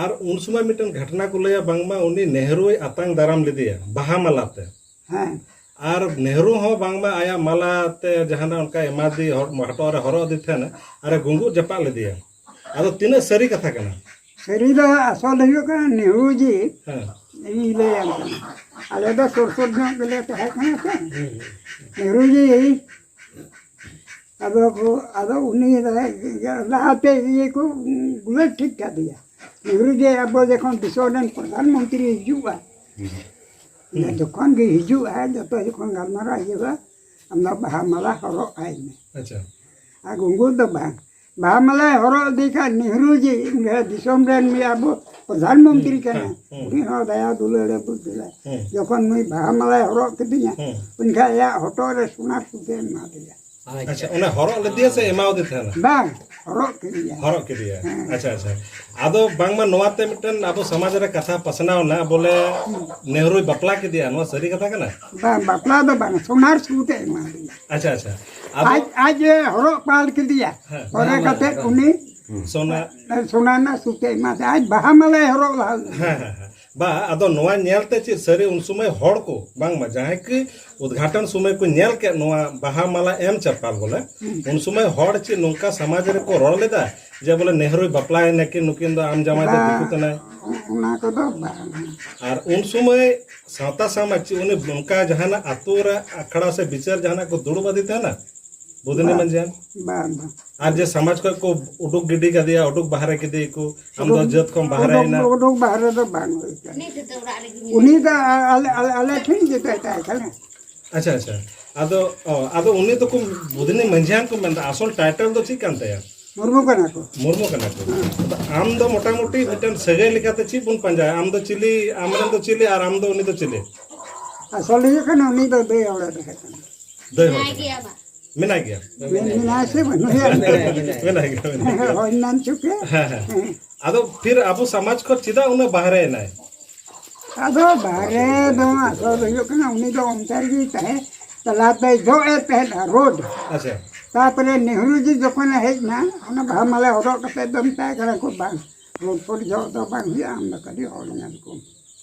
ᱟᱨ ᱩᱱ ᱥᱚᱢᱚᱭ ᱢᱤᱫᱴᱮᱱ ᱜᱷᱚᱴᱱᱟ ᱠᱚ ᱞᱟᱹᱭᱟ, ᱵᱟᱝᱢᱟ ᱩᱱᱤ ᱱᱮᱦᱨᱩᱭ ᱟᱛᱟᱝ ᱫᱟᱨᱟᱢ ᱞᱮᱫᱮᱭᱟ ᱵᱟᱦᱟ ᱢᱟᱞᱟ ᱛᱮ᱾ ᱦᱮᱸ᱾ ᱟᱨ ᱱᱮᱦᱨᱩ ᱦᱚᱸ ᱵᱟᱝᱢᱟ ᱟᱭᱟᱜ ᱢᱟᱞᱟ ᱛᱮ ᱡᱟᱦᱟᱱᱟᱜ ᱚᱱᱠᱟ ᱮᱢᱟᱫᱮ, ᱦᱚᱲ-, ᱦᱚᱴᱚᱜ ᱨᱮ ᱦᱚᱨᱚᱜ ᱟᱫᱮ ᱛᱟᱦᱮᱱᱟ, ᱟᱨᱮ ᱜᱩᱸᱜᱩᱫ ᱡᱟᱯᱟᱜ ᱞᱮᱫᱮᱭᱟ᱾ ᱟᱫᱚ ᱛᱤᱱᱟᱹᱜ ᱥᱟᱹᱨᱤ ᱠᱟᱛᱷᱟ ᱠᱟᱱᱟ? ᱥᱟᱹᱨᱤ ᱫᱚ ᱟᱥᱚᱞ ᱦᱩᱭᱩᱜ ᱠᱟᱱᱟ, ᱱᱮᱦᱨᱩ ᱡᱤ, ᱦᱮᱸ᱾ ᱤᱧ ᱞᱟᱹᱭᱟᱢ ᱠᱟᱱᱟ, ᱟᱞᱮ ᱫᱚ ᱥᱩᱨ ᱥᱩᱨ ᱧᱚᱜ ᱜᱮᱞᱮ ᱛᱟᱦᱮᱸ ᱠᱟᱱᱟ ᱥᱮ᱾ ᱦᱩᱸ᱾ ᱱᱮᱦᱨᱩ ᱡᱤ ᱟᱫᱚ ᱠᱚ, ᱟᱫᱚ ᱩᱱᱤ ᱞᱟᱦᱟᱛᱮ ᱤᱭᱟᱹ ᱠᱚ ᱵᱩᱞᱮ ᱴᱷᱤᱠ ᱠᱟᱫᱮᱭᱟ᱾ ᱱᱮᱦᱨᱩ ᱡᱮ ᱟᱵᱚ ᱡᱚᱠᱷᱚᱱ ᱫᱤᱥᱚᱢ ᱨᱮᱱ ᱯᱨᱚᱫᱷᱟᱱ ᱢᱚᱱᱛᱨᱤ ᱦᱤᱡᱩᱜᱼᱟ, ᱦᱩᱸ᱾ ᱡᱚᱠᱷᱚᱱ ᱜᱮ ᱦᱤᱡᱩᱜᱼᱟ, ᱡᱚᱛᱚ ᱡᱚᱠᱷᱚᱱ ᱜᱟᱞᱢᱟᱨᱟᱣ ᱦᱩᱭᱩᱜᱼᱟ, ᱟᱢ ᱫᱚ ᱵᱟᱦᱟ ᱢᱟᱞᱟ ᱦᱚᱨᱚᱜ ᱟᱭ ᱢᱮ᱾ ᱟᱪᱪᱷᱟ᱾ ᱟᱨ ᱜᱩᱸᱜᱩ ᱫᱚ ᱵᱟᱝ᱾ ᱵᱟᱦᱟ ᱢᱟᱞᱟᱭ ᱦᱚᱨᱚᱜ ᱤᱫᱤ ᱠᱷᱟᱱ ᱱᱮᱦᱨᱩ ᱡᱮ ᱫᱤᱥᱚᱢ ᱨᱮᱱ ᱢᱤᱫ ᱟᱵᱚ ᱯᱨᱚᱫᱷᱟᱱ ᱢᱚᱱᱛᱨᱤ ᱦᱩᱸ, ᱠᱟᱱᱟᱭ, ᱦᱮᱸ, ᱦᱩᱸ᱾ ᱩᱱᱤ ᱦᱚᱸ ᱫᱟᱭᱟ ᱫᱩᱞᱟᱹᱲ ᱮ ᱵᱩᱡᱽ ᱞᱮᱫᱟ᱾ ᱦᱩᱸ᱾ ᱡᱚᱠᱷᱚᱱ ᱱᱩᱭ ᱵᱟᱦᱟ ᱢᱟᱞᱟᱭ ᱦᱚᱨᱚᱜ ᱠᱤᱫᱤᱧᱟ, ᱦᱩᱸ᱾ ᱩᱱᱠᱷᱟᱱ ᱟᱭᱟᱜ ᱦᱚᱴᱚᱜ ᱨᱮ ᱥᱚᱱᱟ ᱥᱩᱛᱟᱹᱢ ᱮᱢᱟ ᱫᱮᱭᱟ᱾ ᱟᱪᱪᱷᱟ, ᱚᱱᱟ ᱦᱚᱨᱚᱜ ᱞᱮᱫᱮᱭᱟ ᱥᱮ ᱮᱢᱟᱣᱟᱫᱮ ᱛᱟᱦᱮᱱᱟ? ᱵᱟᱝ, ᱦᱚᱨᱚᱜ ᱠᱮᱫᱮᱭᱟ᱾ ᱦᱚᱨᱚᱜ ᱠᱮᱫᱮᱭᱟ᱾ ᱦᱮᱸ᱾ ᱟᱪᱪᱷᱟ, ᱟᱪᱪᱷᱟ᱾ ᱟᱫᱚ ᱵᱟᱝᱢᱟ ᱱᱚᱣᱟ ᱛᱮ ᱢᱤᱫᱴᱮᱱ ᱟᱵᱚ ᱥᱚᱢᱟᱡᱽ ᱨᱮ ᱠᱟᱛᱷᱟ ᱯᱟᱥᱱᱟᱣ ᱮᱱᱟ, ᱵᱚᱞᱮ ᱦᱩᱸ᱾ ᱱᱮᱦᱨᱩᱭ ᱵᱟᱯᱞᱟ ᱠᱮᱫᱮᱭᱟ, ᱱᱚᱣᱟ ᱥᱟᱹᱨᱤ ᱠᱟᱛᱷᱟ ᱠᱟᱱᱟ? ᱵᱟᱝ, ᱵᱟᱯᱞᱟ ᱫᱚ ᱵᱟᱝ, ᱥᱚᱱᱟᱨ ᱥᱩᱛ ᱮ ᱮᱢᱟ ᱫᱮᱭᱟ᱾ ᱟᱪᱪᱷᱟ, ᱟᱪᱪᱷᱟ᱾ ᱟᱫᱚ ᱟᱡ, ᱟᱡ ᱮ ᱦᱚᱨᱚᱜ ᱯᱟᱲ ᱠᱮᱫᱮᱭᱟ᱾ ᱦᱮᱸ᱾ ᱯᱚᱨᱮ ᱦᱮᱸ, ᱠᱟᱛᱮ ᱦᱮᱸ᱾ ᱩᱱᱤ ᱥᱚᱱᱟ᱾ ᱥᱚᱱᱟ ᱨᱮᱱᱟᱜ ᱥᱩᱛᱟᱹᱢ ᱮᱢᱟ ᱫᱮᱭᱟ, ᱟᱡ ᱵᱟᱦᱟ ᱢᱟᱞᱟᱭ ᱦᱚᱨᱚᱜ ᱞᱟᱦᱟ ᱞᱮᱫᱟ᱾ ᱦᱮᱸ, ᱦᱮᱸ, ᱦᱮᱸ᱾ ᱵᱟ, ᱟᱫᱚ ᱱᱚᱣᱟ ᱧᱮᱞ ᱛᱮ ᱪᱮᱫ ᱥᱟᱹᱨᱤ ᱩᱱ ᱥᱚᱢᱚᱭ ᱦᱚᱲ ᱠᱚ, ᱵᱟᱝᱢᱟ ᱡᱟᱦᱟᱸᱭ ᱠᱚ ᱩᱫᱽᱜᱷᱟᱴᱚᱱ ᱥᱚᱢᱚᱭ ᱠᱚ ᱧᱮᱞ ᱠᱮᱫ ᱱᱚᱣᱟ ᱵᱟᱦᱟ ᱢᱟᱞᱟ ᱮᱢ ᱪᱟᱯᱟᱞ ᱵᱚᱞᱮ, ᱦᱩᱸ᱾ ᱩᱱ ᱥᱚᱢᱚᱭ ᱦᱚᱲ ᱪᱮᱫ ᱱᱚᱝᱠᱟ ᱥᱚᱢᱟᱡᱽ ᱨᱮᱠᱚ ᱨᱚᱲ ᱞᱮᱫᱟ ᱡᱮ ᱵᱚᱞᱮ ᱱᱮᱦᱨᱩᱭ ᱵᱟᱯᱞᱟᱭᱮᱱᱟ ᱠᱤ ᱱᱩᱠᱤᱱ ᱫᱚ ᱟᱢ ᱡᱟᱶᱟᱭ ᱫᱚ ᱵᱟᱝ, ᱫᱤᱠᱩ ᱠᱟᱱᱟᱭ? ᱚᱱᱟ ᱠᱚᱫᱚ ᱵᱟᱝ᱾ ᱟᱨ ᱩᱱ ᱥᱚᱢᱚᱭ ᱥᱟᱶᱛᱟ ᱥᱚᱢᱟᱡᱽ ᱪᱮᱫ ᱩᱱᱤ ᱚᱱᱠᱟ ᱡᱟᱦᱟᱱᱟᱜ ᱟᱛᱳ ᱨᱮ ᱟᱠᱷᱲᱟ ᱥᱮ ᱵᱤᱪᱟᱹᱨ ᱡᱟᱦᱟᱱᱟᱜ ᱠᱚ ᱫᱩᱲᱩᱵ ᱟᱫᱮ ᱛᱟᱦᱮᱱᱟ? ᱵᱩᱫᱷᱱᱤ ᱵᱟᱝ, ᱢᱟᱹᱡᱷᱤᱭᱟᱱ? ᱵᱟᱝ, ᱵᱟᱝ᱾ ᱟᱨ ᱡᱮ ᱥᱚᱢᱟᱡᱽ ᱠᱷᱚᱱ ᱠᱚ ᱩᱰᱩᱠ ᱜᱤᱰᱤ ᱠᱟᱫᱮᱭᱟ, ᱩᱰᱩᱠ ᱵᱟᱦᱨᱮ ᱠᱮᱫᱮᱭᱟ ᱠᱚ, ᱟᱢ ᱫᱚ ᱩᱰᱩᱠ, ᱡᱟᱹᱛ ᱠᱷᱚᱱ ᱵᱟᱦᱨᱮᱭᱮᱱᱟ᱾ ᱩᱰᱩᱠ, ᱩᱰᱩᱠ ᱵᱟᱦᱨᱮ ᱫᱚ ᱵᱟᱝ ᱦᱩᱭ ᱠᱟᱱᱟ᱾ ᱩᱱᱤ ᱫᱚ ᱟᱞᱮ, ᱟᱞᱮ, ᱟᱞᱮ ᱴᱷᱮᱱ ᱜᱮ ᱛᱟᱦᱮᱸ, ᱛᱟᱦᱮᱸ ᱠᱟᱱᱟ᱾ ᱟᱪᱪᱷᱟ, ᱟᱪᱪᱷᱟ᱾ ᱟᱫᱚ, ᱚ, ᱟᱫᱚ ᱩᱱᱤ ᱫᱚᱠᱚ ᱵᱩᱫᱷᱱᱤ ᱢᱟᱹᱡᱷᱤᱭᱟᱱ ᱠᱚ ᱢᱮᱱᱫᱟ, ᱟᱥᱚᱞ ᱴᱟᱭᱴᱮᱞ ᱫᱚ ᱪᱮᱫ ᱠᱟᱱ ᱛᱟᱭᱟ? ᱢᱩᱨᱢᱩ ᱠᱟᱱᱟ ᱠᱚ᱾ ᱢᱩᱨᱢᱩ ᱠᱟᱱᱟ ᱠᱚ᱾ ᱟᱫᱚ ᱟᱢ ᱫᱚ ᱢᱚᱴᱟᱢᱩᱴᱤ ᱢᱤᱫᱴᱮᱱ ᱥᱟᱹᱜᱟᱹᱭ ᱞᱮᱠᱟᱛᱮ ᱪᱮᱫ ᱵᱚᱱ ᱯᱟᱸᱡᱟᱭᱟ? ᱟᱢ ᱫᱚ ᱪᱤᱞᱤ, ᱟᱢᱨᱮᱱ ᱫᱚ ᱪᱤᱞᱤ ᱟᱨ ᱟᱢ ᱫᱚ ᱩᱱᱤ ᱫᱚ ᱪᱤᱞᱤ? ᱟᱥᱚᱞ ᱦᱩᱭᱩᱜ ᱠᱟᱱᱟ, ᱩᱱᱤ ᱫᱚ ᱫᱟᱹᱭ ᱦᱚᱲᱮ ᱛᱟᱦᱮᱸ ᱠᱟᱱᱟ᱾ ᱫᱟᱹᱭ ᱦᱚᱲ ᱠᱟᱱᱟ᱾ ᱢᱮᱱᱟᱭ ᱜᱮᱭᱟ᱾ ᱢᱮᱱ-, ᱢᱮᱱᱟᱭ ᱥᱮ ᱵᱟᱹᱱᱩᱭᱟ? ᱢᱮᱱᱟᱭ ᱜᱮᱭᱟ, ᱢᱮᱱᱟᱭ ᱜᱮᱭᱟ᱾ ᱦᱳᱭ, ᱢᱮᱱ ᱪᱚ ᱯᱮ᱾ ᱦᱮᱸ, ᱦᱮᱸ᱾ ᱦᱮᱸ᱾ ᱟᱫᱚ ᱯᱷᱤᱨ ᱟᱵᱚ ᱥᱚᱢᱟᱡᱽ ᱠᱷᱚᱱ ᱪᱮᱫᱟᱜ ᱩᱱᱟᱹᱜ ᱵᱟᱦᱨᱮ ᱮᱱᱟᱭ? ᱟᱫᱚ ᱵᱟᱦᱨᱮ ᱫᱚ ᱟᱥᱚᱞ ᱦᱩᱭᱩᱜ ᱠᱟᱱᱟ, ᱩᱱᱤ ᱫᱚ ᱚᱱᱛᱮ ᱨᱮᱜᱮᱭ ᱛᱟᱦᱮᱸ, ᱛᱟᱞᱟᱛᱮ ᱡᱚᱜ ᱮ ᱛᱟᱦᱮᱸᱫ ᱨᱳᱰ᱾ ᱟᱪᱪᱷᱟ᱾ ᱛᱟᱯᱚᱨᱮ ᱱᱮᱦᱨᱩ ᱡᱤ ᱡᱚᱠᱷᱚᱱᱮ ᱦᱮᱡ ᱮᱱᱟ, ᱚᱱᱟ ᱵᱟᱦᱟ ᱢᱟᱞᱟ ᱦᱚᱨᱚᱜ ᱠᱟᱛᱮ ᱫᱚ ᱢᱮᱛᱟᱭ ᱠᱟᱱᱟ ᱠᱚ, "ᱵᱟᱝ, ᱨᱳᱰ ᱯᱷᱳᱰ ᱡᱚᱜ ᱫᱚ ᱵᱟᱝ ᱦᱩᱭᱩᱜᱼᱟ, ᱟᱢ ᱫᱚ ᱠᱷᱟᱹᱞᱤ ᱦᱚᱲ ᱧᱮᱞ ᱠᱚᱢ᱾"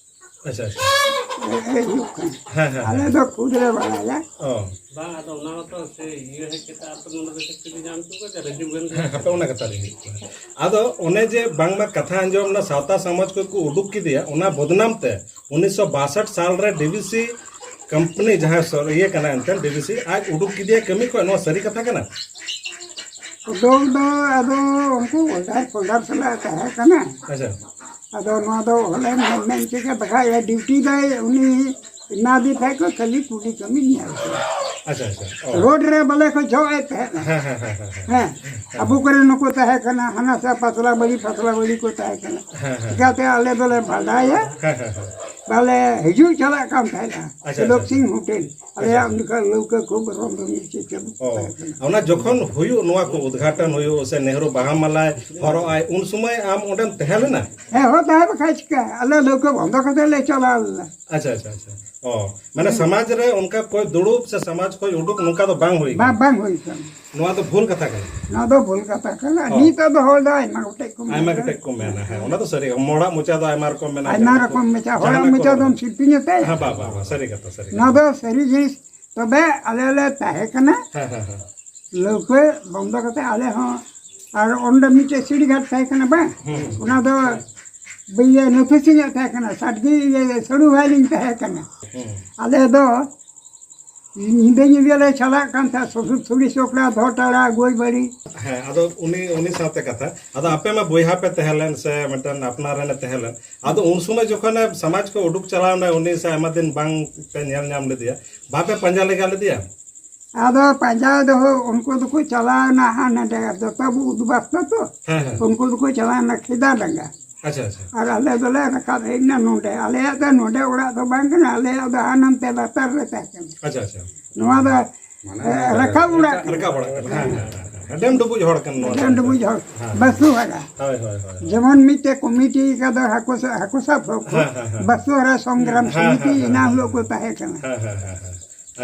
ᱟᱪᱪᱷᱟ, ᱟᱪᱪᱷᱟ᱾ ᱮ, ᱮ, ᱦᱩᱭᱩᱜ ᱠᱟᱱᱟ᱾ ᱦᱮᱸ, ᱦᱮᱸ, ᱟᱞᱮ ᱦᱮᱸ᱾ ᱫᱚ ᱠᱷᱩᱫ ᱞᱮ ᱵᱟᱲᱟᱭᱟ᱾ ᱚ᱾ ᱵᱟᱝ, ᱟᱫᱚ ᱚᱱᱟ ᱢᱟᱛᱚ ᱥᱮ ᱤᱭᱟᱹ ᱦᱮᱡ ᱠᱟᱛᱮ ᱟᱨ ᱛᱚ ᱱᱚᱰᱮ ᱫᱚ ᱪᱟᱹᱠᱨᱤ ᱧᱟᱢ ᱦᱚᱪᱚ ᱠᱟᱫᱟ, ᱨᱟᱡᱤᱵᱽ ᱜᱟᱱᱫᱷᱤ᱾ ᱦᱮᱸ, ᱦᱟᱯᱮ ᱚᱱᱟ ᱠᱟᱛᱷᱟ ᱨᱮ ᱦᱤᱡᱩᱜ ᱠᱟᱱᱟ᱾ ᱟᱫᱚ ᱚᱱᱮ ᱡᱮ ᱵᱟᱝᱢᱟ ᱠᱟᱛᱷᱟ ᱟᱸᱡᱚᱢ ᱮᱱᱟ, ᱥᱟᱶᱛᱟ ᱥᱚᱢᱟᱡᱽ ᱠᱚ ᱠᱚ ᱩᱰᱩᱠ ᱠᱮᱫᱮᱭᱟ, ᱚᱱᱟ ᱵᱚᱫᱱᱟᱢ ᱛᱮ ᱩᱱᱤᱥᱥᱚ ᱵᱟᱥᱴ ᱥᱟᱞ ᱨᱮ ᱰᱤ ᱵᱤ ᱥᱤ ᱠᱳᱢᱯᱟᱱᱤ ᱡᱟᱦᱟᱸ ᱥᱚᱨ-, ᱤᱭᱟᱹ ᱠᱟᱱᱟ ᱮᱱᱛᱮ ᱰᱤ ᱵᱤ ᱥᱤ, ᱟᱡ ᱩᱰᱩᱠ ᱠᱮᱫᱮᱭᱟ ᱠᱟᱹᱢᱤ ᱠᱷᱚᱱ, ᱱᱚᱣᱟ ᱥᱟᱹᱨᱤ ᱠᱟᱛᱷᱟ ᱠᱟᱱᱟ? ᱩᱰᱩᱠ ᱫᱚ ᱟᱫᱚ ᱩᱱᱠᱩ ᱚᱨᱰᱟᱨ ᱯᱷᱳᱞᱰᱟᱨ ᱥᱟᱞᱟᱜ ᱛᱟᱦᱮᱸ ᱠᱟᱱᱟ᱾ ᱟᱪᱪᱷᱟ᱾ ᱟᱫᱚ ᱱᱚᱣᱟ ᱫᱚ ᱚᱦᱚᱞᱮ ᱢᱮᱱ, ᱢᱮᱱ ᱪᱤᱠᱟᱹ ᱵᱟᱠᱷᱟᱡ ᱰᱤᱭᱩᱴᱤ ᱫᱟᱭ ᱩᱱᱤ ᱮᱢᱟ ᱫᱮ ᱠᱷᱟᱡ ᱠᱚ ᱠᱷᱟᱹᱞᱤ ᱠᱩᱞᱤ ᱠᱟᱹᱢᱤ ᱧᱮᱞ ᱠᱮᱭᱟ᱾ ᱟᱪᱪᱷᱟ, ᱟᱪᱪᱷᱟ᱾ ᱚ᱾ ᱨᱳᱰ ᱨᱮ ᱵᱚᱞᱮ ᱠᱚ ᱡᱚᱜ ᱮᱫ ᱛᱟᱦᱮᱸᱱᱟ᱾ ᱦᱮᱸ, ᱦᱮᱸ, ᱦᱮᱸ, ᱦᱮᱸ, ᱦᱮᱸ᱾ ᱦᱮᱸ, ᱟᱵᱚ ᱠᱚᱨᱮ ᱱᱩᱠᱩ ᱛᱟᱦᱮᱸ ᱠᱟᱱᱟ, ᱦᱟᱱᱟ ᱥᱟ ᱯᱟᱥᱞᱟ ᱵᱟᱲᱤ, ᱯᱟᱥᱞᱟ ᱵᱟᱲᱤ ᱠᱚ ᱛᱟᱦᱮᱸ ᱠᱟᱱᱟ᱾ ᱦᱮᱸ, ᱦᱮᱸ᱾ ᱪᱤᱠᱟᱹᱛᱮ ᱟᱞᱮ ᱫᱚᱞᱮ ᱵᱟᱰᱟᱭᱟ᱾ ᱦᱮᱸ, ᱦᱮᱸ, ᱦᱮᱸ᱾ ᱛᱟᱦᱞᱮ ᱦᱤᱡᱩᱜ ᱪᱟᱞᱟᱜ ᱠᱟᱱ ᱛᱟᱦᱮᱸᱱᱟ᱾ ᱟᱪᱪᱷᱟ, ᱛᱤᱞᱚᱠ ᱟᱪᱪᱷᱟ, ᱥᱤᱝ ᱟᱪᱪᱷᱟ᱾ ᱦᱳᱴᱮᱞ᱾ ᱟᱪᱪᱷᱟ, ᱟᱞᱮᱭᱟᱜ ᱟᱪᱪᱷᱟ᱾ ᱩᱱ ᱡᱚᱠᱷᱚᱱ ᱞᱟᱹᱣᱠᱟᱹ ᱠᱷᱩᱵ ᱨᱚᱢ ᱨᱚᱢ ᱪᱮ ᱪᱟᱹᱞᱩ ᱚ, ᱛᱟᱦᱮᱸ ᱠᱟᱱᱟ᱾ ᱚᱱᱟ ᱡᱚᱠᱷᱚᱱ ᱦᱩᱭᱩᱜ, ᱱᱚᱣᱟ ᱠᱚ ᱩᱫᱽᱜᱷᱟᱴᱚᱱ ᱦᱩᱭᱩᱜ ᱥᱮ ᱱᱮᱦᱨᱩ ᱵᱟᱦᱟ ᱢᱟᱞᱟᱭ ᱦᱚᱨᱚᱜ ᱟᱭ, ᱩᱱ ᱥᱚᱢᱚᱭ ᱟᱢ ᱚᱸᱰᱮᱢ ᱛᱟᱦᱮᱸ ᱞᱮᱱᱟ? ᱦᱮᱸ, ᱦᱚᱸ, ᱛᱟᱦᱮᱸ ᱵᱟᱠᱷᱟᱡ ᱪᱤᱠᱟᱹ? ᱟᱞᱮ ᱞᱟᱹᱣᱠᱟᱹ ᱵᱚᱱᱫᱚ ᱠᱟᱛᱮ ᱞᱮ ᱪᱟᱞᱟᱣ ᱞᱮᱱᱟ᱾ ᱟᱪᱪᱷᱟ, ᱟᱪᱪᱷᱟ, ᱟᱪᱪᱷᱟ᱾ ᱚ, ᱢᱟᱱᱮ ᱦᱩᱸ᱾ ᱥᱚᱢᱟᱡᱽ ᱨᱮ ᱚᱱᱠᱟ ᱠᱚᱭ ᱫᱩᱲᱩᱵ ᱥᱮ ᱥᱚᱢᱟᱡᱽ ᱠᱷᱚᱡ ᱩᱰᱩᱠ ᱱᱚᱝᱠᱟ ᱫᱚ ᱵᱟᱝ ᱦᱩᱭ ᱵᱟᱝ, ᱠᱟᱱᱟ? ᱵᱟᱝ ᱦᱩᱭ ᱠᱟᱱᱟ᱾ ᱱᱚᱣᱟ ᱫᱚ ᱵᱷᱩᱞ ᱠᱟᱛᱷᱟ ᱠᱟᱱᱟ᱾ ᱱᱚᱣᱟ ᱫᱚ ᱵᱷᱩᱞ ᱠᱟᱛᱷᱟ ᱠᱟᱱᱟ᱾ ᱚ᱾ ᱱᱤᱛᱚᱜ ᱫᱚ ᱦᱚᱲ ᱫᱚ ᱟᱭᱢᱟ ᱜᱚᱴᱮᱡ ᱠᱚ ᱟᱭᱢᱟ ᱢᱮᱱᱟ᱾ ᱜᱚᱴᱮᱡ ᱠᱚ ᱢᱮᱱᱟ, ᱦᱮᱸ, ᱚᱱᱟ ᱫᱚ ᱥᱟᱹᱨᱤ ᱜᱮ᱾ ᱦᱚᱲᱟᱜ ᱢᱚᱪᱟ ᱫᱚ ᱟᱭᱢᱟ ᱨᱚᱠᱚᱢ ᱢᱮᱱᱟᱜᱼᱟ, ᱟᱭᱢᱟ ᱡᱟᱦᱟᱱᱟᱜ ᱠᱚ, ᱨᱚᱠᱚᱢ ᱢᱚᱪᱟ, ᱦᱚᱲᱟᱜ ᱡᱟᱦᱟᱱᱟᱜ ᱠᱚ ᱢᱚᱪᱟ ᱫᱚᱢ ᱨᱚᱲᱟ᱾ ᱥᱤᱞᱯᱤᱧ ᱟᱛᱮ? ᱦᱮᱸ, ᱵᱟ, ᱵᱟ, ᱵᱟ, ᱥᱟᱹᱨᱤ ᱠᱟᱛᱷᱟ, ᱥᱟᱹᱨᱤ ᱱᱚᱣᱟ ᱠᱟᱛᱷᱟ᱾ ᱫᱚ ᱥᱟᱹᱨᱤ ᱡᱤᱱᱤᱥ᱾ ᱛᱚᱵᱮ ᱟᱞᱮ ᱞᱮ ᱛᱟᱦᱮᱸ ᱠᱟᱱᱟ᱾ ᱦᱮᱸ, ᱦᱮᱸ, ᱦᱮᱸ᱾ ᱞᱟᱹᱣᱠᱟᱹ ᱵᱚᱱᱫᱚ ᱠᱟᱛᱮ ᱟᱞᱮ ᱦᱚᱸ, ᱟᱨ ᱚᱸᱰᱮ ᱢᱤᱫᱴᱮᱡ ᱥᱤᱲᱤ ᱜᱷᱟᱴ ᱛᱟᱦᱮᱸ ᱠᱟᱱᱟ ᱵᱟᱝ? ᱦᱩᱸ, ᱦᱩᱸ᱾ ᱚᱱᱟ ᱫᱚ ᱤᱭᱟᱹ ᱱᱚᱛᱷᱩ ᱥᱤᱝ ᱟᱜ ᱛᱟᱦᱮᱸ ᱠᱟᱱᱟ, ᱥᱟᱰᱜᱮ ᱤᱭᱟᱹ ᱥᱟᱹᱲᱩ ᱵᱷᱟᱭ ᱞᱤᱧ ᱛᱟᱦᱮᱸ ᱠᱟᱱᱟ᱾ ᱦᱩᱸ᱾ ᱟᱞᱮ ᱫᱚ ᱧᱤᱫᱟᱹ ᱧᱤᱫᱟᱹ ᱞᱮ ᱪᱟᱞᱟᱜ ᱠᱟᱱ ᱛᱟᱦᱮᱸᱫ, ᱥᱩᱥᱩᱨ ᱥᱩᱲᱤ ᱪᱚᱠᱲᱟ, ᱫᱷᱚᱴᱟᱲᱟ, ᱜᱳᱭᱵᱟᱲᱤ᱾ ᱦᱮᱸ, ᱟᱫᱚ ᱩᱱᱤ, ᱩᱱᱤ ᱥᱟᱶᱛᱮ ᱠᱟᱛᱷᱟ, ᱟᱫᱚ ᱟᱯᱮ ᱢᱟ ᱵᱚᱭᱦᱟ ᱯᱮ ᱛᱟᱦᱮᱸ ᱞᱮᱱ ᱥᱮ ᱢᱤᱫᱴᱮᱱ ᱟᱯᱱᱟᱨ ᱨᱮᱱᱮ ᱛᱟᱦᱮᱸ ᱞᱮᱱ, ᱟᱫᱚ ᱩᱱ ᱥᱚᱢᱚᱭ ᱡᱚᱠᱷᱚᱱ ᱥᱚᱢᱟᱡᱽ ᱠᱚ ᱩᱰᱩᱠ ᱪᱟᱞᱟᱣ ᱮᱱᱟ, ᱩᱱᱤ ᱥᱮ ᱟᱭᱢᱟ ᱫᱤᱱ ᱵᱟᱝ ᱯᱮ ᱧᱮᱞ ᱧᱟᱢ ᱞᱮᱫᱮᱭᱟ, ᱵᱟᱯᱮ ᱯᱟᱸᱡᱟ ᱞᱮᱜᱟ ᱞᱮᱫᱮᱭᱟ? ᱟᱫᱚ ᱯᱟᱸᱡᱟ ᱫᱚ ᱩᱱᱠᱩ ᱫᱚᱠᱚ ᱪᱟᱞᱟᱣ ᱮᱱᱟ ᱦᱟᱸᱜ ᱱᱟᱰᱮ, ᱡᱚᱛᱚ ᱵᱚ ᱩᱫᱩᱵᱟᱥᱛᱟ ᱛᱚ᱾ ᱦᱮᱸ, ᱦᱮᱸ᱾ ᱩᱱᱠᱩ ᱫᱚᱠᱚ ᱪᱟᱞᱟᱣ ᱮᱱᱟ ᱠᱷᱮᱫᱟ ᱰᱟᱸᱜᱟ᱾ ᱟᱪᱪᱷᱟ, ᱟᱪᱪᱷᱟ᱾ ᱟᱨ ᱟᱞᱮ ᱫᱚᱞᱮ ᱨᱟᱠᱟᱵ ᱦᱮᱡ ᱮᱱᱟ ᱱᱚᱰᱮ᱾ ᱟᱞᱮᱭᱟᱜ ᱫᱚ ᱱᱚᱰᱮ ᱚᱲᱟᱜ ᱫᱚ ᱵᱟᱝ ᱠᱟᱱᱟ, ᱟᱞᱮᱭᱟᱜ ᱫᱚ ᱦᱟᱱᱟᱱᱛᱮ ᱞᱟᱛᱟᱨ ᱨᱮ ᱛᱟᱦᱮᱸ ᱠᱟᱱᱟ᱾ ᱟᱪᱪᱷᱟ, ᱟᱪᱪᱷᱟ᱾ ᱱᱚᱣᱟ ᱫᱚ, ᱢᱟᱱᱮ ᱮ, ᱨᱟᱠᱟᱵ ᱚᱲᱟᱜ ᱠᱟᱱᱟ᱾ ᱨᱟᱠᱟᱵ ᱚᱲᱟᱜ ᱠᱟᱱᱟ᱾ ᱦᱮᱸ, ᱦᱮᱸ, ᱦᱮᱸ᱾ ᱰᱮᱢ ᱰᱩᱵᱩᱡ ᱦᱚᱲ ᱠᱟᱱᱟ ᱱᱚᱣᱟ ᱰᱮᱢ ᱫᱚ᱾ ᱰᱩᱵᱩᱡ ᱦᱚᱲ᱾ ᱦᱮᱸ, ᱦᱮᱸ᱾ ᱵᱟᱹᱥᱩ ᱦᱟᱨᱟ᱾ ᱦᱳᱭ, ᱦᱳᱭ, ᱦᱳᱭ᱾ ᱡᱮᱢᱚᱱ ᱢᱤᱫᱴᱮᱡ ᱠᱚᱢᱤᱴᱤ ᱠᱟᱫᱟ ᱦᱟᱹᱠᱩ ᱥᱟ-, ᱦᱟᱹᱠᱩ ᱥᱟᱵ ᱦᱚᱲ ᱠᱚ᱾ ᱦᱮᱸ, ᱦᱮᱸ, ᱦᱮᱸ᱾ ᱵᱟᱹᱥᱩ ᱦᱟᱨᱟ ᱥᱚᱝᱜᱨᱟᱢ ᱦᱮᱸ, ᱦᱮᱸ, ᱥᱚᱢᱤᱛᱤ ᱦᱮᱸ, ᱤᱱᱟᱹ ᱦᱮᱸ, ᱦᱤᱞᱳᱜ ᱠᱚ ᱦᱮᱸ᱾ ᱛᱟᱦᱮᱸ ᱠᱟᱱᱟ᱾ ᱦᱮᱸ, ᱦᱮᱸ, ᱦᱮᱸ, ᱦᱮᱸ᱾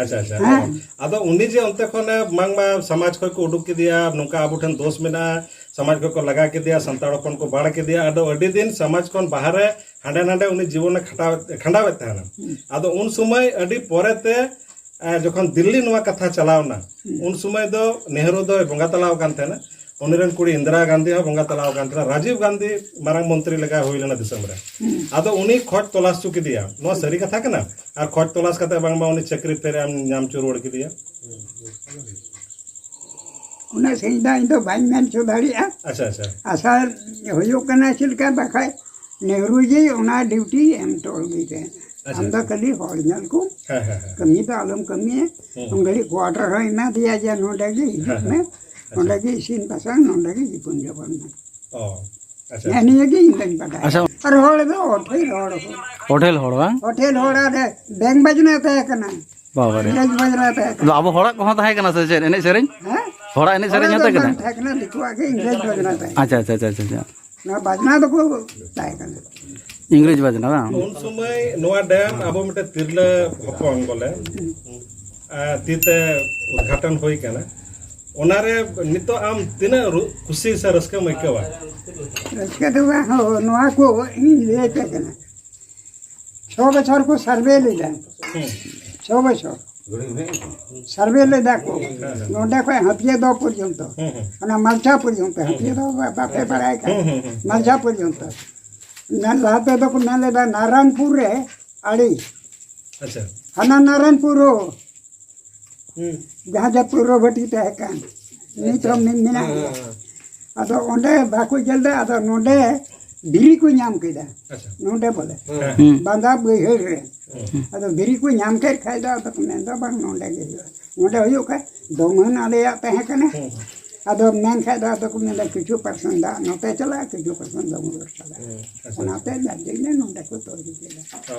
ᱟᱪᱪᱷᱟ, ᱟᱪᱪᱷᱟ᱾ ᱦᱮᱸ᱾ ᱚ, ᱟᱫᱚ ᱩᱱᱤ ᱡᱮ ᱚᱱᱛᱮ ᱠᱷᱚᱱᱮ ᱵᱟᱝᱢᱟ ᱥᱚᱢᱟᱡᱽ ᱠᱷᱚᱱ ᱠᱚ ᱩᱰᱩᱠ ᱠᱮᱫᱮᱭᱟ, ᱱᱚᱝᱠᱟ ᱟᱵᱚ ᱴᱷᱮᱱ ᱫᱳᱥ ᱢᱮᱱᱟᱜᱼᱟ, ᱥᱚᱢᱟᱡᱽ ᱠᱷᱚᱱ ᱠᱚ ᱞᱟᱜᱟ ᱠᱮᱫᱮᱭᱟ, ᱥᱟᱱᱛᱟᱲ ᱦᱚᱯᱚᱱ ᱠᱚ ᱵᱟᱲ ᱠᱮᱫᱮᱭᱟ, ᱟᱫᱚ ᱟᱹᱰᱤ ᱫᱤᱱ ᱥᱚᱢᱟᱡᱽ ᱠᱷᱚᱱ ᱵᱟᱦᱨᱮ ᱦᱟᱸᱰᱮ ᱱᱟᱰᱮ ᱩᱱᱤ ᱡᱤᱵᱚᱱᱮ ᱠᱷᱟᱴᱟᱣ, ᱠᱷᱟᱸᱰᱟᱣᱮᱫ ᱛᱟᱦᱮᱱᱟ᱾ ᱦᱩᱸ᱾ ᱟᱫᱚ ᱩᱱ ᱥᱚᱢᱚᱭ ᱟᱹᱰᱤ ᱯᱚᱨᱮᱛᱮ, ᱮ, ᱡᱚᱠᱷᱚᱱ ᱫᱤᱞᱞᱤ ᱱᱚᱣᱟ ᱠᱟᱛᱷᱟ ᱪᱟᱞᱟᱣ ᱮᱱᱟ, ᱦᱩᱸ᱾ ᱩᱱ ᱥᱚᱢᱚᱭ ᱫᱚ ᱱᱮᱦᱨᱩ ᱫᱚᱭ ᱵᱚᱸᱜᱟ ᱛᱟᱞᱟᱣ ᱟᱠᱟᱱ ᱛᱟᱦᱮᱱᱟ, ᱩᱱᱤ ᱨᱮᱱ ᱠᱩᱲᱤ ᱤᱱᱫᱤᱨᱟ ᱜᱟᱱᱫᱷᱤ ᱦᱚᱸ ᱵᱚᱸᱜᱟ ᱛᱟᱞᱟᱣ ᱟᱠᱟᱱ ᱛᱟᱦᱮᱱᱟ, ᱨᱟᱡᱤᱵᱽ ᱜᱟᱱᱫᱷᱤ ᱢᱟᱨᱟᱝ ᱢᱚᱱᱛᱨᱤ ᱞᱮᱠᱟ ᱦᱩᱭ ᱞᱮᱱᱟ ᱫᱤᱥᱚᱢ ᱨᱮ᱾ ᱦᱩᱸ᱾ ᱟᱫᱚ ᱩᱱᱤ ᱠᱷᱚᱡᱽ ᱛᱚᱞᱟᱥ ᱦᱚᱪᱚ ᱠᱮᱫᱮᱭᱟ, ᱱᱚᱣᱟ ᱥᱟᱹᱨᱤ ᱠᱟᱛᱷᱟ ᱠᱟᱱᱟ? ᱟᱨ ᱠᱷᱚᱡᱽ ᱛᱚᱞᱟᱥ ᱠᱟᱛᱮ ᱵᱟᱝᱢᱟ ᱩᱱᱤ ᱪᱟᱹᱠᱨᱤ ᱯᱮᱨᱮ ᱮᱢ ᱧᱟᱢ ᱦᱚᱪᱚ ᱨᱩᱣᱟᱹᱲ ᱠᱮᱫᱮᱭᱟ᱾ ᱩᱱᱟᱹᱜ ᱥᱟᱺᱜᱤᱧ ᱫᱚ ᱤᱧ ᱫᱚ ᱵᱟᱹᱧ ᱢᱮᱱ ᱦᱚᱪᱚ ᱫᱟᱲᱮᱭᱟᱜᱼᱟ᱾ ᱟᱪᱪᱷᱟ, ᱟᱪᱪᱷᱟ᱾ ᱟᱥᱟ ᱦᱩᱭᱩᱜ ᱠᱟᱱᱟ ᱪᱮᱫ ᱞᱮᱠᱟ, ᱵᱟᱠᱷᱟᱡ ᱱᱮᱦᱨᱩ ᱡᱤ ᱚᱱᱟ ᱰᱤᱭᱩᱴᱤ ᱮᱢ ᱦᱚᱴᱚ ᱟᱹᱜᱩᱭ ᱛᱟᱦᱮᱸᱫ᱾ ᱟᱪᱪᱷᱟ, ᱟᱢ ᱫᱚ ᱟᱪᱪᱷᱟ᱾ ᱠᱷᱟᱹᱞᱤ ᱦᱚᱲ ᱧᱮᱞ ᱠᱚ, ᱦᱮᱸ, ᱦᱮᱸ, ᱦᱮᱸ᱾ ᱠᱟᱹᱢᱤ ᱫᱚ ᱟᱞᱚᱢ ᱠᱟᱹᱢᱤᱭᱟ᱾ ᱦᱩᱸ᱾ ᱩᱱ ᱜᱷᱟᱹᱲᱤᱡ ᱠᱚᱣᱟᱴᱟᱨ ᱦᱚᱸ ᱮᱢᱟ ᱫᱮᱭᱟ ᱡᱮ ᱱᱚᱰᱮ ᱜᱮ ᱦᱤᱡᱩᱜ ᱦᱮᱸ, ᱢᱮ, ᱦᱮᱸ᱾ ᱱᱚᱰᱮ ᱟᱪᱪᱷᱟ᱾ ᱜᱮ ᱤᱥᱤᱱ ᱵᱟᱥᱟᱝ, ᱱᱚᱰᱮ ᱜᱮ ᱡᱤᱵᱚᱱ ᱡᱟᱯᱚᱱ ᱢᱮ᱾ ᱚ᱾ ᱟᱪᱪᱷᱟ᱾ ᱱᱮᱜᱼᱮ ᱱᱤᱭᱟᱹ ᱜᱮ ᱤᱧ ᱫᱚᱧ ᱵᱟᱰᱟᱭᱟ᱾ ᱟᱪᱪᱷᱟ᱾ ᱟᱨ ᱦᱚᱲ ᱫᱚ ᱚᱴᱷᱮᱞ ᱦᱚᱲ ᱠᱚ᱾ ᱚᱴᱷᱮᱞ ᱦᱚᱲ ᱵᱟᱝ? ᱚᱴᱷᱮᱞ ᱦᱚᱲ ᱟᱨ ᱵᱮᱝ ᱵᱟᱡᱽᱱᱟ ᱛᱟᱦᱮᱸ ᱠᱟᱱᱟ᱾ ᱵᱟᱵᱟ ᱨᱮ᱾ ᱵᱮᱝ ᱵᱟᱡᱽᱱᱟ ᱛᱟᱦᱮᱸ ᱠᱟᱱᱟ᱾ ᱟᱫᱚ ᱟᱵᱚ ᱦᱚᱲᱟᱜ ᱠᱚᱦᱚᱸ ᱛᱟᱦᱮᱸ ᱠᱟᱱᱟ ᱥᱮ ᱪᱮᱫ ᱮᱱᱮᱡ ᱥᱮᱨᱮᱧ? ᱦᱮᱸ? ᱦᱚᱲᱟᱜ ᱮᱱᱮᱡ ᱥᱮᱨᱮᱧ ᱦᱚᱸ ᱫᱚ ᱛᱟᱦᱮᱸ ᱠᱟᱱᱟ? ᱵᱟᱝ ᱛᱟᱦᱮᱸ ᱠᱟᱱᱟ, ᱫᱤᱠᱩᱣᱟᱜ ᱜᱮ ᱤᱝᱨᱮᱡᱽ ᱵᱟᱡᱽᱱᱟ ᱛᱟᱦᱮᱸ ᱠᱟᱱᱟ᱾ ᱟᱪᱪᱷᱟ, ᱟᱪᱪᱷᱟ, ᱟᱪᱪᱷᱟ, ᱟᱪᱪᱷᱟ, ᱟᱪᱪᱷᱟ᱾ ᱱᱚᱣᱟ ᱵᱟᱡᱽᱱᱟ ᱫᱚᱠᱚ ᱛᱟᱦᱮᱸ ᱠᱟᱱᱟ᱾ ᱤᱝᱨᱮᱡᱽ ᱵᱟᱡᱽᱱᱟ ᱵᱟᱝ? ᱩᱱ ᱥᱚᱢᱚᱭ ᱱᱚᱣᱟ ᱰᱮᱢ ᱟᱵᱚ ᱢᱤᱫᱴᱮᱱ ᱛᱤᱨᱞᱟᱹ ᱦᱚᱯᱚᱱ ᱵᱚᱞᱮ, ᱟᱨ ᱛᱤ ᱛᱮ ᱩᱫᱽᱜᱷᱟᱴᱚᱱ ᱦᱩᱭ ᱠᱟᱱᱟ᱾ ᱚᱱᱟᱨᱮ ᱱᱤᱛᱚᱜ ᱟᱢ ᱛᱤᱱᱟᱹᱜ ᱨᱩ-, ᱠᱩᱥᱤ ᱥᱮ ᱨᱟᱹᱥᱠᱟᱹᱢ ᱟᱹᱭᱠᱟᱹᱣᱟ? ᱨᱟᱹᱥᱠᱟᱹ ᱫᱚ ᱵᱟᱝ, ᱦᱳ, ᱱᱚᱣᱟ ᱠᱚ ᱤᱧ ᱞᱟᱹᱭ ᱟᱯᱮ ᱠᱟᱱᱟ᱾ ᱪᱷᱚ ᱵᱚᱪᱷᱚᱨ ᱠᱚ ᱥᱟᱨᱵᱷᱮ ᱞᱮᱫᱟ᱾ ᱦᱩᱸ᱾ ᱪᱷᱚ ᱵᱚᱪᱷᱚᱨ ᱥᱟᱨᱵᱷᱮ ᱞᱮᱫᱟ ᱠᱚ᱾ ᱦᱮᱸ, ᱦᱮᱸ᱾ ᱱᱚᱰᱮ ᱠᱷᱚᱱ ᱦᱟᱹᱛᱤᱭᱟᱹ ᱫᱚ ᱯᱚᱨᱡᱚᱱᱛᱚ᱾ ᱦᱩᱸ, ᱦᱩᱸ᱾ ᱚᱱᱟ ᱢᱟᱞᱪᱟ ᱯᱚᱨᱡᱚᱱᱛᱚ᱾ ᱦᱩᱸ, ᱦᱟᱹᱛᱤᱭᱟᱹ ᱫᱚ ᱵᱟ-, ᱵᱟᱯᱮ ᱵᱟᱲᱟᱭ ᱠᱷᱟᱱ᱾ ᱦᱩᱸ, ᱦᱩᱸ, ᱦᱩᱸ᱾ ᱢᱟᱞᱪᱟ ᱯᱚᱨᱡᱚᱱᱛᱚ᱾ ᱢᱮᱱ ᱞᱟᱦᱟ ᱛᱮᱫᱚ ᱠᱚ ᱢᱮᱱ ᱞᱮᱫᱟ ᱱᱟᱨᱟᱱᱯᱩᱨ ᱨᱮ ᱟᱲᱮ᱾ ᱟᱪᱪᱷᱟ᱾ ᱦᱟᱱᱟ ᱱᱟᱨᱟᱱᱯᱩᱨ ᱦᱚᱸ᱾ ᱦᱩᱸ᱾ ᱡᱟᱦᱟᱸ ᱡᱮ ᱯᱩᱨᱵᱚᱵᱚᱨᱛᱤ ᱛᱟᱦᱮᱸ ᱠᱟᱱ, ᱱᱤᱛ ᱦᱚᱸ ᱢᱮᱱ-, ᱢᱮᱱᱟᱜ ᱜᱮᱭᱟ᱾ ᱦᱮᱸ, ᱦᱮᱸ᱾ ᱟᱫᱚ ᱚᱸᱰᱮ ᱵᱟᱠᱚ ᱧᱮᱞ ᱮᱫᱟ, ᱟᱫᱚ ᱱᱚᱰᱮ ᱫᱷᱤᱨᱤ ᱠᱚ ᱧᱟᱢ ᱠᱮᱫᱟ᱾ ᱟᱪᱪᱷᱟ᱾ ᱱᱚᱰᱮ ᱵᱚᱞᱮ᱾ ᱦᱮᱸ᱾ ᱦᱩᱸ᱾ ᱵᱟᱸᱫᱷᱟ ᱵᱟᱹᱭᱦᱟᱹᱲ ᱨᱮ᱾ ᱦᱩᱸ᱾ ᱟᱫᱚ ᱫᱷᱤᱨᱤ ᱠᱚ ᱧᱟᱢ ᱠᱮᱫ ᱠᱷᱟᱡ ᱫᱚ ᱟᱫᱚ ᱠᱚ ᱢᱮᱱᱫᱟ, "ᱵᱟᱝ, ᱱᱚᱰᱮ ᱜᱮ ᱦᱩᱭᱩᱜᱼᱟ, ᱱᱚᱰᱮ ᱦᱩᱭᱩᱜ ᱠᱷᱟᱡ ᱫᱚᱢᱟᱹᱱ ᱟᱞᱮᱭᱟᱜ ᱛᱟᱦᱮᱸ ᱠᱟᱱᱟ᱾" ᱦᱩᱸ᱾ ᱟᱫᱚ ᱢᱮᱱ ᱠᱷᱟᱡ ᱫᱚ ᱟᱫᱚ ᱠᱚ ᱢᱮᱱᱫᱟ, "ᱠᱤᱪᱷᱩ percent ᱫᱟᱜ ᱱᱚᱛᱮ ᱪᱟᱞᱟᱜᱼᱟ, ᱠᱤᱪᱷᱩ percent ᱫᱚ ᱢᱩᱨᱩᱫ ᱪᱟᱞᱟᱜᱼᱟ᱾" ᱦᱩᱸ, ᱟᱪᱪᱷᱟ᱾ ᱚᱱᱟᱛᱮ ᱡᱟᱨ ᱡᱮ ᱱᱚᱰᱮ ᱠᱚ ᱛᱚᱞ ᱠᱮᱫᱟ᱾ ᱚ᱾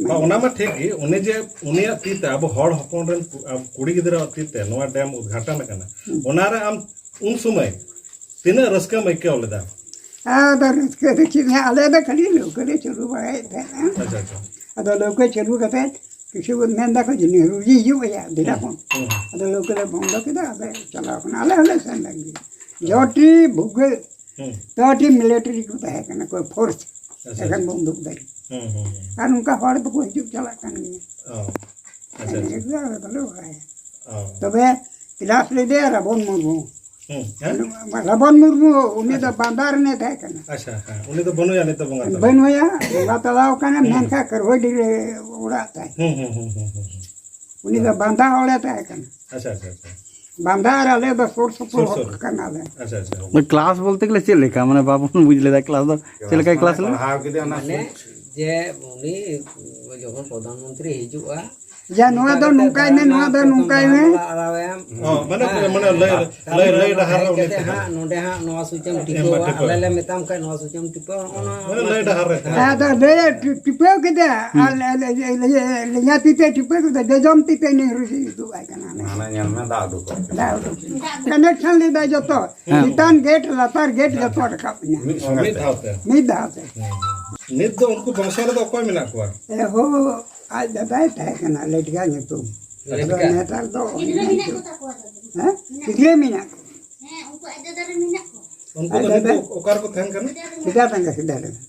ᱵᱟ, ᱚᱱᱟ ᱢᱟ ᱴᱷᱤᱠ ᱜᱮ, ᱩᱱᱤ ᱡᱮ ᱩᱱᱤᱭᱟᱜ ᱛᱤ ᱛᱮ, ᱟᱵᱚ ᱦᱚᱲ ᱦᱚᱯᱚᱱ ᱨᱮᱱ ᱠᱩ-, ᱟᱵ-, ᱠᱩᱲᱤ ᱜᱤᱫᱽᱨᱟᱹᱣᱟᱜ ᱛᱤ ᱛᱮ ᱱᱚᱣᱟ ᱰᱮᱢ ᱩᱫᱽᱜᱷᱟᱴᱚᱱ ᱟᱠᱟᱱᱟ, ᱦᱩᱸ᱾ ᱚᱱᱟ ᱨᱮ ᱟᱢ ᱩᱱ ᱥᱚᱢᱚᱭ ᱛᱤᱱᱟᱹᱜ ᱨᱟᱹᱥᱠᱟᱹᱢ ᱟᱹᱭᱠᱟᱹᱣ ᱞᱮᱫᱟ? ᱟᱫᱚ ᱨᱟᱹᱥᱠᱟᱹ ᱫᱚ ᱪᱮᱫ ᱦᱟᱸᱜ, ᱟᱞᱮ ᱫᱚ ᱠᱷᱟᱹᱞᱤ ᱞᱟᱹᱣᱠᱟᱹ ᱞᱮ ᱪᱟᱹᱞᱩ ᱵᱟᱲᱟᱭᱮᱫ ᱛᱟᱦᱮᱸᱱᱟ᱾ ᱟᱪᱪᱷᱟ, ᱟᱪᱪᱷᱟ᱾ ᱟᱫᱚ ᱞᱟᱹᱣᱠᱟᱹ ᱪᱟᱹᱞᱩ ᱠᱟᱛᱮ ᱠᱤᱪᱷᱩ ᱢᱮᱱ ᱫᱟᱠᱚ ᱡᱮ ᱱᱮᱦᱨᱩ ᱡᱤ ᱦᱤᱡᱩᱜ ᱟᱭᱟ, ᱫᱮᱞᱟ ᱦᱩᱸ, ᱵᱚᱱ᱾ ᱦᱩᱸ᱾ ᱟᱫᱚ ᱞᱟᱹᱣᱠᱟᱹ ᱞᱮ ᱵᱚᱱᱫᱚ ᱠᱮᱫᱟ, ᱟᱫᱚ ᱪᱟᱞᱟᱣ ᱠᱟᱱᱟ, ᱟᱞᱮ ᱦᱚᱸᱞᱮ ᱥᱮᱱ ᱞᱮᱱ ᱜᱮᱭᱟ᱾ ᱦᱩᱸ᱾ ᱡᱚᱴᱤ ᱵᱷᱩᱜᱟᱹᱜ ᱦᱩᱸ᱾ ᱛᱚ ᱟᱹᱰᱤ ᱢᱤᱞᱤᱴᱟᱨᱤ ᱠᱚ ᱛᱟᱦᱮᱸ ᱠᱟᱱᱟ, ᱠᱚ ᱯᱷᱳᱨᱥ, ᱟᱪᱪᱷᱟ, ᱮᱠᱷᱮᱱ ᱟᱪᱪᱷᱟ᱾ ᱵᱚᱱᱫᱩᱠ ᱫᱷᱟᱨᱤ᱾ ᱦᱩᱸ, ᱦᱩᱸ, ᱦᱩᱸ᱾ ᱟᱨ ᱱᱚᱝᱠᱟ ᱦᱚᱲ ᱫᱚᱠᱚ ᱦᱤᱡᱩᱜ ᱪᱟᱞᱟᱜ ᱠᱟᱱ ᱜᱮᱭᱟ᱾ ᱚ, ᱟᱪᱪᱷᱟ, ᱮᱱᱮ ᱟᱪᱪᱷᱟ᱾ ᱜᱮ ᱟᱞᱮ ᱫᱚᱞᱮ ᱵᱟᱲᱟᱭᱟ᱾ ᱚ᱾ ᱛᱚᱵᱮ ᱠᱞᱟᱥ ᱞᱮᱫᱮᱭᱟ ᱨᱟᱵᱚᱱ ᱢᱩᱨᱢᱩ᱾ ᱦᱩᱸ, ᱦᱮᱸ? ᱨᱟᱵᱚᱱ ᱢᱩᱨᱢᱩ, ᱩᱱᱤ ᱫᱚ ᱟᱪᱪᱷᱟ᱾ ᱵᱟᱸᱫᱟ ᱨᱮᱱᱮ ᱛᱟᱦᱮᱸ ᱠᱟᱱᱟ᱾ ᱟᱪᱪᱷᱟ, ᱦᱮᱸ, ᱩᱱᱤ ᱫᱚ ᱵᱟᱹᱱᱩᱭᱟ ᱱᱤᱛᱚᱜ ᱵᱚᱸᱜᱟ ᱛᱟᱞᱟ᱾ ᱵᱟᱹᱱᱩᱭᱟ, ᱵᱚᱸᱜᱟ ᱛᱟᱞᱟᱣ ᱠᱟᱱᱟ, ᱦᱩᱸ᱾ ᱢᱮᱱᱠᱷᱟᱱ ᱠᱟᱹᱨᱣᱟᱹᱰᱤ ᱨᱮ ᱚᱲᱟᱜ ᱛᱟᱭ᱾ ᱦᱩᱸ, ᱦᱩᱸ, ᱦᱩᱸ, ᱦᱩᱸ, ᱦᱩᱸ, ᱦᱩᱸ᱾ ᱩᱱᱤ ᱫᱚ ᱦᱮᱸ᱾ ᱵᱟᱸᱫᱟ ᱦᱚᱲᱮ ᱛᱟᱦᱮᱸ ᱠᱟᱱᱟ᱾ ᱟᱪᱪᱷᱟ, ᱟᱪᱪᱷᱟ, ᱟᱪᱪᱷᱟ᱾ ᱵᱟᱸᱫᱟ ᱟᱨ ᱟᱞᱮ ᱫᱚ ᱥᱩᱨ ᱥᱩᱯᱩᱨ ᱥᱩᱨ ᱦᱚᱲ ᱥᱩᱨ᱾ ᱠᱟᱱᱟᱞᱮ᱾ ᱟᱪᱪᱷᱟ, ᱟᱪᱪᱷᱟ᱾ ᱢᱟᱱᱮ ᱠᱞᱟᱥ ᱵᱚᱞᱛᱮ ᱜᱮᱞᱮ ᱪᱮᱫ ᱞᱮᱠᱟ? ᱢᱟᱱᱮ ᱵᱟᱵᱚᱱ ᱵᱩᱡᱽ ᱞᱮᱫᱟ ᱠᱞᱟᱥ ᱫᱚ ᱪᱮᱫ ᱞᱮᱠᱟᱭ ᱠᱞᱟᱥ ᱞᱮᱫᱟ? ᱯᱟᱲᱦᱟᱣ ᱠᱮᱫᱟ ᱚᱱᱟ ᱢᱟᱱᱮ ᱥᱩᱨ᱾ ᱡᱮ ᱩᱱᱤ ᱡᱚᱠᱷᱚᱱ ᱯᱨᱚᱫᱷᱟᱱ ᱢᱚᱱᱛᱨᱤ ᱦᱤᱡᱩᱜᱼᱟ, ᱡᱟ ᱱᱚᱣᱟ ᱫᱚ ᱱᱚᱝᱠᱟᱭ ᱢᱮ, ᱱᱚᱣᱟ ᱫᱚ ᱱᱚᱝᱠᱟᱭ ᱢᱮ᱾ ᱚ, ᱢᱟᱱᱮ, ᱦᱮᱸ, ᱢᱟᱱᱮ ᱞᱟᱹᱭ, ᱛᱟᱨᱯᱚᱨᱮ ᱞᱟᱹᱭ, ᱞᱟᱹᱭ ᱱᱚᱣᱟ ᱰᱟᱦᱟᱨ ᱨᱮ ᱦᱮᱡ ᱩᱱᱤ ᱠᱟᱛᱮ ᱛᱟᱦᱮᱱᱟ᱾ ᱦᱟᱸᱜ ᱱᱚᱰᱮ ᱦᱟᱸᱜ ᱱᱚᱣᱟ ᱥᱩᱪ ᱮᱢ ᱮᱢᱟ ᱴᱤᱯᱟᱹᱣᱟ, ᱴᱤᱯᱟᱹᱣᱟ᱾ ᱟᱞᱮ ᱞᱮ ᱢᱮᱛᱟᱢ ᱠᱷᱟᱡ ᱱᱚᱣᱟ ᱥᱩᱪ ᱮᱢ ᱴᱤᱯᱟᱹᱣᱟ, ᱚᱱᱟ, ᱢᱟᱱᱮ ᱚᱱᱟ ᱞᱟᱹᱭ ᱰᱟᱦᱟᱨ ᱨᱮ ᱛᱟᱦᱮᱱᱟ᱾ ᱟᱫᱚ ᱞᱟᱹᱭ ᱴᱤ-, ᱴᱤᱯᱟᱹᱣ ᱠᱮᱫᱟ, ᱟᱨ ᱞᱮ-, ᱞᱮ-, ᱞᱮ-, ᱞᱮᱸᱜᱟ ᱛᱤ ᱛᱮ ᱴᱤᱯᱟᱹᱣ ᱠᱮᱫᱟ, ᱡᱚᱡᱚᱢ ᱛᱤ ᱛᱮ ᱱᱤᱨᱩ ᱥᱤ ᱩᱫᱩᱜ ᱟᱭ ᱠᱟᱱᱟ᱾ ᱢᱟᱱᱮ ᱧᱮᱞ ᱢᱮ, ᱫᱟᱜ ᱩᱰᱩᱠᱚᱜ ᱠᱟᱱᱟ᱾ ᱫᱟᱜ ᱩᱰᱩᱠ ᱠᱟᱱᱟ᱾ ᱠᱟᱱᱮᱠᱥᱚᱱ ᱞᱮᱫᱟᱭ ᱡᱚᱛᱚ᱾ ᱦᱮᱸ᱾ ᱪᱮᱛᱟᱱ ᱜᱮᱴ, ᱞᱟᱛᱟᱨ ᱜᱮᱴ, ᱡᱚᱛᱚ ᱨᱟᱠᱟᱵ ᱮᱱᱟ᱾ ᱢᱤᱫ ᱥᱚᱸᱜᱮ ᱢᱤᱫ ᱛᱮ᱾ ᱫᱷᱟᱣ ᱛᱮ᱾ ᱢᱤᱫ ᱫᱷᱟᱣ ᱛᱮ᱾ ᱦᱮᱸ, ᱦᱮᱸ᱾ ᱱᱤᱛ ᱫᱚ ᱩᱱᱠᱩ ᱵᱚᱝᱥᱚ ᱨᱮᱫᱚ ᱚᱠᱚᱭ ᱢᱮᱱᱟᱜ ᱠᱚᱣᱟ? ᱮ ᱦᱳ, ᱟᱡ ᱫᱟᱫᱟᱭ ᱛᱟᱦᱮᱸ ᱠᱟᱱᱟ, ᱞᱮᱴᱜᱟ ᱧᱩᱛᱩᱢ᱾ ᱟᱫᱚ ᱞᱮᱴᱜᱟ᱾ ᱱᱮᱛᱟᱨ ᱫᱚ ᱜᱤᱫᱽᱨᱟᱹ ᱢᱮᱱᱟᱜ ᱠᱚ ᱛᱟᱠᱚᱣᱟ ᱛᱚ? ᱦᱮᱸ? ᱜᱤᱫᱽᱨᱟ ᱢᱮᱱᱟᱜ ᱠᱚᱣᱟ᱾ ᱦᱮᱸ, ᱩᱱᱠᱩ ᱟᱡ ᱫᱟᱫᱟ ᱨᱮᱱ ᱢᱮᱱᱟᱜ ᱠᱚᱣᱟ᱾ ᱩᱱᱠᱩ ᱟᱡ ᱫᱚ ᱫᱟᱫᱟ᱾ ᱱᱤᱛ ᱫᱚ ᱚᱠᱟ ᱨᱮᱠᱚ ᱛᱟᱦᱮᱱ ᱠᱟᱱᱟ? ᱥᱤᱫᱟ ᱰᱟᱸᱜᱟ, ᱥᱤᱫᱟ ᱰᱟᱸᱜᱟ᱾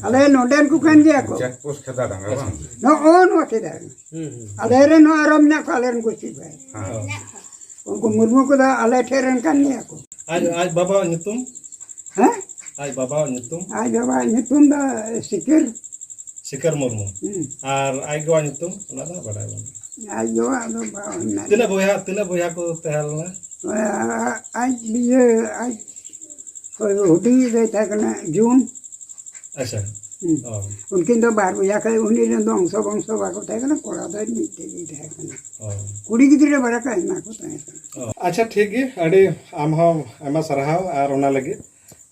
ᱟᱞᱮ ᱱᱚᱰᱮᱱ ᱠᱚ ᱠᱟᱱ ᱜᱮᱭᱟ ᱠᱚ᱾ ᱪᱮᱠ ᱯᱳᱥᱴ ᱠᱷᱮᱫᱟ ᱰᱟᱸᱜᱟ ᱵᱟᱝ? ᱱᱚᱜᱼᱚ ᱱᱚᱣᱟ ᱠᱷᱮᱫᱟ ᱰᱟᱸᱜᱟ᱾ ᱦᱩᱸ, ᱦᱩᱸ᱾ ᱟᱞᱮ ᱨᱮᱱ ᱦᱚᱸ ᱟᱨᱚ ᱢᱮᱱᱟᱜ ᱠᱚᱣᱟ, ᱟᱞᱮ ᱨᱮᱱ ᱠᱚ ᱪᱮᱫ ᱵᱷᱟᱭ᱾ ᱦᱮᱸ᱾ ᱩᱱᱠᱩ ᱢᱩᱨᱢᱩ ᱠᱚᱫᱚ ᱟᱞᱮ ᱴᱷᱮᱱ ᱨᱮᱱ ᱠᱟᱱ ᱜᱮᱭᱟ ᱠᱚ᱾ ᱟᱡ, ᱟᱡ ᱵᱟᱵᱟᱣᱟᱜ ᱧᱩᱛᱩᱢ? ᱦᱮᱸ? ᱟᱡ ᱵᱟᱵᱟᱣᱟᱜ ᱧᱩᱛᱩᱢ? ᱟᱡ ᱵᱟᱵᱟᱣᱟᱜ ᱧᱩᱛᱩᱢ ᱫᱚ ᱥᱤᱠᱟᱹᱨ᱾ ᱥᱤᱠᱟᱹᱨ ᱢᱩᱨᱢᱩ᱾ ᱦᱩᱸ᱾ ᱟᱨ ᱟᱡ ᱜᱚᱣᱟᱜ ᱧᱩᱛᱩᱢ? ᱚᱱᱟ ᱫᱚ ᱵᱟᱰᱟᱭ ᱵᱟᱹᱱᱩᱜᱼᱟ᱾ ᱟᱡ ᱜᱚᱣᱟᱜ ᱫᱚ ᱵᱟᱝ ᱢᱮᱱᱟᱜᱼᱟ᱾ ᱛᱤᱱᱟᱹᱜ ᱵᱚᱭᱦᱟ, ᱛᱤᱱᱟᱹᱜ ᱵᱚᱭᱦᱟ ᱠᱚ ᱛᱟᱦᱮᱸ ᱞᱮᱱᱟ? ᱟᱡ ᱤᱭᱟᱹ, ᱟᱡ ᱦᱳᱭ, ᱦᱩᱰᱤᱧ ᱨᱮ ᱛᱟᱦᱮᱸ ᱠᱟᱱᱟ ᱡᱩᱱ᱾ ᱟᱪᱪᱷᱟ᱾ ᱦᱩᱸ᱾ ᱚ᱾ ᱩᱱᱠᱤᱱ ᱫᱚ ᱵᱟᱨ ᱵᱚᱭᱦᱟ ᱠᱷᱟᱡ, ᱩᱱᱤ ᱨᱮᱱ ᱫᱚ ᱚᱝᱥᱚ ᱵᱚᱝᱥᱚ ᱵᱟᱠᱚ ᱛᱟᱦᱮᱸ ᱠᱟᱱᱟ, ᱠᱚᱲᱟ ᱫᱚ ᱢᱤᱫᱴᱮᱡ ᱜᱮ ᱛᱟᱦᱮᱸ ᱠᱟᱱᱟ᱾ ᱚ᱾ ᱠᱩᱲᱤ ᱜᱤᱫᱽᱨᱟᱹ ᱵᱟᱨᱟ ᱠᱚ ᱟᱭᱢᱟ ᱠᱚ ᱛᱟᱦᱮᱸ ᱠᱟᱱᱟ᱾ ᱚ᱾ ᱟᱪᱪᱷᱟ, ᱴᱷᱤᱠ ᱜᱮ, ᱟᱹᱰᱤ ᱟᱢ ᱦᱚᱸ ᱟᱭᱢᱟ ᱥᱟᱨᱦᱟᱣ ᱟᱨ ᱚᱱᱟ ᱞᱟᱹᱜᱤᱫ᱾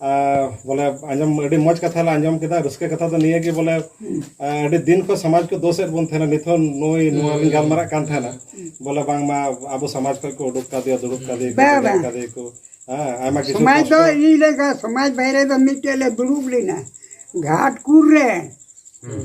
ᱟᱨ ᱵᱚᱞᱮ ᱟᱸᱡᱚᱢ, ᱟᱹᱰᱤ ᱢᱚᱡᱽ ᱠᱟᱛᱷᱟ ᱞᱮ ᱟᱸᱡᱚᱢ ᱠᱮᱫᱟ, ᱨᱟᱹᱥᱠᱟᱹ ᱠᱟᱛᱷᱟ ᱫᱚ ᱱᱤᱭᱟᱹ ᱜᱮ ᱵᱚᱞᱮ, ᱦᱩᱸ᱾ ᱟᱨ ᱟᱹᱰᱤ ᱫᱤᱱ ᱠᱷᱚᱱ ᱥᱚᱢᱟᱡᱽ ᱠᱚ ᱫᱳᱥᱮᱫ ᱵᱚᱱ ᱛᱟᱦᱮᱱᱟ, ᱱᱤᱛ ᱦᱚᱸ ᱱᱩᱭ ᱱᱚᱣᱟ ᱵᱚᱱ ᱦᱩᱸ᱾ ᱜᱟᱞᱢᱟᱨᱟᱜ ᱠᱟᱱ ᱛᱟᱦᱮᱱᱟ, ᱦᱩᱸ᱾ ᱵᱚᱞᱮ ᱵᱟᱝᱢᱟ ᱟᱵᱚ ᱥᱚᱢᱟᱡᱽ ᱠᱷᱚᱱ ᱠᱚ ᱩᱰᱩᱠ ᱠᱟᱫᱮᱭᱟ, ᱫᱩᱲᱩᱵ ᱠᱟᱫᱮᱭᱟ ᱠᱚ, ᱵᱟᱝ, ᱵᱟᱝ᱾ ᱠᱟᱫᱮᱭᱟ ᱠᱚ᱾ ᱦᱮᱸ, ᱟᱭᱢᱟ ᱠᱤᱪᱷᱩ ᱥᱚᱢᱟᱡᱽ ᱫᱚ ᱠᱚᱥᱴᱚ᱾ ᱤᱧ ᱞᱮᱠᱟ, ᱥᱚᱢᱟᱡᱽ ᱵᱟᱭᱨᱮ ᱫᱚ ᱢᱤᱫᱴᱮᱡ ᱞᱮ ᱫᱩᱲᱩᱵ ᱞᱮᱱᱟ ᱜᱷᱟᱴᱠᱩᱨ ᱨᱮ᱾ ᱦᱩᱸ᱾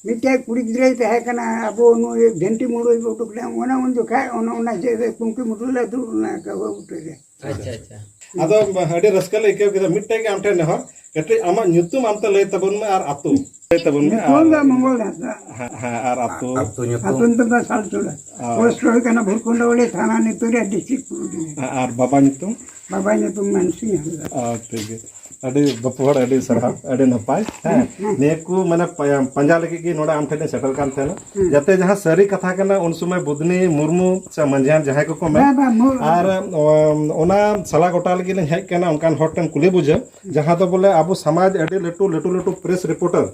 ᱢᱤᱫᱴᱮᱡ ᱠᱩᱲᱤ ᱜᱤᱫᱽᱨᱟᱹᱭ ᱛᱟᱦᱮᱸ ᱠᱟᱱᱟ, ᱟᱵᱚ ᱱᱩᱭ ᱵᱷᱮᱱᱴᱤ ᱢᱩᱲᱩᱭ ᱩᱰᱩᱠ ᱞᱮᱱ, ᱚᱱᱟ ᱩᱱ ᱡᱚᱠᱷᱟᱡ, ᱚᱱᱟ, ᱚᱱᱟ ᱡᱮ ᱠᱩᱝᱠᱤ ᱢᱩᱴᱩ ᱞᱮ ᱫᱩᱲᱩᱵ ᱞᱮᱱᱟ ᱠᱟᱹᱣᱦᱟᱹ ᱵᱩᱴᱟᱹ ᱨᱮ᱾ ᱟᱪᱪᱷᱟ, ᱟᱪᱪᱷᱟ᱾ ᱟᱫᱚ ᱟᱹᱰᱤ ᱨᱟᱹᱥᱠᱟᱹ ᱞᱮ ᱟᱹᱭᱠᱟᱹᱣ ᱠᱮᱫᱟ᱾ ᱢᱤᱫᱴᱮᱡ ᱜᱮ ᱟᱢ ᱴᱷᱮᱱ ᱱᱮᱦᱚᱨ, ᱠᱟᱹᱴᱤᱡ ᱟᱢᱟᱜ ᱧᱩᱛᱩᱢ ᱟᱢ ᱛᱮ ᱞᱟᱹᱭ ᱛᱟᱵᱚᱱ ᱢᱮ ᱟᱨ ᱟᱹᱛᱩ᱾ ᱞᱟᱹᱭ ᱛᱟᱵᱚᱱ ᱢᱮ ᱧᱩᱛᱩᱢ ᱟᱨ ᱫᱚ ᱢᱚᱝᱜᱚᱞ ᱦᱟᱸᱥᱫᱟ᱾ ᱦᱮᱸ, ᱦᱮᱸ, ᱟᱨ ᱟᱹᱛᱩ᱾ ᱟᱹᱛᱩ ᱧᱩᱛᱩᱢ? ᱟᱹᱛᱩ ᱧᱩᱛᱩᱢ ᱫᱚ ᱥᱟᱞᱪᱩᱲᱟ᱾ ᱟᱨ ᱯᱳᱥᱴ ᱦᱩᱭ ᱠᱟᱱᱟ ᱵᱷᱩᱨᱠᱩᱱᱰᱟᱣᱟᱞᱤ ᱛᱷᱟᱱᱟ, ᱱᱤᱛᱚᱜ ᱨᱮ ᱰᱤᱥᱴᱨᱤᱠᱴ ᱯᱩᱨᱩᱞᱤᱭᱟᱹ᱾ ᱦᱮᱸ, ᱟᱨ ᱵᱟᱵᱟ ᱧᱩᱛᱩᱢ? ᱵᱟᱵᱟ ᱧᱩᱛᱩᱢ ᱢᱟᱱᱥᱤᱝ ᱦᱟᱸᱥᱫᱟ᱾ ᱟᱨ ᱴᱷᱤᱠ ᱜᱮ᱾ ᱟᱹᱰᱤ ᱵᱟᱯᱩ ᱦᱚᱲ, ᱟᱹᱰᱤ ᱥᱟᱨᱦᱟᱣ, ᱟᱹᱰᱤ ᱱᱟᱯᱟᱭ᱾ ᱦᱮᱸ, ᱦᱮᱸ, ᱦᱮᱸ᱾ ᱱᱤᱭᱟᱹ ᱠᱚ ᱢᱟᱱᱮ ᱯᱟ-, ᱯᱟᱸᱡᱟ ᱞᱟᱹᱜᱤᱫ ᱜᱮ ᱱᱚᱰᱮ ᱟᱢ ᱴᱷᱮᱱ ᱤᱧ ᱥᱮᱴᱮᱨ ᱠᱟᱱ ᱛᱟᱦᱮᱱᱟ᱾ ᱦᱮᱸ᱾ ᱡᱟᱛᱮ ᱡᱟᱦᱟᱸ ᱥᱟᱹᱨᱤ ᱠᱟᱛᱷᱟ ᱠᱟᱱᱟ, ᱩᱱ ᱥᱚᱢᱚᱭ ᱵᱩᱫᱽᱱᱤ ᱢᱩᱨᱢᱩ ᱥᱮ ᱢᱟᱹᱡᱷᱤᱭᱟᱱ ᱡᱟᱦᱟᱸᱭ ᱠᱚᱠᱚ ᱢᱮᱱ, ᱵᱟ-, ᱵᱟ-, ᱢᱩᱨᱢᱩ᱾ ᱟᱨ, ᱚ-, ᱚᱱᱟ ᱥᱟᱞᱟ ᱜᱚᱴᱟ ᱞᱟᱹᱜᱤᱫ ᱞᱤᱧ ᱦᱮᱡ ᱠᱟᱱᱟ, ᱚᱱᱠᱟᱱ ᱦᱚᱲ ᱴᱷᱮᱱ ᱠᱩᱞᱤ ᱵᱩᱡᱷᱟᱹᱣ, ᱡᱟᱦᱟᱸ ᱫᱚ ᱵᱚᱞᱮ ᱟᱵᱚ ᱥᱚᱢᱟᱡᱽ ᱟᱹᱰᱤ ᱞᱟᱹᱴᱩ, ᱞᱟᱹᱴᱩ, ᱞᱟᱹᱴᱩ ᱯᱨᱮᱥ ᱨᱤᱯᱳᱨᱴᱟᱨ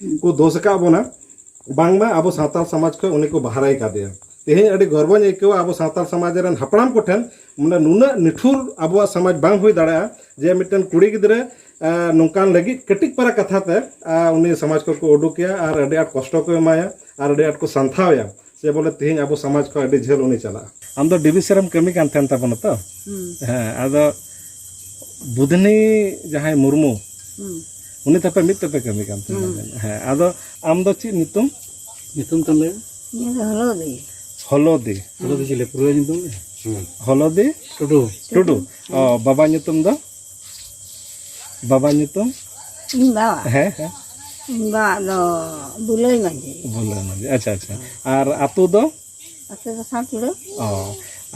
ᱦᱩᱸ᱾ ᱠᱚ ᱫᱳᱥ ᱟᱠᱟᱫ ᱵᱚᱱᱟ᱾ ᱵᱟᱝᱢᱟ ᱟᱵᱚ ᱥᱟᱱᱛᱟᱲ ᱥᱚᱢᱟᱡᱽ ᱠᱷᱚᱱ ᱩᱱᱤ ᱠᱚ ᱵᱟᱦᱨᱟᱭ ᱠᱟᱫᱮᱭᱟ᱾ ᱛᱮᱦᱮᱧ ᱟᱹᱰᱤ ᱜᱚᱨᱵᱚᱧ ᱟᱹᱭᱠᱟᱹᱣᱟ ᱟᱵᱚ ᱥᱟᱱᱛᱟᱲ ᱥᱚᱢᱟᱡᱽ ᱨᱮᱱ ᱦᱟᱯᱲᱟᱢ ᱠᱚᱴᱷᱮᱱ, ᱢᱟᱱᱮ ᱱᱩᱱᱟᱹᱜ ᱱᱤᱴᱷᱩᱨ ᱟᱵᱚᱣᱟᱜ ᱥᱚᱢᱟᱡᱽ ᱵᱟᱝ ᱦᱩᱭ ᱫᱟᱲᱮᱭᱟᱜᱼᱟ ᱡᱮ ᱢᱤᱫᱴᱮᱱ ᱠᱩᱲᱤ ᱜᱤᱫᱽᱨᱟᱹ ᱱᱚᱝᱠᱟᱱ ᱞᱟᱹᱜᱤᱫ ᱠᱟᱹᱴᱤᱡ ᱯᱟᱨᱟ ᱠᱟᱛᱷᱟ ᱛᱮ ᱩᱱᱤ ᱥᱚᱢᱟᱡᱽ ᱠᱷᱚᱱ ᱠᱚ ᱩᱰᱩᱠᱮᱭᱟ ᱟᱨ ᱟᱹᱰᱤ ᱟᱸᱴ ᱠᱚᱥᱴᱚ ᱠᱚ ᱮᱢᱟᱭᱟ ᱟᱨ ᱟᱹᱰᱤ ᱟᱸᱴ ᱠᱚ ᱥᱟᱱᱛᱷᱟᱣᱮᱭᱟ᱾ ᱥᱮ ᱵᱚᱞᱮ ᱛᱮᱦᱮᱧ ᱟᱵᱚ ᱥᱚᱢᱟᱡᱽ ᱠᱷᱚᱱ ᱟᱹᱰᱤ ᱡᱷᱟᱹᱞ ᱩᱱᱤ ᱪᱟᱞᱟᱜᱼᱟ᱾ ᱟᱢ ᱫᱚ ᱰᱤᱵᱤᱥᱤ ᱨᱮᱢ ᱠᱟᱹᱢᱤ ᱠᱟᱱ ᱛᱟᱦᱮᱱ ᱛᱟᱵᱚᱱᱟ ᱛᱚ? ᱦᱩᱸ᱾ ᱦᱮᱸ, ᱟᱫᱚ ᱵᱩᱫᱷᱱᱤ ᱡᱟᱦᱟᱸᱭ ᱢᱩᱨᱢᱩ, ᱦᱩᱸ᱾ ᱩᱱᱤ ᱛᱟᱯᱮ ᱢᱤᱫ ᱛᱮᱯᱮ ᱠᱟᱹᱢᱤ ᱠᱟᱱ ᱛᱟᱦᱮᱱᱟ᱾ ᱦᱩᱸ᱾ ᱦᱮᱸ, ᱟᱫᱚ ᱟᱢ ᱫᱚ ᱪᱮᱫ ᱧᱩᱛᱩᱢ? ᱧᱩᱛᱩᱢ ᱛᱟᱢ ᱞᱟᱹᱭ ᱢᱮ᱾ ᱤᱧ ᱫᱚ ᱦᱚᱞᱚᱫᱤ᱾ ᱦᱚᱞᱚᱫᱤ᱾ ᱦᱚᱞᱚᱫᱤ ᱪᱤᱞᱤ ᱯᱩᱨᱟᱹ ᱧᱩᱛᱩᱢ? ᱦᱩᱸ᱾ ᱦᱚᱞᱚᱫᱤ ᱴᱩᱰᱩ᱾ ᱴᱩᱰᱩ᱾ ᱚ, ᱵᱟᱵᱟ ᱧᱩᱛᱩᱢ ᱫᱚ? ᱵᱟᱵᱟ ᱧᱩᱛᱩᱢ? ᱤᱧ ᱵᱟᱵᱟ? ᱦᱮᱸ, ᱦᱮᱸ᱾ ᱤᱧ ᱵᱟᱵᱟ ᱫᱚ ᱵᱩᱞᱟᱹᱭ ᱢᱟᱹᱡᱷᱤ᱾ ᱵᱩᱞᱟᱹᱭ ᱢᱟᱹᱡᱷᱤ, ᱟᱪᱪᱷᱟ, ᱟᱪᱪᱷᱟ᱾ ᱟᱨ ᱟᱹᱛᱩ ᱫᱚ? ᱟᱹᱛᱩ ᱫᱚ ᱥᱟᱶᱪᱩᱲᱟᱹ᱾ ᱚ,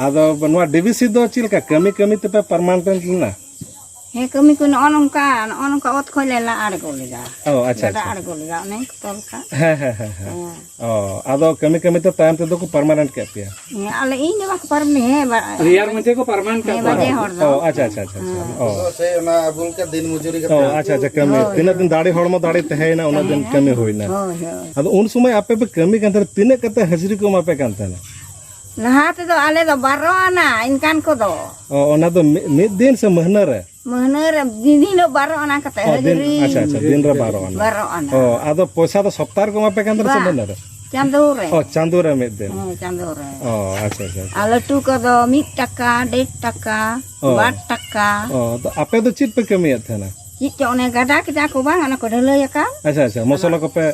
ᱟᱫᱚ ᱱᱚᱣᱟ ᱰᱤᱵᱤᱥᱤ ᱫᱚ ᱪᱮᱫ ᱞᱮᱠᱟ ᱠᱟᱹᱢᱤ ᱠᱟᱹᱢᱤ ᱛᱮᱯᱮ ᱯᱟᱨᱢᱟᱱᱮᱱᱴ ᱞᱮᱱᱟ? ᱦᱮᱸ, ᱠᱟᱹᱢᱤ ᱠᱚ ᱱᱚᱜᱼᱚ ᱱᱚᱝᱠᱟ, ᱱᱚᱜᱼᱚ ᱱᱚᱝᱠᱟ ᱚᱛ ᱠᱷᱚᱡ ᱞᱮ ᱞᱟ ᱟᱬᱜᱚ ᱞᱮᱫᱟ᱾ ᱚ, ᱟᱪᱪᱷᱟ, ᱜᱟᱰᱟ ᱟᱪᱪᱷᱟ᱾ ᱟᱬᱜᱚ ᱞᱮᱫᱟ, ᱚᱱᱮ ᱠᱚ ᱛᱚᱞ ᱠᱟᱜ᱾ ᱦᱮᱸ, ᱦᱮᱸ, ᱦᱮᱸ, ᱦᱮᱸ᱾ ᱦᱮᱸ᱾ ᱚ, ᱟᱫᱚ ᱠᱟᱹᱢᱤ ᱠᱟᱹᱢᱤ ᱛᱮ ᱛᱟᱭᱚᱢ ᱛᱮᱫᱚ ᱠᱚ ᱯᱟᱨᱢᱟᱱᱮᱱᱴ ᱠᱮᱫ ᱯᱮᱭᱟ? ᱦᱮᱸ, ᱟᱞᱮ ᱤᱧ ᱫᱚ ᱵᱟᱠᱚ ᱯᱟᱨᱢᱟᱱᱮᱱᱴ, ᱦᱮᱸ, ᱵᱟ-, ᱨᱮᱭᱟᱲ ᱢᱚᱫᱽᱫᱷᱮ ᱠᱚ ᱯᱟᱨᱢᱟᱱᱮᱱᱴ ᱦᱮᱸ, ᱠᱟᱜ ᱠᱚᱣᱟ᱾ ᱵᱟᱡᱮ ᱦᱚᱲ ᱫᱚ᱾ ᱚ, ᱟᱪᱪᱷᱟ, ᱟᱪᱪᱷᱟ, ᱟᱪᱪᱷᱟ, ᱟᱪᱪᱷᱟ᱾ ᱦᱮᱸ᱾ ᱚ᱾ ᱟᱫᱚ ᱥᱮ ᱚᱱᱟ ᱟᱵᱚ ᱞᱮᱠᱟ ᱫᱤᱱ ᱢᱚᱡᱩᱨᱤ ᱠᱟᱛᱮ᱾ ᱚ, ᱟᱪᱪᱷᱟ, ᱟᱪᱪᱷᱟ, ᱠᱟᱹᱢᱤ᱾ ᱦᱳᱭ, ᱛᱤᱱᱟᱹᱜ ᱫᱤᱱ ᱦᱳᱭ᱾ ᱫᱟᱲᱮ ᱦᱚᱲᱢᱚ ᱫᱟᱲᱮ ᱛᱟᱦᱮᱸᱭᱮᱱᱟ, ᱩᱱᱟᱹᱜ ᱫᱤᱱ ᱛᱟᱦᱮᱸᱭᱮᱱᱟ᱾ ᱠᱟᱹᱢᱤ ᱦᱩᱭᱱᱟ᱾ ᱦᱳᱭ, ᱦᱳᱭ᱾ ᱟᱫᱚ ᱩᱱ ᱥᱚᱢᱚᱭ ᱟᱯᱮ ᱯᱮ ᱠᱟᱹᱢᱤ ᱠᱟᱱ ᱛᱟᱦᱮᱱᱟ, ᱛᱤᱱᱟᱹᱜ ᱠᱟᱛᱮ ᱦᱟᱹᱡᱨᱤ ᱠᱚ ᱮᱢᱟ ᱯᱮ ᱠᱟᱱ ᱛᱟᱦᱮᱱᱟ? ᱞᱟᱦᱟ ᱛᱮᱫᱚ ᱟᱞᱮ ᱫᱚ ᱵᱟᱨᱚ ᱟᱱᱟ ᱤᱱᱠᱟᱱ ᱠᱚᱫᱚ᱾ ᱚ, ᱚᱱᱟ ᱫᱚ ᱢᱤ-, ᱢᱤᱫ ᱫᱤᱱ ᱥᱮ ᱢᱟᱹᱦᱱᱟᱹ ᱨᱮ? ᱢᱟᱹᱦᱱᱟᱹ ᱨᱮ ᱫᱤᱱ ᱦᱤᱞᱳᱜ ᱵᱟᱨᱚ ᱟᱱᱟ ᱠᱟᱛᱮ ᱚ, ᱫᱤᱱ, ᱦᱟᱹᱡᱨᱤ᱾ ᱟᱪᱪᱷᱟ, ᱟᱪᱪᱷᱟ, ᱫᱤᱱ ᱨᱮ ᱵᱟᱨᱚ ᱟᱱᱟ᱾ ᱵᱟᱨᱚ ᱟᱱᱟ᱾ ᱚ, ᱟᱫᱚ ᱯᱚᱭᱥᱟ ᱫᱚ ᱥᱚᱯᱛᱟᱦᱚ ᱨᱮᱠᱚ ᱮᱢᱟ ᱯᱮ ᱠᱟᱱ ᱛᱟᱦᱮᱱᱟ ᱥᱮ ᱵᱟ, ᱢᱟᱹᱦᱱᱟᱹ ᱨᱮ? ᱪᱟᱸᱫᱳ ᱨᱮ᱾ ᱚ, ᱪᱟᱸᱫᱳ ᱨᱮ ᱢᱤᱫ ᱫᱤᱱ᱾ ᱦᱮᱸ, ᱪᱟᱸᱫᱳ ᱨᱮ᱾ ᱚ, ᱟᱪᱪᱷᱟ, ᱟᱪᱪᱷᱟ, ᱟᱪᱪᱷᱟ᱾ ᱟᱨ ᱞᱟᱹᱴᱩ ᱠᱚᱫᱚ ᱢᱤᱫ ᱴᱟᱠᱟ, ᱰᱮᱲ ᱴᱟᱠᱟ, ᱚ᱾ ᱵᱟᱨ ᱴᱟᱠᱟ᱾ ᱚ, ᱛᱚ ᱟᱯᱮ ᱫᱚ ᱪᱮᱫ ᱯᱮ ᱠᱟᱹᱢᱤᱭᱮᱫ ᱛᱟᱦᱮᱱᱟ? ᱪᱮᱫ ᱪᱚ ᱚᱱᱮ ᱜᱟᱰᱟ ᱠᱮᱫᱟ ᱠᱚ ᱵᱟᱝ, ᱚᱱᱟ ᱠᱚ ᱰᱷᱟᱹᱞᱟᱹᱭ ᱟᱠᱟᱫ᱾ ᱟᱪᱪᱷᱟ, ᱟᱪᱪᱷᱟ, ᱢᱚᱥᱞᱟ ᱚᱱᱟ ᱠᱚᱯᱮ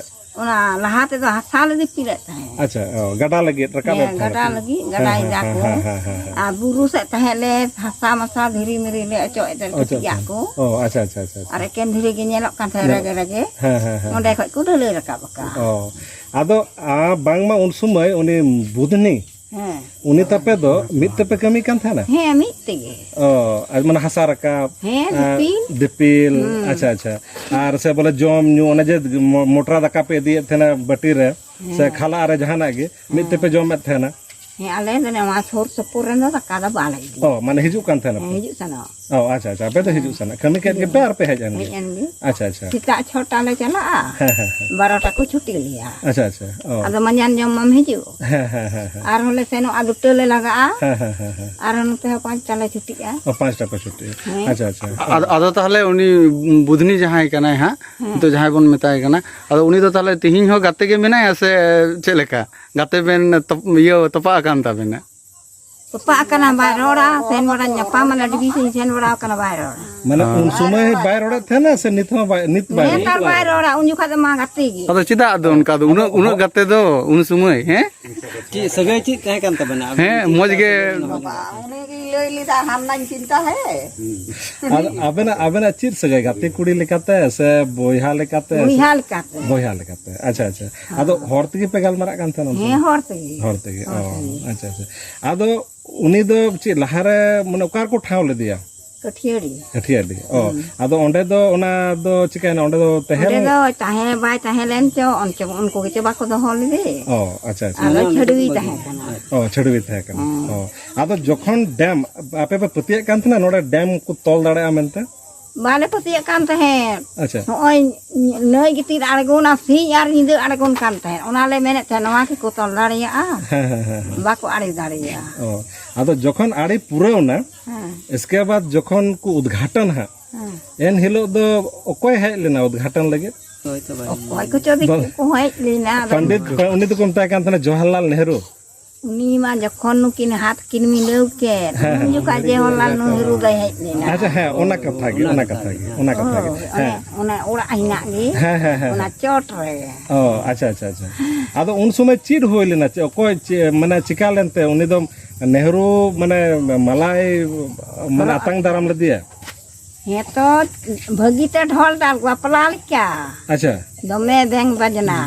ᱚᱱᱟ ᱞᱟᱦᱟ ᱛᱮᱫᱚ ᱦᱟᱥᱟ ᱞᱮ ᱫᱤᱯᱤᱞᱮᱫ ᱛᱟᱦᱮᱸᱫ᱾ ᱟᱪᱪᱷᱟ, ᱚ, ᱜᱟᱰᱟ ᱞᱟᱹᱜᱤᱫ ᱨᱟᱠᱟᱵ ᱮᱫ ᱦᱮᱸ, ᱛᱟᱦᱮᱸ ᱜᱟᱰᱟ ᱠᱚ᱾ ᱞᱟᱹᱜᱤᱫ, ᱦᱮᱸ, ᱜᱟᱰᱟᱭ ᱦᱮᱸ, ᱫᱟ ᱦᱮᱸ, ᱠᱚ᱾ ᱦᱮᱸ, ᱦᱮᱸ, ᱦᱮᱸ, ᱦᱮᱸ᱾ ᱟᱨ ᱵᱩᱨᱩ ᱥᱮᱫ ᱛᱟᱦᱮᱸᱫ ᱞᱮ ᱦᱟᱥᱟ ᱢᱟᱥᱟ ᱫᱷᱤᱨᱤ ᱢᱤᱨᱤ ᱞᱮ ᱚᱪᱚᱜ ᱮᱫ ᱛᱟᱦᱮᱸᱫ ᱟᱪᱪᱷᱟ, ᱠᱟᱹᱴᱤᱡ ᱟᱜ ᱟᱪᱪᱷᱟ᱾ ᱠᱚ᱾ ᱚ, ᱟᱪᱪᱷᱟ, ᱟᱪᱪᱷᱟ, ᱟᱪᱪᱷᱟ, ᱟᱪᱪᱷᱟ᱾ ᱟᱨ ᱮᱠᱮᱱ ᱫᱷᱤᱨᱤ ᱜᱮ ᱧᱮᱞᱚᱜ ᱠᱟᱱ ᱛᱟᱦᱮᱸᱫ ᱧᱮᱞ-, ᱨᱟᱜᱮ ᱨᱟᱜᱮ᱾ ᱦᱮᱸ, ᱦᱮᱸ, ᱦᱮᱸ, ᱦᱮᱸ᱾ ᱚᱸᱰᱮ ᱠᱷᱚᱡ ᱠᱚ ᱰᱷᱟᱹᱞᱟᱹᱭ ᱨᱟᱠᱟᱵ ᱟᱠᱟᱫ᱾ ᱚ, ᱟᱫᱚ, ᱟ, ᱵᱟᱝᱢᱟ ᱩᱱ ᱥᱚᱢᱚᱭ ᱩᱱᱤ ᱵᱩᱫᱷᱱᱤ, ᱦᱮᱸ᱾ ᱩᱱᱤ ᱛᱟᱯᱮ ᱫᱚ ᱢᱤᱫ ᱛᱮᱯᱮ ᱠᱟᱹᱢᱤ ᱠᱟᱱ ᱛᱟᱦᱮᱱᱟ? ᱦᱮᱸ, ᱢᱤᱫ ᱛᱮᱜᱮ᱾ ᱚ, ᱟᱨ ᱢᱟᱱᱮ ᱦᱟᱥᱟ ᱨᱟᱠᱟᱵ, ᱦᱮᱸ, ᱟᱨ ᱫᱤᱯᱤᱞ᱾ ᱫᱤᱯᱤᱞ, ᱦᱩᱸ᱾ ᱟᱪᱪᱷᱟ, ᱟᱪᱪᱷᱟ᱾ ᱟᱨ ᱥᱮ ᱵᱚᱞᱮ ᱡᱚᱢ ᱧᱩ, ᱚᱱᱮ ᱡᱮ ᱢᱚ-, ᱢᱚᱴᱨᱟ ᱫᱟᱠᱟ ᱯᱮ ᱤᱫᱤᱭᱮᱫ ᱛᱟᱦᱮᱱᱟ ᱵᱟᱹᱴᱤ ᱨᱮ, ᱥᱮ ᱦᱮᱸ᱾ ᱠᱷᱟᱞᱟᱜ ᱨᱮ ᱡᱟᱦᱟᱱᱟᱜ ᱜᱮ, ᱢᱤᱫ ᱦᱮᱸ᱾ ᱛᱮᱯᱮ ᱡᱚᱢᱮᱫ ᱛᱟᱦᱮᱱᱟ? ᱦᱮᱸ, ᱟᱞᱮ ᱫᱚ ᱱᱚᱣᱟ ᱥᱩᱨ ᱥᱩᱯᱩᱨ ᱨᱮᱱ ᱫᱚ ᱫᱟᱠᱟ ᱫᱚ ᱵᱟᱞᱮ ᱤᱫᱤᱭᱟ᱾ ᱚ, ᱢᱟᱱᱮ ᱦᱤᱡᱩᱜ ᱠᱟᱱ ᱛᱟᱦᱮᱱᱟ ᱯᱮ? ᱦᱮᱸ, ᱦᱤᱡᱩᱜ ᱥᱮᱱᱚᱜ᱾ ᱚ, ᱟᱪᱪᱷᱟ, ᱟᱪᱪᱷᱟ, ᱟᱯᱮ ᱫᱚ ᱦᱤᱡᱩᱜ ᱥᱮᱱᱚᱜ, ᱠᱟᱹᱢᱤ ᱠᱮᱫ ᱜᱮᱯᱮ ᱟᱨ ᱯᱮ ᱦᱮᱡ ᱮᱱ ᱜᱮ᱾ ᱦᱮᱡ ᱮᱱ ᱜᱮ᱾ ᱟᱪᱪᱷᱟ, ᱟᱪᱪᱷᱟ᱾ ᱥᱮᱛᱟᱜ ᱪᱷᱚᱴᱟ ᱞᱮ ᱪᱟᱞᱟᱜᱼᱟ᱾ ᱦᱮᱸ, ᱦᱮᱸ, ᱦᱮᱸ᱾ ᱵᱟᱨᱚᱴᱟ ᱠᱚ ᱪᱷᱩᱴᱤ ᱞᱮᱭᱟ᱾ ᱟᱪᱪᱷᱟ, ᱟᱪᱪᱷᱟ᱾ ᱚ᱾ ᱟᱫᱚ ᱢᱟᱸᱡᱟᱱ ᱡᱚᱢ ᱢᱟᱢ ᱦᱤᱡᱩᱜ᱾ ᱦᱮᱸ, ᱦᱮᱸ, ᱦᱮᱸ, ᱦᱮᱸ᱾ ᱟᱨᱦᱚᱸ ᱞᱮ ᱥᱮᱱᱚᱜᱼᱟ, ᱫᱩᱴᱟᱹ ᱞᱮ ᱞᱟᱜᱟᱜᱼᱟ᱾ ᱦᱮᱸ, ᱦᱮᱸ, ᱦᱮᱸ, ᱦᱮᱸ᱾ ᱟᱨᱦᱚᱸ ᱱᱚᱛᱮ ᱦᱚᱸ ᱯᱟᱸᱪᱴᱟ ᱞᱮ ᱪᱷᱩᱴᱤᱜᱼᱟ᱾ ᱚ, ᱯᱟᱸᱪᱴᱟ ᱯᱮ ᱪᱷᱩᱴᱤᱜᱼᱟ᱾ ᱦᱮᱸ᱾ ᱟᱪᱪᱷᱟ, ᱟᱪᱪᱷᱟ᱾ ᱟᱫᱚ, ᱟᱫᱚ ᱛᱟᱦᱚᱞᱮ ᱩᱱᱤ ᱵᱩᱫᱷᱱᱤ ᱡᱟᱦᱟᱸᱭ ᱠᱟᱱᱟᱭ ᱦᱟᱸᱜ, ᱦᱮᱸ᱾ ᱱᱤᱛᱚᱜ ᱡᱟᱦᱟᱸᱭ ᱵᱚᱱ ᱢᱮᱛᱟᱭ ᱠᱟᱱᱟ, ᱟᱫᱚ ᱩᱱᱤ ᱫᱚ ᱛᱟᱦᱚᱞᱮ ᱛᱤᱦᱤᱧ ᱦᱚᱸ ᱜᱟᱛᱮ ᱜᱮ ᱢᱮᱱᱟᱭᱟ ᱥᱮ ᱪᱮᱫ ᱞᱮᱠᱟ? ᱜᱟᱛᱮ ᱵᱮᱱ ᱛᱚᱯ-, ᱤᱭᱟᱹ, ᱛᱚᱯᱟᱜ ᱟᱠᱟᱱ ᱛᱟᱵᱮᱱᱟ? ᱛᱚᱯᱟᱜ ᱟᱠᱟᱱᱟ, ᱵᱟᱭ ᱨᱚᱲᱟ᱾ ᱥᱮᱱ ᱵᱟᱲᱟ ᱧᱟᱯᱟᱢ ᱟᱞᱮ, ᱟᱹᱰᱤ ᱵᱤᱥᱤᱧ ᱥᱮᱱ ᱵᱟᱲᱟ ᱟᱠᱟᱱᱟ, ᱵᱟᱭ ᱨᱚᱲᱟ᱾ ᱢᱟᱱᱮ ᱦᱮᱸ᱾ ᱩᱱ ᱥᱚᱢᱚᱭ ᱵᱟᱭ ᱨᱚᱲᱮᱫ ᱛᱟᱦᱮᱱᱟ ᱥᱮ ᱱᱤᱛ ᱦᱚᱸ ᱵᱟᱭ, ᱱᱤᱛ ᱵᱟᱭ ᱨᱚᱲᱟ? ᱱᱮᱛᱟᱨ ᱵᱟᱭ ᱨᱚᱲᱟ, ᱩᱱ ᱡᱚᱠᱷᱟᱡ ᱫᱚ ᱢᱟ ᱜᱟᱛᱮ ᱜᱮ᱾ ᱟᱫᱚ ᱪᱮᱫᱟᱜ ᱟᱫᱚ ᱚᱱᱠᱟ ᱫᱚ? ᱩᱱᱟᱹᱜ, ᱩᱱᱟᱹᱜ ᱜᱟᱛᱮ ᱫᱚ ᱩᱱ ᱥᱚᱢᱚᱭ, ᱦᱮᱸ? ᱪᱮᱫ ᱥᱟᱹᱜᱟᱹᱭ ᱪᱮᱫ ᱛᱟᱦᱮᱸ ᱠᱟᱱ ᱛᱟᱵᱮᱱᱟ? ᱟᱵᱮᱱ ᱦᱮᱸ, ᱪᱮᱫ ᱢᱚᱡᱽ ᱞᱮᱠᱟ ᱜᱮ᱾ ᱥᱟᱹᱜᱟᱹᱭ ᱵᱮᱱ ᱵᱟᱵᱟ, ᱩᱱᱤ ᱜᱮᱭ ᱞᱟᱹᱭ ᱞᱮᱫᱟ, "ᱦᱟᱢᱱᱟᱧ ᱪᱤᱱᱛᱟ ᱦᱮ᱾" ᱟᱨ ᱟᱵᱮᱱᱟᱜ, ᱟᱵᱮᱱᱟᱜ ᱪᱮᱫ ᱥᱟᱹᱜᱟᱹᱭ? ᱜᱟᱛᱮ ᱠᱩᱲᱤ ᱞᱮᱠᱟᱛᱮ ᱥᱮ ᱵᱚᱭᱦᱟ ᱞᱮᱠᱟᱛᱮ ᱥᱮ? ᱵᱚᱭᱦᱟ ᱞᱮᱠᱟᱛᱮ᱾ ᱵᱚᱭᱦᱟ ᱞᱮᱠᱟᱛᱮ᱾ ᱟᱪᱪᱷᱟ, ᱟᱪᱪᱷᱟ᱾ ᱟᱫᱚ ᱦᱚᱲ ᱛᱮᱜᱮ ᱯᱮ ᱜᱟᱞᱢᱟᱨᱟᱜ ᱠᱟᱱ ᱛᱟᱦᱮᱱᱟ ᱚᱱᱛᱮ? ᱦᱮᱸ, ᱦᱚᱲ ᱛᱮᱜᱮ᱾ ᱦᱚᱲ ᱛᱮᱜᱮ᱾ ᱦᱚᱲ ᱚ, ᱛᱮᱜᱮ᱾ ᱟᱪᱪᱷᱟ, ᱟᱪᱪᱷᱟ᱾ ᱟᱫᱚ ᱩᱱᱤ ᱫᱚ ᱪᱮᱫ ᱞᱟᱦᱟᱨᱮ, ᱢᱟᱱᱮ, ᱚᱠᱟ ᱨᱮᱠᱚ ᱴᱷᱟᱶ ᱞᱮᱫᱮᱭᱟ? ᱠᱟᱹᱴᱷᱤᱭᱟᱹᱲᱤ᱾ ᱠᱟᱹᱴᱷᱤᱭᱟᱹᱲᱤ᱾ ᱚ, ᱦᱩᱸ᱾ ᱟᱫᱚ ᱚᱸᱰᱮ ᱫᱚ, ᱚᱱᱟ ᱫᱚ ᱪᱤᱠᱟᱹᱭᱮᱱᱟ? ᱚᱸᱰᱮ ᱫᱚ ᱛᱟᱦᱮᱸ ᱚᱸᱰᱮ ᱫᱚ ᱛᱟᱦᱮᱸ ᱵᱟᱭ ᱛᱟᱦᱮᱸ ᱞᱮᱱ ᱪᱚ, ᱚᱱ-, ᱪᱚ ᱩᱱᱠᱩ ᱜᱮᱪᱚ ᱵᱟᱠᱚ ᱫᱚᱦᱚ ᱞᱮᱫᱮ᱾ ᱚ, ᱟᱪᱪᱷᱟ, ᱟᱪᱪᱷᱟ᱾ ᱟᱫᱚ ᱦᱮᱸ, ᱚᱸᱰᱮ ᱪᱷᱟᱹᱰᱣᱤ ᱫᱚ ᱛᱟᱦᱮᱸ ᱠᱟᱱᱟ᱾ ᱚ, ᱪᱷᱟᱹᱰᱣᱤ ᱛᱟᱦᱮᱸ ᱠᱟᱱᱟ᱾ ᱦᱮᱸ᱾ ᱚ, ᱟᱫᱚ ᱡᱚᱠᱷᱚᱱ ᱰᱮᱢ, ᱟᱯᱮ ᱯᱮ ᱯᱟᱹᱛᱭᱟᱹᱜ ᱠᱟᱱ ᱛᱟᱦᱮᱱᱟ ᱱᱚᱰᱮ ᱰᱮᱢ ᱠᱚ ᱛᱚᱞ ᱫᱟᱲᱮᱭᱟᱜᱼᱟ ᱢᱮᱱᱛᱮ? ᱵᱟᱞᱮ ᱯᱟᱹᱛᱭᱟᱹᱜ ᱠᱟᱱ ᱛᱟᱦᱮᱸᱫ᱾ ᱟᱪᱪᱷᱟ᱾ ᱱᱚᱜᱼᱚᱭ ᱱᱟᱹᱭ ᱜᱤᱛᱤᱞ ᱟᱬᱜᱚᱱᱟ, ᱥᱤᱧ ᱟᱨ ᱧᱤᱫᱟᱹ ᱟᱬᱜᱚᱱ ᱠᱟᱱ ᱛᱟᱦᱮᱸᱫ᱾ ᱚᱱᱟ ᱞᱮ ᱢᱮᱱᱮᱫ ᱛᱟᱦᱮᱸᱫ, ᱱᱚᱣᱟ ᱠᱤ ᱠᱚ ᱛᱚᱞ ᱫᱟᱲᱮᱭᱟᱜᱼᱟ? ᱦᱮᱸ, ᱦᱮᱸ, ᱦᱮᱸ, ᱦᱮᱸ᱾ ᱵᱟᱠᱚ ᱟᱲᱮ ᱫᱟᱲᱮᱭᱟᱜᱼᱟ᱾ ᱚ, ᱟᱫᱚ ᱡᱚᱠᱷᱚᱱ ᱟᱲᱮ ᱯᱩᱨᱟᱹᱣ ᱱᱟ, ᱦᱮᱸ᱾ ᱤᱥᱠᱮ ᱵᱟᱫ ᱡᱚᱠᱷᱚᱱ ᱠᱚ ᱩᱫᱽᱜᱷᱟᱴᱚᱱ ᱦᱟᱸᱜ, ᱦᱮᱸ᱾ ᱮᱱ ᱦᱤᱞᱳᱜ ᱫᱚ ᱚᱠᱚᱭ ᱦᱮᱡ ᱞᱮᱱᱟ ᱩᱫᱽᱜᱷᱟᱴᱚᱱ ᱞᱟᱹᱜᱤᱫ? ᱦᱳᱭ ᱛᱚ ᱵᱟᱭ ᱚᱠᱚᱭ ᱠᱚᱪᱚ ᱫᱤᱠᱩ ᱵᱟ-, ᱠᱚ ᱦᱮᱡ ᱞᱮᱱᱟ, ᱟᱫᱚ ᱯᱚᱱᱰᱤᱛ, ᱩᱱᱤ ᱫᱚᱠᱚ ᱢᱮᱛᱟᱭ ᱠᱟᱱ ᱛᱟᱦᱮᱱᱟ ᱡᱚᱣᱟᱦᱚᱨᱞᱟᱞ ᱱᱮᱦᱨᱩ᱾ ᱩᱱᱤ ᱢᱟ ᱡᱚᱠᱷᱚᱱ ᱱᱩᱠᱤᱱ ᱦᱟᱛ ᱠᱤᱱ ᱢᱤᱞᱟᱹᱣ ᱠᱮᱫ, ᱦᱮᱸ, ᱩᱱ ᱦᱮᱸ᱾ ᱡᱚᱠᱷᱟᱡ ᱡᱚᱣᱟᱦᱚᱨᱞᱟᱞ ᱱᱮᱦᱨᱩ ᱫᱚᱭ ᱦᱮᱡ ᱞᱮᱱᱟ᱾ ᱟᱪᱪᱷᱟ, ᱦᱮᱸ, ᱚᱱᱟ ᱠᱟᱛᱷᱟ ᱜᱮ, ᱚᱱᱟ ᱚᱱᱟ ᱠᱟᱛᱷᱟ ᱠᱟᱛᱷᱟ ᱜᱮ, ᱜᱮ᱾ ᱚᱱᱟ ᱠᱟᱛᱷᱟ ᱜᱮ᱾ ᱦᱳᱭ, ᱦᱮᱸ᱾ ᱚᱱᱮ, ᱚᱱᱮ ᱚᱲᱟᱜ ᱦᱮᱱᱟᱜ ᱜᱮ, ᱦᱮᱸ, ᱦᱮᱸ, ᱦᱮᱸ, ᱚᱱᱟ ᱦᱮᱸ᱾ ᱪᱚᱴ ᱨᱮ᱾ ᱚ, ᱟᱪᱪᱷᱟ, ᱟᱪᱪᱷᱟ, ᱟᱪᱪᱷᱟ᱾ ᱟᱫᱚ ᱩᱱ ᱥᱚᱢᱚᱭ ᱪᱮᱫ ᱦᱩᱭ ᱞᱮᱱᱟ? ᱪᱮᱫ, ᱚᱠᱚᱭ, ᱪᱮᱫ, ᱢᱟᱱᱮ, ᱪᱤᱠᱟ ᱞᱮᱱᱛᱮ ᱩᱱᱤ ᱫᱚ ᱱᱮᱦᱨᱩ, ᱢᱟᱱᱮ, ᱢᱟᱞᱟᱭ, ᱢᱟᱱᱮ, ᱦᱚᱨᱚᱜ ᱟᱛᱟᱝ ᱫᱟᱨᱟᱢ ᱞᱮᱫᱮᱭᱟ? ᱦᱮᱸ ᱛᱚ, ᱵᱷᱟᱹᱜᱤ ᱛᱮ ᱰᱷᱚᱞ ᱰᱟᱞ ᱵᱟᱯᱞᱟ ᱞᱮᱠᱟ᱾ ᱟᱪᱪᱷᱟ᱾ ᱫᱚᱢᱮ ᱵᱮᱝ ᱵᱟᱡᱽᱱᱟ᱾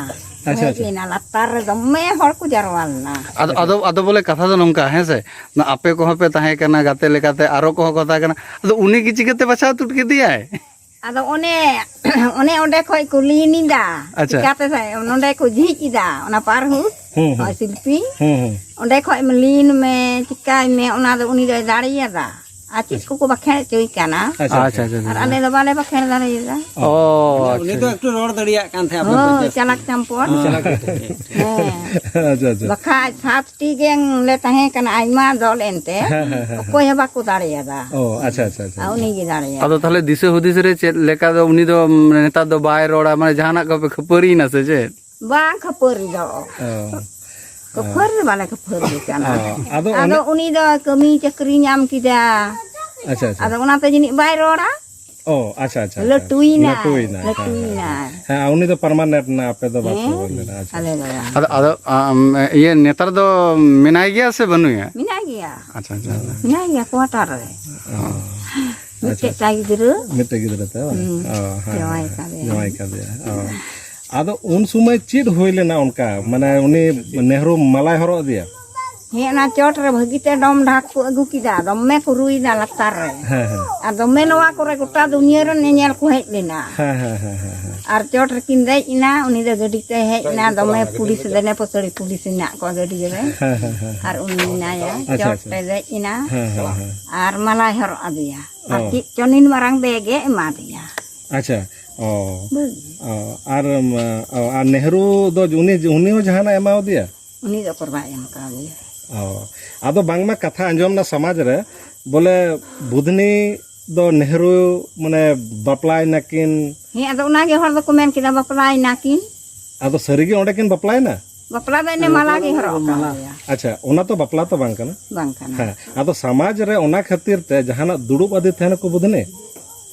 ᱟᱪᱪᱷᱟ, ᱦᱮᱡ ᱟᱪᱪᱷᱟ᱾ ᱞᱮᱱᱟ, ᱞᱟᱛᱟᱨ ᱨᱮ ᱫᱚᱢᱮ ᱦᱚᱲ ᱠᱚ ᱡᱟᱨᱣᱟ ᱞᱮᱱᱟ᱾ ᱟᱫᱚ, ᱟᱫᱚ, ᱟᱫᱚ ᱵᱚᱞᱮ ᱠᱟᱛᱷᱟ ᱫᱚ ᱱᱚᱝᱠᱟ, ᱦᱮᱸ ᱥᱮ? ᱱᱟ-, ᱟᱯᱮ ᱠᱚᱦᱚᱸ ᱯᱮ ᱛᱟᱦᱮᱸ ᱠᱟᱱᱟ, ᱜᱟᱛᱮ ᱞᱮᱠᱟᱛᱮ ᱟᱨᱚ ᱠᱚᱦᱚᱸ ᱠᱚ ᱛᱟᱦᱮᱸ ᱠᱟᱱᱟ᱾ ᱟᱫᱚ ᱩᱱᱤ ᱜᱮ ᱪᱤᱠᱟᱹᱛᱮ ᱵᱟᱪᱷᱟᱣ ᱛᱩᱫ ᱠᱮᱫᱮᱭᱟᱭ? ᱟᱫᱚ ᱚᱱᱮ ᱚᱱᱮ ᱚᱸᱰᱮ ᱠᱷᱚᱡ ᱠᱚ ᱞᱤᱱ ᱮᱫᱟ᱾ ᱟᱪᱪᱷᱟ᱾ ᱪᱤᱠᱟᱛᱮ ᱥᱮ ᱱᱚᱸᱰᱮ ᱠᱚ ᱡᱷᱤᱡ ᱮᱫᱟ, ᱚᱱᱟ ᱯᱟᱨ ᱦᱩᱫ᱾ ᱦᱩᱸ, ᱦᱩᱸ᱾ ᱦᱳᱭ, ᱥᱤᱞᱯᱤᱧ᱾ ᱦᱩᱸ, ᱦᱩᱸ᱾ ᱚᱸᱰᱮ ᱠᱷᱚᱡ ᱮᱢ ᱞᱤᱱ ᱢᱮ, ᱪᱤᱠᱟᱭ ᱢᱮ, ᱚᱱᱟ ᱫᱚ ᱩᱱᱤ ᱫᱚᱭ ᱫᱟᱲᱮᱭᱟᱫᱟ᱾ ᱟᱨ ᱪᱮᱫ ᱠᱚᱠᱚ ᱵᱟᱠᱷᱮᱲ ᱦᱚᱪᱚᱭ ᱠᱟᱱᱟ᱾ ᱟᱪᱪᱷᱟ, ᱟᱪᱪᱷᱟ, ᱟᱪᱪᱷᱟ᱾ ᱟᱨ ᱟᱞᱮ ᱫᱚ ᱵᱟᱞᱮ ᱵᱟᱠᱷᱮᱲ ᱫᱟᱲᱮᱭᱟᱫᱟ᱾ ᱚ, ᱩᱱᱤ ᱟᱪᱪᱷᱟ᱾ ᱫᱚ ᱮᱠᱴᱩ ᱨᱚᱲ ᱫᱟᱲᱮᱭᱟᱜ ᱠᱟᱱ ᱛᱟᱦᱮᱸᱫ ᱟᱯᱮ ᱦᱳᱭ, ᱠᱷᱚᱱ ᱡᱟᱹᱥᱛᱤ᱾ ᱪᱟᱞᱟᱠ ᱪᱟᱢᱯᱚᱴ᱾ ᱦᱮᱸ, ᱪᱟᱞᱟᱠ ᱪᱟᱢᱯᱚᱴ᱾ ᱦᱮᱸ᱾ ᱟᱪᱪᱷᱟ, ᱟᱪᱪᱷᱟ᱾ ᱵᱟᱠᱷᱟᱡ ᱥᱟᱛ ᱴᱤ ᱜᱮᱝ ᱞᱮ ᱛᱟᱦᱮᱸ ᱠᱟᱱᱟ, ᱟᱭᱢᱟ ᱫᱚᱞ ᱮᱱᱛᱮ᱾ ᱦᱮᱸ, ᱦᱮᱸ, ᱦᱮᱸ, ᱚᱠᱚᱭ ᱦᱮᱸ᱾ ᱦᱚᱸ ᱵᱟᱠᱚ ᱫᱟᱲᱮᱭᱟᱫᱟ᱾ ᱚ, ᱟᱪᱪᱷᱟ, ᱟᱪᱪᱷᱟ, ᱟᱪᱪᱷᱟ, ᱟᱨ ᱟᱪᱪᱷᱟ᱾ ᱩᱱᱤ ᱜᱮ ᱫᱟᱲᱮᱭᱟᱫᱟ᱾ ᱟᱫᱚ ᱛᱟᱦᱞᱮ ᱫᱤᱥᱟᱹ ᱦᱩᱫᱤᱥ ᱨᱮ ᱪᱮᱫ ᱞᱮᱠᱟ ᱫᱚ ᱩᱱᱤ ᱫᱚ, ᱢᱟᱱᱮ, ᱱᱮᱛᱟᱨ ᱫᱚ ᱵᱟᱭ ᱨᱚᱲᱟ, ᱢᱟᱱᱮ, ᱡᱟᱦᱟᱱᱟᱜ ᱠᱚᱯᱮ ᱠᱷᱟᱹᱯᱟᱹᱨᱤᱭᱮᱱᱟ ᱥᱮ ᱪᱮᱫ? ᱵᱟᱝ ᱠᱷᱟᱹᱯᱟᱹᱨᱤ ᱫᱚ᱾ ᱚ᱾ ᱠᱷᱟᱹᱯᱟᱹᱨᱤ ᱫᱚ ᱵᱟᱞᱮ ᱠᱷᱟᱹᱯᱟᱹᱨᱤ ᱠᱟᱱᱟ᱾ ᱚ, ᱟᱫᱚ ᱟᱫᱚ ᱚᱱᱮ ᱩᱱᱤ ᱫᱚ ᱠᱟᱹᱢᱤ ᱪᱟᱹᱠᱨᱤ ᱧᱟᱢ ᱠᱮᱫᱟ᱾ ᱟᱪᱪᱷᱟ, ᱟᱪᱪᱷᱟ᱾ ᱟᱫᱚ ᱚᱱᱟᱛᱮ ᱡᱟᱹᱱᱤᱡ ᱵᱟᱭ ᱨᱚᱲᱟ᱾ ᱚ, ᱟᱪᱪᱷᱟ, ᱟᱪᱪᱷᱟ, ᱟᱪᱪᱷᱟ᱾ ᱞᱟᱹᱴᱩᱭᱮᱱᱟᱭ, ᱞᱟᱹᱴᱩᱭᱮᱱᱟᱭ, ᱦᱮᱸ, ᱦᱮᱸ᱾ ᱞᱟᱹᱴᱩᱭᱮᱱᱟᱭ᱾ ᱦᱮᱸ, ᱩᱱᱤ ᱫᱚ permanent ᱱᱟ, ᱟᱯᱮ ᱫᱚ ᱵᱟᱯᱮ ᱦᱮᱸ, ᱦᱩᱭ ᱞᱮᱱᱟ, ᱟᱪᱪᱷᱟ᱾ ᱟᱞᱮ ᱫᱚ ᱵᱟᱝ᱾ ᱟᱫᱚ, ᱟᱫᱚ, ᱟᱢ, ᱤᱭᱟᱹ, ᱱᱮᱛᱟᱨ ᱫᱚ ᱢᱮᱱᱟᱭ ᱜᱮᱭᱟ ᱥᱮ ᱵᱟᱹᱱᱩᱭᱟ? ᱢᱮᱱᱟᱭ ᱜᱮᱭᱟ᱾ ᱟᱪᱪᱷᱟ, ᱟᱪᱪᱷᱟ, ᱟᱪᱪᱷᱟ᱾ ᱢᱮᱱᱟᱭ ᱜᱮᱭᱟ quarter ᱨᱮ᱾ ᱚ᱾ ᱢᱤᱫᱴᱮᱡ ᱟᱪᱪᱷᱟ᱾ ᱛᱟᱭ ᱜᱤᱫᱽᱨᱟᱹ᱾ ᱢᱤᱫᱴᱮᱡ ᱜᱤᱫᱽᱨᱟᱹ ᱛᱟᱭ ᱵᱟᱝ? ᱦᱩᱸ᱾ ᱚ, ᱦᱮᱸ, ᱡᱟᱶᱟᱭ ᱦᱮᱸ, ᱦᱮᱸ᱾ ᱠᱟᱫᱮᱭᱟ᱾ ᱡᱟᱶᱟᱭ ᱠᱟᱫᱮᱭᱟ᱾ ᱚ᱾ ᱟᱫᱚ ᱩᱱ ᱥᱚᱢᱚᱭ ᱪᱮᱫ ᱦᱩᱭ ᱞᱮᱱᱟ ᱚᱱᱠᱟ? ᱢᱟᱱᱮ ᱩᱱᱤ ᱱᱮᱦᱨᱩ ᱢᱟᱞᱟᱭ ᱦᱚᱨᱚᱜ ᱟᱫᱮᱭᱟ? ᱦᱮᱸ, ᱚᱱᱟ ᱪᱚᱴ ᱨᱮ ᱵᱷᱟᱹᱜᱤ ᱛᱮ ᱰᱚᱢ ᱰᱷᱟᱠ ᱠᱚ ᱟᱹᱜᱩ ᱠᱮᱫᱟ, ᱫᱚᱢᱮ ᱠᱚ ᱨᱩᱭᱫᱟ ᱞᱟᱛᱟᱨ ᱨᱮ᱾ ᱦᱮᱸ, ᱦᱮᱸ᱾ ᱟᱨ ᱫᱚᱢᱮ ᱱᱚᱣᱟ ᱠᱚᱨᱮ ᱜᱚᱴᱟ ᱫᱩᱱᱤᱭᱟᱹ ᱨᱮᱱ ᱧᱮᱧᱮᱞ ᱠᱚ ᱦᱮᱡ ᱞᱮᱱᱟ᱾ ᱦᱮᱸ, ᱦᱮᱸ, ᱦᱮᱸ, ᱦᱮᱸ, ᱦᱮᱸ᱾ ᱟᱨ ᱪᱚᱴ ᱨᱮᱠᱤᱱ ᱫᱮᱡ ᱮᱱᱟ, ᱩᱱᱤ ᱫᱚ ᱜᱟᱹᱰᱤ ᱛᱮᱭ ᱦᱮᱡ ᱮᱱᱟ, ᱫᱚᱢᱮ ᱯᱩᱞᱤᱥ, ᱫᱮᱱᱮ ᱯᱟᱹᱥᱟᱹᱲᱤ ᱯᱩᱞᱤᱥ ᱢᱮᱱᱟᱜ ᱠᱚᱣᱟ ᱜᱟᱹᱰᱤ ᱨᱮ᱾ ᱦᱮᱸ, ᱦᱮᱸ, ᱦᱮᱸ, ᱦᱮᱸ᱾ ᱟᱨ ᱩᱱᱤ ᱢᱮᱱᱟᱭᱟ, ᱟᱪᱪᱷᱟ, ᱪᱚᱴ ᱟᱪᱪᱷᱟ᱾ ᱛᱮ ᱫᱮᱡ ᱮᱱᱟ᱾ ᱦᱮᱸ, ᱦᱮᱸ, ᱦᱮᱸ᱾ ᱟᱨ ᱢᱟᱞᱟᱭ ᱦᱚᱨᱚᱜ ᱟᱫᱮᱭᱟ᱾ ᱟᱨ ᱚ᱾ ᱪᱮᱫ ᱪᱚ ᱱᱤᱱ ᱢᱟᱨᱟᱝ ᱵᱮᱜᱽ ᱮ ᱮᱢᱟᱫᱮᱭᱟ᱾ ᱟᱪᱪᱷᱟ᱾ ᱚ᱾ ᱵᱩᱡᱽ? ᱚ, ᱟᱨ, ᱚ, ᱟᱨ ᱱᱮᱦᱨᱩ ᱫᱚ ᱩᱱᱤ, ᱩᱱᱤ ᱦᱚᱸ ᱡᱟᱦᱟᱱᱟᱜ ᱮ ᱮᱢᱟᱣᱟᱫᱮᱭᱟ? ᱩᱱᱤ ᱫᱚ ᱚᱠᱚᱨ ᱵᱟᱭ ᱮᱢ ᱠᱟᱣᱫᱮᱭᱟ᱾ ᱚ᱾ ᱟᱫᱚ ᱵᱟᱝᱢᱟ ᱠᱟᱛᱷᱟ ᱟᱸᱡᱚᱢ ᱱᱟ ᱥᱚᱢᱟᱡᱽ ᱨᱮ, ᱵᱚᱞᱮ ᱵᱩᱫᱷᱱᱤ ᱫᱚ ᱱᱮᱦᱨᱩ, ᱢᱟᱱᱮ, ᱵᱟᱯᱞᱟᱭ ᱱᱟᱠᱤᱱ᱾ ᱦᱮᱸ, ᱟᱫᱚ ᱚᱱᱟᱜᱮ ᱦᱚᱲ ᱫᱚᱠᱚ ᱢᱮᱱ ᱠᱮᱫᱟ, ᱵᱟᱯᱞᱟᱭ ᱱᱟᱠᱤᱱ᱾ ᱟᱫᱚ ᱥᱟᱹᱨᱤᱜᱮ ᱚᱸᱰᱮ ᱠᱤᱱ ᱵᱟᱯᱞᱟᱭᱮᱱᱟ? ᱵᱟᱯᱞᱟ ᱫᱚ ᱮᱱᱮ ᱢᱟᱞᱟ ᱜᱮ ᱦᱚᱨᱚᱜ ᱟᱠᱟᱫ ᱞᱮᱭᱟ᱾ ᱟᱪᱪᱷᱟ, ᱚᱱᱟ ᱛᱚ ᱵᱟᱯᱞᱟ ᱛᱚ ᱵᱟᱝ ᱠᱟᱱᱟ᱾ ᱵᱟᱝ ᱠᱟᱱᱟ᱾ ᱦᱮᱸ, ᱟᱫᱚ ᱥᱚᱢᱟᱡᱽ ᱨᱮ ᱚᱱᱟ ᱠᱷᱟᱹᱛᱤᱨ ᱛᱮ ᱡᱟᱦᱟᱱᱟᱜ ᱫᱩᱲᱩᱵ ᱟᱫᱮ ᱛᱟᱦᱮᱱᱟᱠᱚ ᱵᱩᱫᱷᱱᱤ?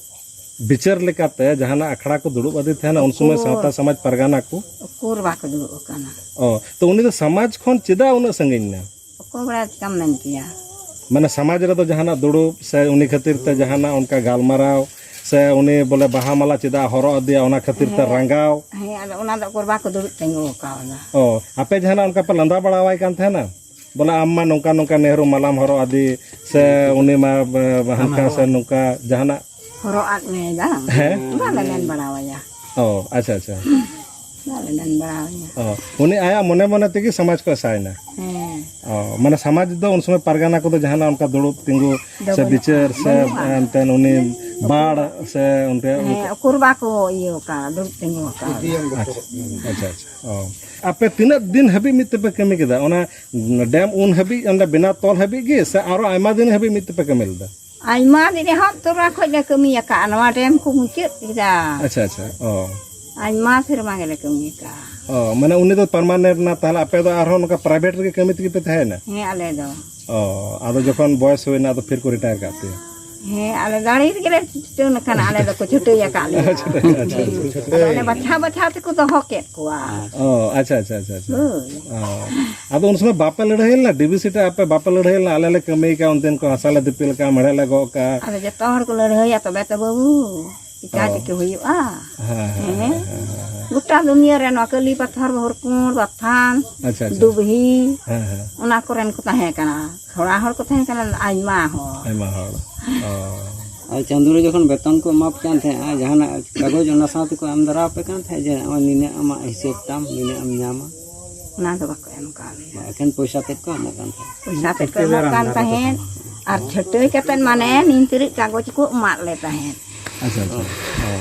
ᱵᱤᱪᱟᱹᱨ ᱞᱮᱠᱟᱛᱮ ᱡᱟᱦᱟᱱᱟᱜ ᱟᱠᱷᱲᱟ ᱠᱚ ᱫᱩᱲᱩᱵ ᱟᱫᱮ ᱛᱟᱦᱮᱱᱟ, ᱩᱱ ᱥᱚᱢᱚᱭ ᱩᱠᱩᱨ᱾ ᱥᱟᱶᱛᱟ ᱥᱚᱢᱟᱡᱽ ᱯᱟᱨᱜᱟᱱᱟ ᱠᱚ? ᱩᱠᱩᱨ ᱵᱟᱠᱚ ᱫᱩᱲᱩᱵ ᱟᱠᱟᱱᱟ᱾ ᱚ, ᱛᱚ ᱩᱱᱤ ᱫᱚ ᱥᱚᱢᱟᱡᱽ ᱠᱷᱚᱱ ᱪᱮᱫᱟᱜ ᱩᱱᱟᱹᱜ ᱥᱟᱺᱜᱤᱧ ᱮᱱᱟ? ᱚᱠᱚᱭ ᱵᱟᱲᱟᱭ ᱪᱤᱠᱟᱢ ᱢᱮᱱ ᱠᱮᱭᱟ? ᱢᱟᱱᱮ ᱥᱚᱢᱟᱡᱽ ᱨᱮᱫᱚ ᱡᱟᱦᱟᱱᱟᱜ ᱫᱩᱲᱩᱵ ᱥᱮ ᱩᱱᱤ ᱠᱷᱟᱹᱛᱤᱨ ᱛᱮ ᱡᱟᱦᱟᱱᱟᱜ ᱚᱱᱠᱟ ᱜᱟᱞᱢᱟᱨᱟᱣ ᱥᱮ ᱩᱱᱤ ᱵᱚᱞᱮ ᱵᱟᱦᱟ ᱢᱟᱞᱟ ᱪᱮᱫᱟᱜ ᱦᱚᱨᱚᱜ ᱟᱫᱮᱭᱟ, ᱚᱱᱟ ᱠᱷᱟᱹᱛᱤᱨ ᱛᱮ ᱦᱮᱸ᱾ ᱨᱟᱸᱜᱟᱣ? ᱦᱮᱸ, ᱟᱫᱚ ᱚᱱᱟ ᱫᱚ ᱩᱠᱩᱨ ᱵᱟᱠᱚ ᱫᱩᱲᱩᱵ ᱛᱤᱸᱜᱩ ᱟᱠᱟᱣᱫᱟ᱾ ᱚ, ᱟᱯᱮ ᱡᱟᱦᱟᱱᱟᱜ ᱚᱱᱠᱟ ᱯᱮ ᱞᱟᱸᱫᱟ ᱵᱟᱲᱟᱣᱟᱭ ᱠᱟᱱ ᱛᱟᱦᱮᱱᱟ? ᱵᱚᱞᱮ ᱟᱢ ᱢᱟ ᱱᱚᱝᱠᱟ ᱱᱚᱝᱠᱟ ᱱᱮᱦᱨᱩ ᱢᱟᱞᱟᱢ ᱦᱚᱨᱚᱜ ᱟᱫᱮ, ᱥᱮ ᱩᱱᱤ ᱢᱟ, ᱵ-, ᱦᱟᱱᱠᱟ ᱥᱮ ᱱᱚᱝᱠᱟ ᱡᱟᱦᱟᱱᱟᱜ? ᱦᱚᱨᱚᱜ ᱟᱫ ᱢᱮᱭᱟᱭ ᱵᱟᱝ? ᱦᱮᱸ᱾ ᱵᱟᱞᱮ ᱢᱮᱱ ᱵᱟᱲᱟᱣᱟᱭᱟ᱾ ᱚ, ᱟᱪᱪᱷᱟ, ᱟᱪᱪᱷᱟ᱾ ᱵᱟᱞᱮ ᱢᱮᱱ ᱵᱟᱲᱟᱣᱟᱭᱟ᱾ ᱚ, ᱩᱱᱤ ᱟᱭᱟᱜ ᱢᱚᱱᱮ ᱢᱚᱱᱮ ᱛᱮᱜᱮ ᱥᱚᱢᱟᱡᱽ ᱠᱚ ᱟᱥᱟᱭᱮᱱᱟ᱾ ᱦᱮᱸ᱾ ᱚ, ᱢᱟᱱᱮ ᱥᱚᱢᱟᱡᱽ ᱫᱚ ᱩᱱ ᱥᱚᱢᱚᱭ ᱯᱟᱨᱜᱟᱱᱟ ᱠᱚᱫᱚ ᱡᱟᱦᱟᱱᱟᱜ ᱚᱱᱠᱟ ᱫᱩᱲᱩᱵ ᱛᱤᱸᱜᱩ ᱫᱚ ᱥᱮ ᱵᱟᱹᱱᱩᱜᱼᱟ, ᱵᱤᱪᱟᱹᱨ ᱥᱮ ᱵᱟᱹᱱᱩᱜᱼᱟ᱾ ᱮᱱᱛᱮ ᱩᱱᱤ ᱵᱟᱲ ᱥᱮ ᱚᱱᱛᱮ ᱦᱮᱸ, ᱩᱠᱩᱨ ᱵᱟᱠᱚ ᱤᱭᱟᱹ ᱟᱠᱟᱫ, ᱫᱩᱲᱩᱵ ᱛᱤᱸᱜᱩ ᱟᱠᱟᱫ᱾ ᱟᱪᱪᱷᱟ, ᱟᱪᱪᱷᱟ, ᱟᱪᱪᱷᱟ᱾ ᱚ᱾ ᱟᱯᱮ ᱛᱤᱱᱟᱹᱜ ᱫᱤᱱ ᱦᱟᱹᱵᱤᱡ ᱢᱤᱫ ᱛᱮᱯᱮ ᱠᱟᱹᱢᱤ ᱠᱮᱫᱟ? ᱚᱱᱟ ᱰᱮᱢ ᱩᱱ ᱦᱟᱹᱵᱤᱡ, ᱚᱸᱰᱮ ᱵᱮᱱᱟᱣ ᱛᱚᱞ ᱦᱟᱹᱵᱤᱡ ᱜᱮ ᱥᱮ ᱟᱨᱚ ᱟᱭᱢᱟ ᱫᱤᱱ ᱦᱟᱹᱵᱤᱡ ᱢᱤᱫ ᱛᱮᱯᱮ ᱠᱟᱹᱢᱤ ᱞᱮᱫᱟ? ᱟᱭᱢᱟ ᱫᱤᱱ ᱮᱦᱚᱵ ᱛᱚᱨᱟ ᱠᱷᱚᱡ ᱞᱮ ᱠᱟᱹᱢᱤ ᱟᱠᱟᱫᱼᱟ, ᱱᱚᱣᱟ ᱰᱮᱢ ᱠᱚ ᱢᱩᱪᱟᱹᱫ ᱠᱮᱫᱟ᱾ ᱟᱪᱪᱷᱟ, ᱟᱪᱪᱷᱟ᱾ ᱚ᱾ ᱟᱭᱢᱟ ᱥᱮᱨᱢᱟ ᱜᱮᱞᱮ ᱠᱟᱹᱢᱤ ᱟᱠᱟᱫᱼᱟ᱾ ᱚ, ᱢᱟᱱᱮ ᱩᱱᱤ ᱫᱚ ᱯᱟᱨᱢᱟᱱᱮᱱᱴ ᱮᱱᱟ, ᱛᱟᱦᱞᱮ ᱟᱯᱮ ᱫᱚ ᱟᱨᱦᱚᱸ ᱱᱚᱝᱠᱟ ᱯᱨᱟᱭᱵᱷᱮᱴ ᱨᱮᱜᱮ ᱠᱟᱹᱢᱤ ᱛᱮᱜᱮ ᱯᱮ ᱛᱟᱦᱮᱸᱭᱮᱱᱟ? ᱦᱮᱸ, ᱟᱞᱮ ᱫᱚ᱾ ᱚ, ᱟᱫᱚ ᱡᱚᱠᱷᱚᱱ ᱵᱚᱭᱮᱥ ᱦᱩᱭᱱᱟ, ᱟᱫᱚ ᱯᱷᱤᱨ ᱠᱚ ᱨᱤᱴᱟᱭᱟᱨ ᱠᱟᱜ ᱯᱮᱭᱟ? ᱦᱮᱸ, ᱟᱞᱮ ᱫᱟᱲᱮ ᱨᱮᱜᱮ ᱞᱮ ᱪᱷᱩᱴᱟᱹᱣ ᱟᱠᱟᱱᱟ, ᱟᱞᱮ ᱫᱚᱠᱚ ᱪᱷᱩᱴᱟᱹᱣ ᱟᱠᱟᱫ ᱞᱮᱭᱟ᱾ ᱟᱪᱪᱷᱟ, ᱟᱪᱪᱷᱟ, ᱟᱪᱪᱷᱟ᱾ ᱟᱫᱚ ᱚᱱᱮ ᱵᱟᱪᱷᱟᱣ ᱵᱟᱪᱷᱟᱣ ᱛᱮᱠᱚ ᱫᱚᱦᱚ ᱠᱮᱫ ᱠᱚᱣᱟ᱾ ᱚ, ᱟᱪᱪᱷᱟ, ᱟᱪᱪᱷᱟ, ᱟᱪᱪᱷᱟ, ᱟᱪᱪᱷᱟ᱾ ᱦᱳᱭ᱾ ᱚ᱾ ᱟᱫᱚ ᱩᱱ ᱥᱚᱢᱚᱭ ᱵᱟᱯᱮ ᱞᱟᱹᱲᱦᱟᱹᱭ ᱞᱮᱱᱟ? ᱰᱤ ᱵᱤ ᱥᱤ ᱴᱷᱮᱱ ᱟᱯᱮ ᱵᱟᱯᱮ ᱞᱟᱹᱲᱦᱟᱹᱭ ᱞᱮᱱᱟ? ᱟᱞᱮ ᱞᱮ ᱠᱟᱹᱢᱤ ᱠᱟᱜᱼᱟ, ᱩᱱᱫᱤᱱ ᱠᱚ ᱦᱟᱥᱟ ᱞᱮ ᱫᱤᱯᱤᱞ ᱠᱟᱜᱼᱟ, ᱢᱮᱲᱦᱮᱫ ᱞᱮ ᱜᱚᱜ ᱠᱟᱜᱼᱟ᱾ ᱟᱫᱚ ᱡᱚᱛᱚ ᱦᱚᱲ ᱠᱚ ᱞᱟᱹᱲᱦᱟᱹᱭᱟ ᱛᱚᱵᱮ ᱛᱚ ᱵᱟᱹᱵᱩ, ᱪᱤᱠᱟ ᱚ᱾ ᱪᱤᱠᱟᱹ ᱦᱩᱭᱩᱜᱼᱟ? ᱦᱮᱸ, ᱦᱮᱸ, ᱦᱮᱸ? ᱦᱮᱸ, ᱦᱮᱸ, ᱦᱮᱸ᱾ ᱜᱚᱴᱟ ᱫᱩᱱᱤᱭᱟᱹ ᱨᱮ ᱱᱚᱣᱟ ᱠᱟᱹᱞᱤ ᱯᱟᱛᱷᱚᱨ, ᱦᱚᱨᱠᱩᱸᱰ, ᱵᱟᱛᱷᱟᱱ, ᱟᱪᱪᱷᱟ, ᱟᱪᱪᱷᱟ᱾ ᱫᱩᱵᱦᱤ, ᱦᱮᱸ, ᱦᱮᱸ᱾ ᱚᱱᱟ ᱠᱚᱨᱮᱱ ᱠᱚ ᱛᱟᱦᱮᱸ ᱠᱟᱱᱟ᱾ ᱛᱷᱚᱲᱟ ᱦᱚᱲ ᱠᱚ ᱛᱟᱦᱮᱸ ᱠᱟᱱᱟ, ᱟᱭᱢᱟ ᱦᱚᱲ᱾ ᱟᱭᱢᱟ ᱦᱚᱲ᱾ ᱚ᱾ ᱟᱨ ᱪᱟᱸᱫᱳ ᱨᱮ ᱡᱚᱠᱷᱚᱱ ᱵᱮᱛᱚᱱ ᱠᱚ ᱮᱢᱟ ᱯᱮ ᱠᱟᱱ ᱛᱟᱦᱮᱸᱫ, ᱟᱨ ᱡᱟᱦᱟᱱᱟᱜ ᱠᱟᱜᱚᱡᱽ ᱚᱱᱟ ᱥᱟᱶ ᱛᱮᱠᱚ ᱮᱢ ᱫᱟᱨᱟ ᱟᱯᱮ ᱠᱟᱱ ᱛᱟᱦᱮᱸᱫ ᱡᱮ ᱱᱚᱜᱼᱚᱭ ᱱᱤᱱᱟᱹᱜ ᱟᱢᱟᱜ ᱦᱤᱥᱟᱹᱵ ᱛᱟᱢ, ᱱᱤᱱᱟᱹᱜ ᱮᱢ ᱧᱟᱢᱟ? ᱚᱱᱟ ᱫᱚ ᱵᱟᱠᱚ ᱮᱢ ᱠᱟᱣᱫ ᱞᱮᱭᱟ᱾ ᱮᱠᱷᱮᱱ ᱯᱚᱭᱥᱟ ᱛᱮᱫ ᱠᱚ ᱮᱢᱚᱜ ᱠᱟᱱ ᱛᱟᱦᱮᱸᱫ᱾ ᱯᱚᱭᱥᱟ ᱛᱮᱫ ᱠᱚ ᱮᱢᱚᱜ ᱠᱟᱱ ᱛᱟᱦᱮᱸᱫ, ᱟᱨ ᱪᱷᱟᱹᱴᱟᱹᱭ ᱠᱟᱛᱮᱫ ᱢᱟᱱᱮ ᱱᱤᱱ ᱛᱟᱹᱨᱤᱡ ᱠᱟᱜᱚᱡᱽ ᱠᱚ ᱮᱢᱟᱫ ᱞᱮ ᱛᱟᱦᱮᱸᱫ᱾ ᱟᱪᱪᱷᱟ, ᱟᱪᱪᱷᱟ᱾ ᱚ᱾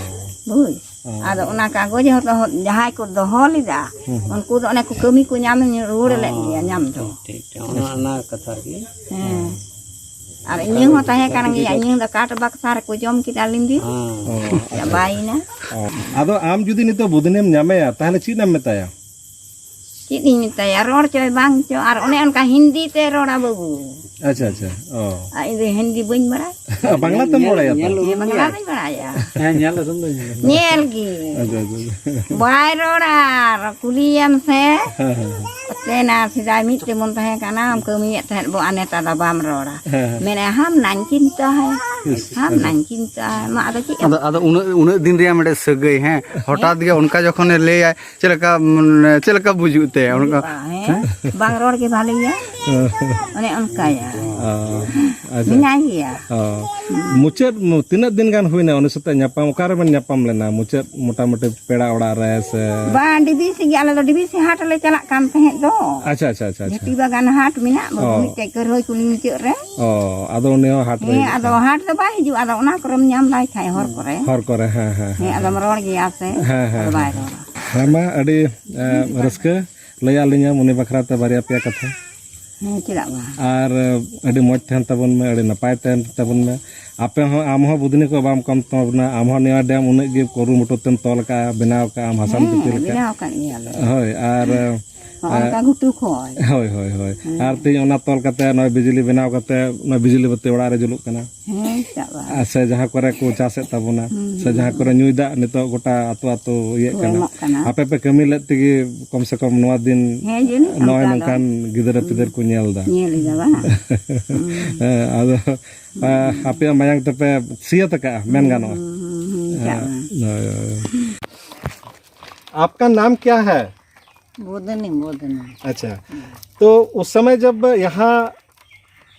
ᱵᱩᱡᱽ? ᱚ᱾ ᱟᱫᱚ ᱚᱱᱟ ᱠᱟᱜᱚᱡᱽ ᱦᱚᱸ ᱫᱚᱦᱚ, ᱡᱟᱦᱟᱸᱭ ᱠᱚ ᱫᱚᱦᱚ ᱞᱮᱫᱟ, ᱦᱩᱸ, ᱦᱩᱸ᱾ ᱩᱱᱠᱩ ᱫᱚ ᱚᱱᱮ ᱠᱚ ᱠᱟᱹᱢᱤ ᱠᱚ ᱧᱟᱢ ᱨᱩᱣᱟᱹᱲ ᱞᱮᱫ ᱜᱮᱭᱟ, ᱧᱟᱢ ᱫᱚ᱾ ᱴᱷᱤᱠ, ᱴᱷᱤᱠ, ᱴᱷᱤᱠ᱾ ᱚᱱᱟ, ᱚᱱᱟ ᱠᱟᱛᱷᱟ ᱜᱮ᱾ ᱦᱮᱸ᱾ ᱟᱨ ᱤᱧᱟᱹᱝ ᱦᱚᱸ ᱛᱟᱦᱮᱸ ᱠᱟᱱ ᱜᱮᱭᱟ, ᱤᱧᱟᱹᱝ ᱫᱚ ᱠᱟᱴ ᱵᱟᱠᱥᱟ ᱨᱮᱠᱚ ᱡᱚᱢ ᱠᱮᱫᱟ ᱞᱤᱸᱫᱤ᱾ ᱦᱮᱸ᱾ ᱚ, ᱟᱪᱪᱷᱟ, ᱟᱪᱪᱷᱟ᱾ ᱪᱟᱵᱟᱭᱮᱱᱟ᱾ ᱚ᱾ ᱟᱫᱚ ᱟᱢ ᱡᱩᱫᱤ ᱱᱤᱛᱚᱜ ᱵᱩᱫᱱᱤᱢ ᱧᱟᱢᱮᱭᱟ, ᱛᱟᱦᱞᱮ ᱪᱮᱫ ᱮᱢ ᱢᱮᱛᱟᱭᱟ? ᱪᱮᱫ ᱤᱧ ᱢᱮᱛᱟᱭᱟ, ᱨᱚᱲ ᱪᱚᱭ ᱵᱟᱝ ᱪᱚ, ᱟᱨ ᱚᱱᱮ ᱚᱱᱠᱟ ᱦᱤᱱᱫᱤ ᱛᱮ ᱨᱚᱲᱟ ᱵᱟᱹᱵᱩ᱾ ᱟᱪᱪᱷᱟ, ᱟᱪᱪᱷᱟ, ᱚ᱾ ᱟᱨ ᱤᱧ ᱫᱚ ᱦᱤᱱᱫᱤ ᱵᱟᱹᱧ ᱵᱟᱲᱟᱭ᱾ ᱵᱟᱝᱞᱟ ᱛᱮᱢ ᱧᱮᱞ, ᱨᱚᱲᱟᱭᱟ ᱛᱚ? ᱧᱮᱞ ᱦᱮᱸ, ᱩᱨᱩᱢ ᱵᱟᱝᱞᱟ ᱜᱮᱭᱟ᱾ ᱵᱟᱹᱧ ᱵᱟᱲᱟᱭᱟ᱾ ᱦᱮᱸ, ᱧᱮᱞ ᱩᱨᱩᱢ ᱫᱚ ᱧᱮᱞ ᱩᱨᱩᱢ᱾ ᱧᱮᱞ ᱜᱮ᱾ ᱟᱪᱪᱷᱟ, ᱟᱪᱪᱷᱟ, ᱟᱪᱪᱷᱟ᱾ ᱵᱟᱭ ᱨᱚᱲᱟ, ᱟᱨ ᱠᱩᱞᱤᱭᱮᱢ ᱥᱮ᱾ ᱦᱮᱸ, ᱦᱮᱸ, ᱦᱮᱸ᱾ ᱚᱛᱮᱱᱟ ᱥᱮᱫᱟᱭ ᱢᱤᱫ ᱛᱮᱵᱚᱱ ᱛᱟᱦᱮᱸ ᱠᱟᱱᱟ, ᱟᱢ ᱠᱟᱹᱢᱤᱭᱮᱫ ᱛᱟᱦᱮᱸᱫ ᱵᱚ, ᱟᱨ ᱱᱮᱛᱟᱨ ᱫᱚ ᱵᱟᱢ ᱨᱚᱲᱟ᱾ ᱦᱮᱸ, ᱦᱮᱸ᱾ ᱢᱮᱱᱮ, "ᱦᱟᱢ ᱱᱟᱧᱪᱤᱱᱛᱟ ᱦᱟᱭ, ᱤᱥ, ᱦᱟᱢ ᱟᱪᱪᱷᱟ᱾ ᱱᱟᱧᱪᱤᱱᱛᱟ ᱦᱟᱭ", ᱢᱟ ᱟᱫᱚ ᱪᱮᱫ ᱮᱢ ᱟᱫᱚ, ᱟᱫᱚ ᱩᱱᱟᱹᱜ, ᱩᱱᱟᱹᱜ ᱫᱤᱱ ᱨᱮᱭᱟᱜ ᱢᱤᱫᱴᱮᱡ ᱥᱟᱹᱜᱟᱹᱭ, ᱦᱮᱸ, ᱦᱚᱴᱟᱛ ᱜᱮ ᱚᱱᱠᱟ ᱡᱚᱠᱷᱚᱱᱮ ᱞᱟᱹᱭᱟᱭ, ᱪᱮᱫ ᱞᱮᱠᱟ, ᱢᱟᱱᱮ, ᱪᱮᱫ ᱞᱮᱠᱟ ᱵᱩᱡᱩᱜ ᱛᱮ? ᱚᱱᱠᱟ, ᱵᱩᱡᱩᱜᱼᱟ, ᱦᱮᱸ? ᱦᱮᱸ? ᱵᱟᱝ ᱨᱚᱲ ᱜᱮ ᱵᱷᱟᱞᱮᱭᱟ᱾ ᱚᱱᱮ ᱚᱱᱠᱟᱭᱟ᱾ ᱚ, ᱟᱪᱪᱷᱟ᱾ ᱢᱮᱱᱟᱭ ᱜᱮᱭᱟ᱾ ᱚ᱾ ᱢᱩᱪᱟᱹᱫ ᱢᱩ-, ᱛᱤᱱᱟᱹᱜ ᱫᱤᱱ ᱜᱟᱱ ᱦᱩᱭᱱᱟ ᱩᱱᱤ ᱥᱟᱛᱮ ᱧᱟᱯᱟᱢ? ᱚᱠᱟ ᱨᱮᱵᱮᱱ ᱧᱟᱯᱟᱢ ᱞᱮᱱᱟ ᱢᱩᱪᱟᱹᱫ? ᱢᱚᱴᱟᱢᱩᱴᱤ ᱯᱮᱲᱟ ᱚᱲᱟᱜ ᱨᱮ ᱥᱮ? ᱵᱟᱝ, ᱰᱤᱵᱤᱥᱤ ᱜᱮ, ᱟᱞᱮ ᱫᱚ ᱰᱤᱵᱤᱥᱤ ᱦᱟᱴ ᱞᱮ ᱪᱟᱞᱟᱜ ᱠᱟᱱ ᱛᱟᱦᱮᱸᱫ ᱫᱚ᱾ ᱟᱪᱪᱷᱟ, ᱟᱪᱪᱷᱟ, ᱟᱪᱪᱷᱟ, ᱟᱪᱪᱷᱟ᱾ ᱡᱷᱟᱹᱴᱤ ᱵᱟᱜᱟᱱ ᱦᱟᱴ ᱢᱮᱱᱟᱜ ᱵᱟᱹᱵᱩ, ᱚ᱾ ᱢᱤᱫᱴᱮᱡ ᱠᱟᱹᱨᱦᱟᱹᱭ ᱠᱩᱞᱦᱤ ᱢᱩᱪᱟᱹᱫ ᱨᱮ᱾ ᱚ, ᱟᱫᱚ ᱩᱱᱤ ᱦᱚᱸ ᱦᱟᱴ ᱨᱮ ᱦᱮᱸ, ᱦᱤᱡᱩᱜ ᱟᱫᱚ ᱠᱟᱱᱟ᱾ ᱦᱟᱴ ᱫᱚ ᱵᱟᱭ ᱦᱤᱡᱩᱜᱼᱟ, ᱟᱫᱚ ᱚᱱᱟ ᱠᱚᱨᱮᱢ ᱧᱟᱢ ᱞᱟᱭ ᱠᱷᱟᱡ ᱦᱚᱨ ᱠᱚᱨᱮ᱾ ᱦᱚᱨ ᱠᱚᱨᱮ, ᱦᱮᱸ, ᱦᱮᱸ, ᱦᱮᱸ, ᱦᱮᱸ᱾ ᱟᱫᱚᱢ ᱨᱚᱲ ᱜᱮᱭᱟ ᱥᱮ, ᱦᱮᱸ, ᱦᱮᱸ, ᱟᱫᱚ ᱵᱟᱭ ᱦᱮᱸ᱾ ᱨᱚᱲᱟ᱾ ᱦᱮᱸ, ᱢᱟ, ᱟᱹᱰᱤ, ᱮ, ᱨᱟᱹᱥᱠᱟᱹ᱾ ᱞᱟᱹᱭᱟᱫ ᱞᱤᱧᱟᱢ ᱩᱱᱤ ᱵᱟᱠᱷᱨᱟ ᱛᱮ ᱵᱟᱨᱭᱟ ᱯᱮᱭᱟ ᱠᱟᱛᱷᱟ᱾ ᱦᱮᱸ, ᱪᱮᱫᱟᱜ ᱵᱟᱝ? ᱟᱨ, ᱮ, ᱟᱹᱰᱤ ᱢᱚᱡᱽ ᱛᱟᱦᱮᱱ ᱛᱟᱵᱚᱱ ᱢᱮ, ᱟᱹᱰᱤ ᱱᱟᱯᱟᱭ ᱛᱟᱦᱮᱱ ᱛᱟᱵᱚᱱ ᱢᱮ᱾ ᱟᱯᱮ ᱦᱚᱸ, ᱟᱢ ᱦᱚᱸ ᱵᱩᱫᱽᱱᱤ ᱠᱚ ᱵᱟᱢ ᱠᱚᱢ ᱛᱟᱵᱚᱱᱟ, ᱟᱢ ᱦᱚᱸ ᱱᱤᱭᱟᱹ ᱰᱮᱢ ᱩᱱᱟᱹᱜ ᱜᱮ ᱠᱩᱨᱩᱢᱩᱴᱩ ᱛᱮᱢ ᱛᱚᱞ ᱠᱟᱜᱼᱟ, ᱵᱮᱱᱟᱣ ᱠᱟᱜᱼᱟ, ᱟᱢ ᱦᱟᱥᱟᱢ ᱦᱮᱸ, ᱫᱤᱯᱤᱞ ᱠᱟᱜᱼᱟ᱾ ᱵᱮᱱᱟᱣ ᱟᱠᱟᱫ ᱜᱮᱭᱟᱞᱮ᱾ ᱦᱳᱭ, ᱟᱨ, ᱦᱚᱸᱜᱼᱚ ᱮ, ᱱᱚᱝᱠᱟ ᱜᱷᱩᱴᱩ ᱠᱷᱚᱡ᱾ ᱦᱳᱭ, ᱦᱳᱭ, ᱦᱳᱭ᱾ ᱦᱮᱸ᱾ ᱟᱨ ᱛᱮᱦᱮᱧ ᱚᱱᱟ ᱛᱚᱞ ᱠᱟᱛᱮ ᱱᱚᱜᱼᱚᱭ ᱵᱤᱡᱽᱞᱤ ᱵᱮᱱᱟᱣ ᱠᱟᱛᱮ ᱱᱚᱜᱼᱚᱭ ᱵᱤᱡᱽᱞᱤ ᱵᱟᱹᱛᱤ ᱚᱲᱟᱜ ᱨᱮ ᱡᱩᱞᱩᱜ ᱠᱟᱱᱟ᱾ ᱦᱮᱸ, ᱪᱮᱫᱟᱜ ᱵᱟᱝ? ᱟᱨ ᱥᱮ ᱡᱟᱦᱟᱸ ᱠᱚᱨᱮ ᱠᱚ ᱪᱟᱥᱮᱫ ᱛᱟᱵᱚᱱᱟ, ᱦᱩᱸ, ᱥᱮ ᱦᱩᱸ, ᱡᱟᱦᱟᱸ ᱠᱚᱨᱮ ᱦᱩᱸ᱾ ᱧᱩᱭ ᱫᱟᱜ ᱱᱤᱛᱚᱜ ᱜᱚᱴᱟ ᱟᱹᱛᱩ ᱟᱹᱛᱩ ᱤᱭᱟᱹᱜ ᱠᱚ ᱠᱟᱱᱟ᱾ ᱮᱢᱚᱜ ᱠᱟᱱᱟ᱾ ᱟᱯᱮ ᱯᱮ ᱠᱟᱹᱢᱤ ᱞᱮᱫ ᱛᱮᱜᱮ ᱠᱚᱢ ᱥᱮ ᱠᱚᱢ ᱱᱚᱣᱟ ᱫᱤᱱ ᱦᱮᱸ, ᱡᱟᱹᱱᱤᱡ ᱱᱚᱜᱼᱚᱭ ᱚᱱᱠᱟ ᱫᱚ᱾ ᱱᱚᱝᱠᱟᱱ ᱜᱤᱫᱽᱨᱟᱹ ᱦᱩᱸ᱾ ᱯᱤᱫᱟᱹᱨ ᱠᱚ ᱧᱮᱞ ᱮᱫᱟ᱾ ᱧᱮᱞ ᱮᱫᱟ ᱵᱟᱝ? ᱦᱩᱸ᱾ ᱦᱮᱸ, ᱟᱫᱚ, ᱟ, ᱟᱯᱮᱭᱟᱜ ᱢᱟᱭᱟᱝ ᱛᱮᱯᱮ ᱥᱤᱭᱟᱹᱛ ᱟᱠᱟᱜᱼᱟ, ᱢᱮᱱ ᱦᱩᱸ, ᱜᱟᱱᱚᱜᱼᱟ᱾ ᱦᱩᱸ, ᱦᱩᱸ, ᱦᱩᱸ, ᱪᱟᱜ ᱦᱮᱸ, ᱵᱟᱝ᱾ ᱦᱳᱭ, ᱦᱳᱭ᱾ आपका नाम क्या है? बोधनी, बोधनी। अच्छा, हम्म। तो उस समय जब यहाँ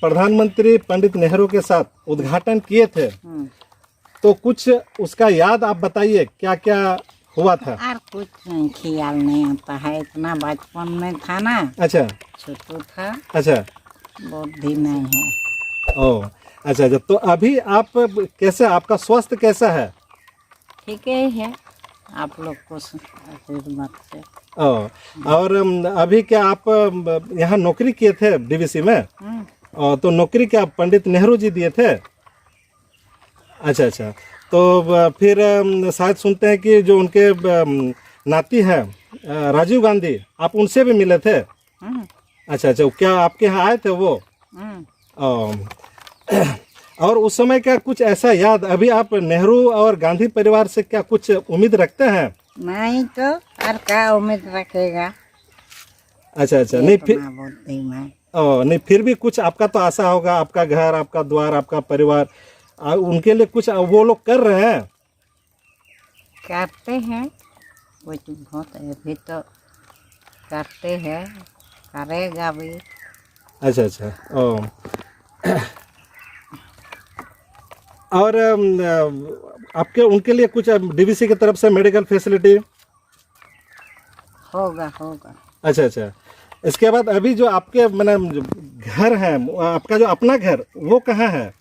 प्रधानमंत्री पंडित नेहरू के साथ उद्घाटन किए थे, हम्म। तो कुछ उसका याद आप बताइए, क्या क्या हुआ था? और कुछ नहीं, ख्याल नहीं आता है, इतना बचपन में था ना, अच्छा। छोटू था, अच्छा। बुद्धि नहीं है। ओ, अच्छा, अच्छा। तो अभी आप कैसे, आपका स्वास्थ्य कैसा है? ठीक ही है, आप लोग को आशीर्वाद से। ओ, और, अम, अभी क्या आप, अम, यहाँ नौकरी किए थे डीवीसी में? हम्म। ओ, तो नौकरी क्या पंडित नेहरू जी दिए थे? अच्छा, अच्छा। तो, अ, फिर, अम, शायद सुनते हैं कि जो उनके, अम, नाती हैं, अ, राजीव गांधी, आप उनसे भी मिले थे? हम्म। अच्छा, अच्छा, क्या आपके यहाँ आए थे वो? हम्म। अम, और उस समय का कुछ ऐसा याद, अभी आप नेहरू और गांधी परिवार से क्या कुछ उम्मीद रखते हैं? नहीं तो, और क्या उम्मीद रखेगा? अच्छा, अच्छा, ये नहीं, तो फिर माँ बोलती मैं। ओ, नहीं, फिर भी कुछ आपका तो आशा होगा, आपका घर, आपका द्वार, आपका परिवार, आ, उनके लिए कुछ वो लोग कर रहे हैं? करते हैं, कुछ बहुत अभी तो करते हैं, करेगा भी। अच्छा, अच्छा। ओ। और अम, अ, आपके, उनके लिए कुछ डीवीसी की तरफ से मेडिकल फैसिलिटी? होगा, होगा। अच्छा, अच्छा। इसके बाद अभी जो आपके, मैंने, जो घर है, आपका जो अपना घर, वो कहाँ है?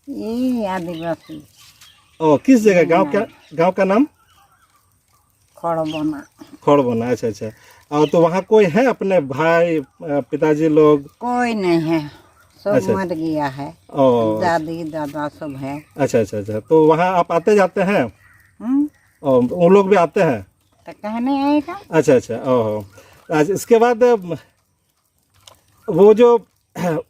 ये आदिवासी ओ, किस जगह? गांव का, गांव का नाम? खड़बोना। खड़बोना। अच्छा, अच्छा। और तो वहाँ कोई है अपने भाई, अ, पिताजी लोग? कोई नहीं है, सब अच्छा। मर गया है। ओ, दादी दादा सब है। अच्छा, अच्छा, अच्छा। तो वहाँ आप आते जाते हैं? हम्म, ओ, वो लोग भी आते हैं? तो कहने आएगा। अच्छा, अच्छा। ओहो। आज इसके बाद, अम, वो जो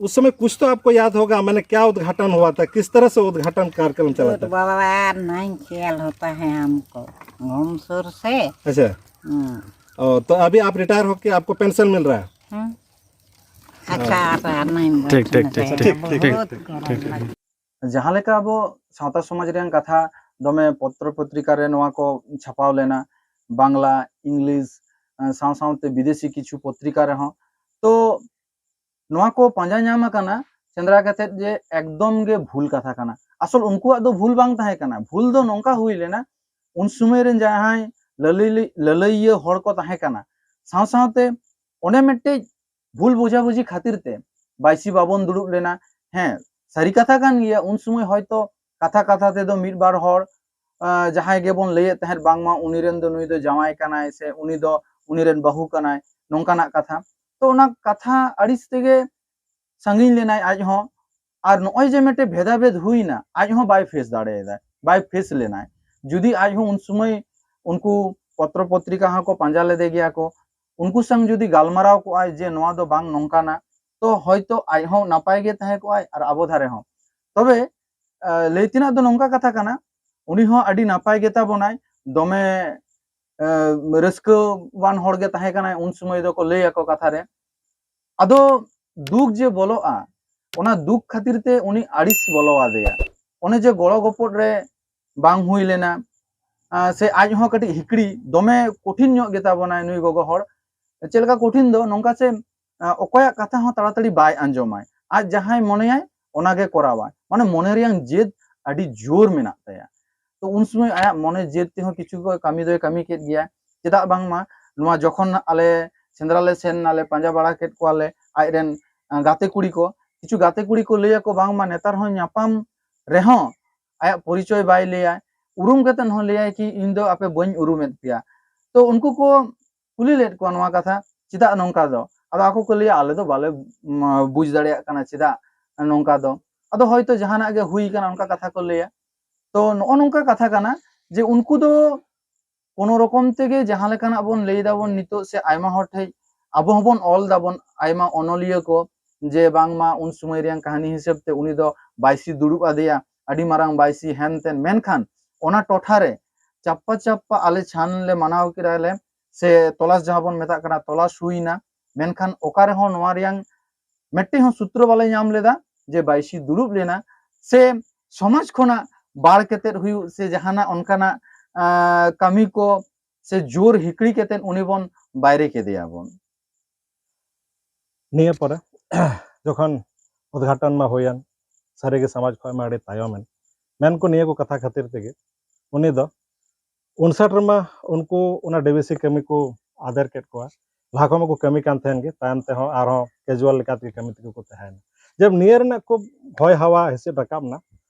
उस समय कुछ तो आपको याद होगा, मैंने, क्या उद्घाटन हुआ था, किस तरह से उद्घाटन कार्यक्रम चला दूध था? बाबा नहीं ख्याल होता है हमको, घूम सुर से। अच्छा। हम्म, ओ, तो अभी आप रिटायर होके आपको पेंशन मिल रहा है? हम्म। अच्छा आता है, नहीं ठीक, ठीक, बैठना ठीक, चाहिए, ठीक, ठीक, बहुत गरम लगता है। ᱡᱟᱦᱟᱸ ᱞᱮᱠᱟ ᱟᱵᱚ ᱥᱟᱶᱛᱟ ᱥᱚᱢᱟᱡᱽ ᱨᱮᱭᱟᱜ ᱠᱟᱛᱷᱟ ᱫᱚᱢᱮ ᱯᱚᱛᱨᱚ ᱯᱚᱛᱨᱤᱠᱟ ᱨᱮ ᱱᱚᱣᱟ ᱠᱚ ᱪᱷᱟᱯᱟᱣ ᱞᱮᱱᱟ, ᱵᱟᱝᱞᱟ, ᱤᱝᱞᱤᱥ, ᱟᱸ, ᱥᱟᱶ ᱥᱟᱶᱛᱮ ᱵᱤᱫᱮᱥᱤ ᱠᱤᱪᱷᱩ ᱯᱚᱛᱨᱤᱠᱟ ᱨᱮᱦᱚᱸ᱾ ᱛᱚ ᱱᱚᱣᱟ ᱠᱚ ᱯᱟᱸᱡᱟ ᱧᱟᱢ ᱟᱠᱟᱱᱟ ᱥᱮᱸᱫᱽᱨᱟ ᱠᱟᱛᱮᱫ ᱡᱮ ᱮᱠᱫᱚᱢ ᱜᱮ ᱵᱷᱩᱞ ᱠᱟᱛᱷᱟ ᱠᱟᱱᱟ᱾ ᱟᱥᱚᱞ ᱩᱱᱠᱩᱣᱟᱜ ᱫᱚ ᱵᱷᱩᱞ ᱵᱟᱝ ᱛᱟᱦᱮᱸ ᱠᱟᱱᱟ᱾ ᱵᱷᱩᱞ ᱫᱚ ᱱᱚᱝᱠᱟ ᱦᱩᱭ ᱞᱮᱱᱟ, ᱩᱱ ᱥᱚᱢᱚᱭ ᱨᱮᱱ ᱡᱟᱦᱟᱸᱭ ᱞᱟᱹᱞᱟᱹᱭ, ᱞᱟᱹᱞᱟᱹᱭᱤᱭᱟᱹ ᱦᱚᱲ ᱠᱚ ᱛᱟᱦᱮᱸ ᱠᱟᱱᱟ, ᱥᱟᱶ ᱥᱟᱶᱛᱮ ᱚᱱᱮ ᱢᱤᱫᱴᱮᱡ ᱵᱷᱩᱞ ᱵᱩᱡᱷᱟᱵᱩᱡᱷᱤ ᱠᱷᱟᱹᱛᱤᱨ ᱛᱮ ᱵᱟᱭᱥᱤ ᱵᱟᱵᱚᱱ ᱫᱩᱲᱩᱵ ᱞᱮᱱᱟ᱾ ᱦᱮᱸ, ᱥᱟᱹᱨᱤ ᱠᱟᱛᱷᱟ ᱠᱟᱱ ᱜᱮᱭᱟ, ᱩᱱ ᱥᱚᱢᱚᱭ ᱦᱚᱭᱛᱚ ᱠᱟᱛᱷᱟ ᱠᱟᱛᱷᱟ ᱛᱮᱫᱚ ᱢᱤᱫ ᱵᱟᱨ ᱦᱚᱲ, ᱟᱸ, ᱡᱟᱦᱟᱸᱭ ᱜᱮᱵᱚᱱ ᱞᱟᱹᱭᱮᱫ ᱛᱟᱦᱮᱸᱫ ᱵᱟᱝᱢᱟ ᱩᱱᱤ ᱨᱮᱱ ᱫᱚ, ᱱᱩᱭ ᱫᱚ ᱡᱟᱶᱟᱭ ᱠᱟᱱᱟᱭ ᱥᱮ ᱩᱱᱤ ᱫᱚ ᱩᱱᱤ ᱨᱮᱱ ᱵᱟᱹᱦᱩ ᱠᱟᱱᱟᱭ, ᱱᱚᱝᱠᱟᱱᱟᱜ ᱠᱟᱛᱷᱟ᱾ ᱛᱚ ᱚᱱᱟ ᱠᱟᱛᱷᱟ ᱟᱹᱲᱤᱥ ᱛᱮᱜᱮ ᱥᱟᱺᱜᱤᱧ ᱞᱮᱱᱟᱭ ᱟᱡ ᱦᱚᱸ᱾ ᱟᱨ ᱱᱚᱜᱼᱚᱭ ᱡᱮ ᱢᱤᱫᱴᱮᱡ ᱵᱷᱮᱫᱟᱵᱷᱮᱫ ᱦᱩᱭᱱᱟ, ᱟᱡ ᱦᱚᱸ ᱵᱟᱭ ᱯᱷᱮᱥ ᱫᱟᱲᱮᱭᱟᱫᱟ, ᱵᱟᱭ ᱯᱷᱮᱥ ᱞᱮᱱᱟᱭ᱾ ᱡᱩᱫᱤ ᱟᱡ ᱦᱚᱸ ᱩᱱ ᱥᱚᱢᱚᱭ ᱩᱱᱠᱩ ᱯᱚᱛᱨᱚ ᱯᱚᱛᱨᱤᱠᱟ ᱦᱚᱸᱠᱚ ᱯᱟᱸᱡᱟ ᱞᱮᱫᱮ ᱜᱮᱭᱟ ᱠᱚ, ᱩᱱᱠᱩ ᱥᱟᱝ ᱡᱩᱫᱤ ᱜᱟᱞᱢᱟᱨᱟᱣ ᱠᱚᱜᱼᱟᱭ ᱡᱮ ᱱᱚᱣᱟ ᱫᱚ ᱵᱟᱝ ᱱᱚᱝᱠᱟᱱᱟ, ᱛᱚ ᱦᱚᱭᱛᱚ ᱟᱡ ᱦᱚᱸ ᱱᱟᱯᱟᱭ ᱜᱮ ᱛᱟᱦᱮᱸ ᱠᱚᱜᱼᱟᱭ ᱟᱨ ᱟᱵᱚ ᱫᱷᱟᱨᱮ ᱦᱚᱸ᱾ ᱛᱚᱵᱮ, ᱟᱸ, ᱞᱟᱹᱭ ᱛᱮᱱᱟᱜ ᱫᱚ ᱱᱚᱝᱠᱟ ᱠᱟᱛᱷᱟ ᱠᱟᱱᱟ, ᱩᱱᱤ ᱦᱚᱸ ᱟᱹᱰᱤ ᱱᱟᱯᱟᱭ ᱜᱮ ᱛᱟᱵᱚᱱᱟᱭ, ᱫᱚᱢᱮ, ᱟᱸ, ᱨᱟᱹᱥᱠᱟᱹᱣᱟᱱ ᱦᱚᱲ ᱜᱮ ᱛᱟᱦᱮᱸ ᱠᱟᱱᱟᱭ ᱩᱱ ᱥᱚᱢᱚᱭ ᱫᱚᱠᱚ ᱞᱟᱹᱭ ᱟᱠᱚ ᱠᱟᱛᱷᱟ ᱨᱮ᱾ ᱟᱫᱚ ᱫᱩᱠ ᱡᱮ ᱵᱚᱞᱚᱜᱼᱟ, ᱚᱱᱟ ᱫᱩᱠ ᱠᱷᱟᱹᱛᱤᱨ ᱛᱮ ᱩᱱᱤ ᱟᱹᱲᱤᱥ ᱵᱚᱞᱚ ᱟᱫᱮᱭᱟ᱾ ᱚᱱᱮ ᱡᱮ ᱜᱚᱲᱚ ᱜᱚᱯᱚᱲ ᱨᱮ ᱵᱟᱝ ᱦᱩᱭ ᱞᱮᱱᱟ, ᱟᱸ, ᱥᱮ ᱟᱡ ᱦᱚᱸ ᱠᱟᱹᱴᱤᱡ ᱦᱤᱠᱲᱤ, ᱫᱚᱢᱮ ᱠᱚᱴᱷᱤᱱ ᱧᱚᱜ ᱜᱮᱛᱟ ᱵᱚᱱᱟᱭ ᱱᱩᱭ ᱜᱚᱜᱚ ᱦᱚᱲ᱾ ᱪᱮᱫ ᱞᱮᱠᱟ ᱠᱚᱴᱷᱤᱱ ᱫᱚ? ᱱᱚᱝᱠᱟ ᱥᱮ ᱚᱠᱚᱭᱟᱜ ᱠᱟᱛᱷᱟ ᱦᱚᱸ ᱛᱟᱲᱟᱛᱟᱲᱤ ᱵᱟᱭ ᱟᱸᱡᱚᱢᱟᱭ᱾ ᱟᱡ ᱡᱟᱦᱟᱸᱭ ᱢᱚᱱᱮᱭᱟᱭ, ᱚᱱᱟᱜᱮ ᱠᱚᱨᱟᱣᱟᱭ᱾ ᱢᱟᱱᱮ, ᱢᱚᱱᱮ ᱨᱮᱭᱟᱝ ᱡᱮᱫ ᱟᱹᱰᱤ ᱡᱳᱨ ᱢᱮᱱᱟᱜ ᱛᱟᱭᱟ᱾ ᱛᱚ ᱩᱱ ᱥᱚᱢᱚᱭ ᱟᱭᱟᱜ ᱢᱚᱱᱮ ᱡᱮᱫ ᱛᱮᱦᱚᱸ ᱠᱤᱪᱷᱩ ᱠᱚ ᱠᱟᱹᱢᱤ ᱫᱚᱭ ᱠᱟᱹᱢᱤ ᱠᱮᱫ ᱜᱮᱭᱟ᱾ ᱪᱮᱫᱟᱜ ᱵᱟᱝᱢᱟ ᱱᱚᱣᱟ ᱡᱚᱠᱷᱚᱱ ᱟᱞᱮ ᱥᱮᱸᱫᱽᱨᱟ ᱞᱮ ᱥᱮᱱ ᱱᱟᱞᱮ, ᱯᱟᱸᱡᱟ ᱵᱟᱲᱟ ᱠᱮᱫ ᱠᱚᱣᱟᱞᱮ ᱟᱡᱨᱮᱱ, ᱟᱸ, ᱜᱟᱛᱮ ᱠᱩᱲᱤ ᱠᱚ, ᱠᱤᱪᱷᱩ ᱜᱟᱛᱮ ᱠᱩᱲᱤ ᱠᱚ ᱞᱟᱹᱭᱟᱠᱚ ᱵᱟᱝᱢᱟ ᱱᱮᱛᱟᱨ ᱦᱚᱸ ᱧᱟᱯᱟᱢ ᱨᱮᱦᱚᱸ ᱟᱭᱟᱜ ᱯᱚᱨᱤᱪᱚᱭ ᱵᱟᱭ ᱞᱟᱹᱭᱟ, ᱩᱨᱩᱢ ᱠᱟᱛᱮᱫ ᱦᱚᱸ ᱞᱟᱹᱭᱟᱭ ᱠᱤ, "ᱤᱧ ᱫᱚ ᱟᱯᱮ ᱵᱟᱹᱧ ᱩᱨᱩᱢᱮᱫ ᱯᱮᱭᱟ᱾" ᱛᱚ ᱩᱱᱠᱩ ᱠᱚ ᱠᱩᱞᱤ ᱞᱮᱫ ᱠᱚᱣᱟ ᱱᱚᱣᱟ ᱠᱟᱛᱷᱟ, ᱪᱮᱫᱟᱜ ᱱᱚᱝᱠᱟ ᱫᱚ? ᱟᱫᱚ ᱟᱠᱚ ᱠᱚ ᱞᱟᱹᱭᱟ, "ᱟᱞᱮ ᱫᱚ ᱵᱟᱞᱮ, ᱩᱢ, ᱵᱩᱡᱽ ᱫᱟᱲᱮᱭᱟᱜ ᱠᱟᱱᱟ ᱪᱮᱫᱟᱜ ᱱᱚᱝᱠᱟ ᱫᱚ᱾ ᱟᱫᱚ ᱦᱚᱭᱛᱚ ᱡᱟᱦᱟᱱᱟᱜ ᱜᱮ ᱦᱩᱭ ᱠᱟᱱᱟ", ᱚᱱᱠᱟ ᱠᱟᱛᱷᱟ ᱠᱚ ᱞᱟᱹᱭᱟ᱾ ᱛᱚ ᱱᱚᱜᱼᱚ ᱱᱚᱝᱠᱟ ᱠᱟᱛᱷᱟ ᱠᱟᱱᱟ ᱡᱮ ᱩᱱᱠᱩ ᱫᱚ ᱠᱳᱱᱳ ᱨᱚᱠᱚᱢ ᱛᱮᱜᱮ ᱡᱟᱦᱟᱸ ᱞᱮᱠᱟᱱᱟᱜ ᱵᱚᱱ ᱞᱟᱹᱭ ᱫᱟᱵᱚᱱ ᱱᱤᱛᱚᱜ, ᱥᱮ ᱟᱭᱢᱟ ᱦᱚᱲ ᱴᱷᱮᱡ ᱟᱵᱚ ᱦᱚᱸᱵᱚᱱ ᱚᱞ ᱫᱟᱵᱚᱱ, ᱟᱭᱢᱟ ᱚᱱᱚᱞᱤᱭᱟᱹ ᱠᱚ, ᱡᱮ ᱵᱟᱝᱢᱟ ᱩᱱ ᱥᱚᱢᱚᱭ ᱨᱮᱭᱟᱝ ᱠᱟᱹᱦᱱᱤ ᱦᱤᱥᱟᱹᱵ ᱛᱮ ᱩᱱᱤ ᱫᱚ ᱵᱟᱭᱥᱤ ᱫᱩᱲᱩᱵ ᱟᱫᱮᱭᱟ, ᱟᱹᱰᱤ ᱢᱟᱨᱟᱝ ᱵᱟᱭᱥᱤ ᱦᱮᱱ ᱛᱮᱱ᱾ ᱢᱮᱱᱠᱷᱟᱱ ᱚᱱᱟ ᱴᱚᱴᱷᱟ ᱨᱮ ᱪᱟᱯᱯᱟ ᱪᱟᱯᱯᱟ ᱟᱞᱮ ᱪᱷᱟᱱ ᱞᱮ ᱢᱟᱱᱟᱣ ᱠᱮᱫᱟ ᱞᱮ, ᱥᱮ ᱛᱚᱞᱟᱥ ᱡᱟᱦᱟᱸ ᱵᱚᱱ ᱢᱮᱛᱟᱜ ᱠᱟᱱᱟ, ᱛᱚᱞᱟᱥ ᱦᱩᱭᱱᱟ, ᱢᱮᱱᱠᱷᱟᱱ ᱚᱠᱟ ᱨᱮᱦᱚᱸ ᱱᱚᱣᱟ ᱨᱮᱭᱟᱝ ᱢᱤᱫᱴᱮᱱ ᱦᱚᱸ ᱥᱩᱛᱨᱚ ᱵᱟᱞᱮ ᱧᱟᱢ ᱞᱮᱫᱟ ᱡᱮ ᱵᱟᱭᱥᱤ ᱫᱩᱲᱩᱵ ᱞᱮᱱᱟ, ᱥᱮ ᱥᱚᱢᱟᱡᱽ ᱠᱷᱚᱱᱟᱜ ᱵᱟᱲ ᱠᱟᱛᱮᱫ ᱦᱩᱭᱩᱜ, ᱥᱮ ᱡᱟᱦᱟᱱᱟᱜ ᱚᱱᱠᱟᱱᱟᱜ, ᱟᱸ, ᱠᱟᱹᱢᱤ ᱠᱚ ᱥᱮ ᱡᱳᱨ ᱦᱤᱠᱲᱤ ᱠᱟᱛᱮᱫ ᱩᱱᱤ ᱵᱚᱱ ᱵᱟᱭᱨᱮ ᱠᱮᱫᱮᱭᱟ ᱵᱚᱱ᱾ ᱱᱤᱭᱟᱹ ᱯᱚᱨᱮ ᱡᱚᱠᱷᱚᱱ ᱩᱫᱽᱜᱷᱟᱴᱚᱱ ᱢᱟ ᱦᱩᱭᱮᱱ, ᱥᱟᱹᱨᱤᱜᱮ ᱥᱚᱢᱟᱡᱽ ᱠᱷᱚᱱ ᱢᱟ ᱟᱹᱰᱤ ᱛᱟᱭᱚᱢᱮᱱ᱾ ᱢᱮᱱᱠᱚ ᱱᱤᱭᱟᱹ ᱠᱚ ᱠᱟᱛᱷᱟ ᱠᱷᱟᱹᱛᱤᱨ ᱛᱮᱜᱮ ᱩᱱᱤ ᱫᱚ ᱩᱱᱥᱟᱴ ᱨᱮᱢᱟ ᱩᱱᱠᱩ ᱚᱱᱟ ᱰᱤᱵᱤᱥᱤ ᱠᱟᱹᱢᱤ ᱠᱚ ᱟᱫᱮᱨ ᱠᱮᱫ ᱠᱚᱣᱟ᱾ ᱞᱟᱦᱟ ᱠᱷᱚᱱ ᱢᱟᱠᱚ ᱠᱟᱹᱢᱤ ᱠᱟᱱ ᱛᱟᱦᱮᱱ ᱜᱮ, ᱛᱟᱭᱚᱢ ᱛᱮᱦᱚᱸ ᱟᱨᱦᱚᱸ ᱠᱮᱡᱩᱣᱟᱞ ᱞᱮᱠᱟ ᱛᱮᱜᱮ ᱠᱟᱹᱢᱤ ᱛᱮᱜᱮ ᱠᱚ ᱛᱟᱦᱮᱸᱭᱮᱱᱟ᱾ ᱡᱮ ᱱᱤᱭᱟᱹ ᱨᱮᱱᱟᱜ ᱠᱷᱩᱵ ᱦᱚᱭ ᱦᱟᱣᱟ ᱦᱤᱥᱤᱫ ᱨᱟᱠᱟᱵ ᱮᱱᱟ,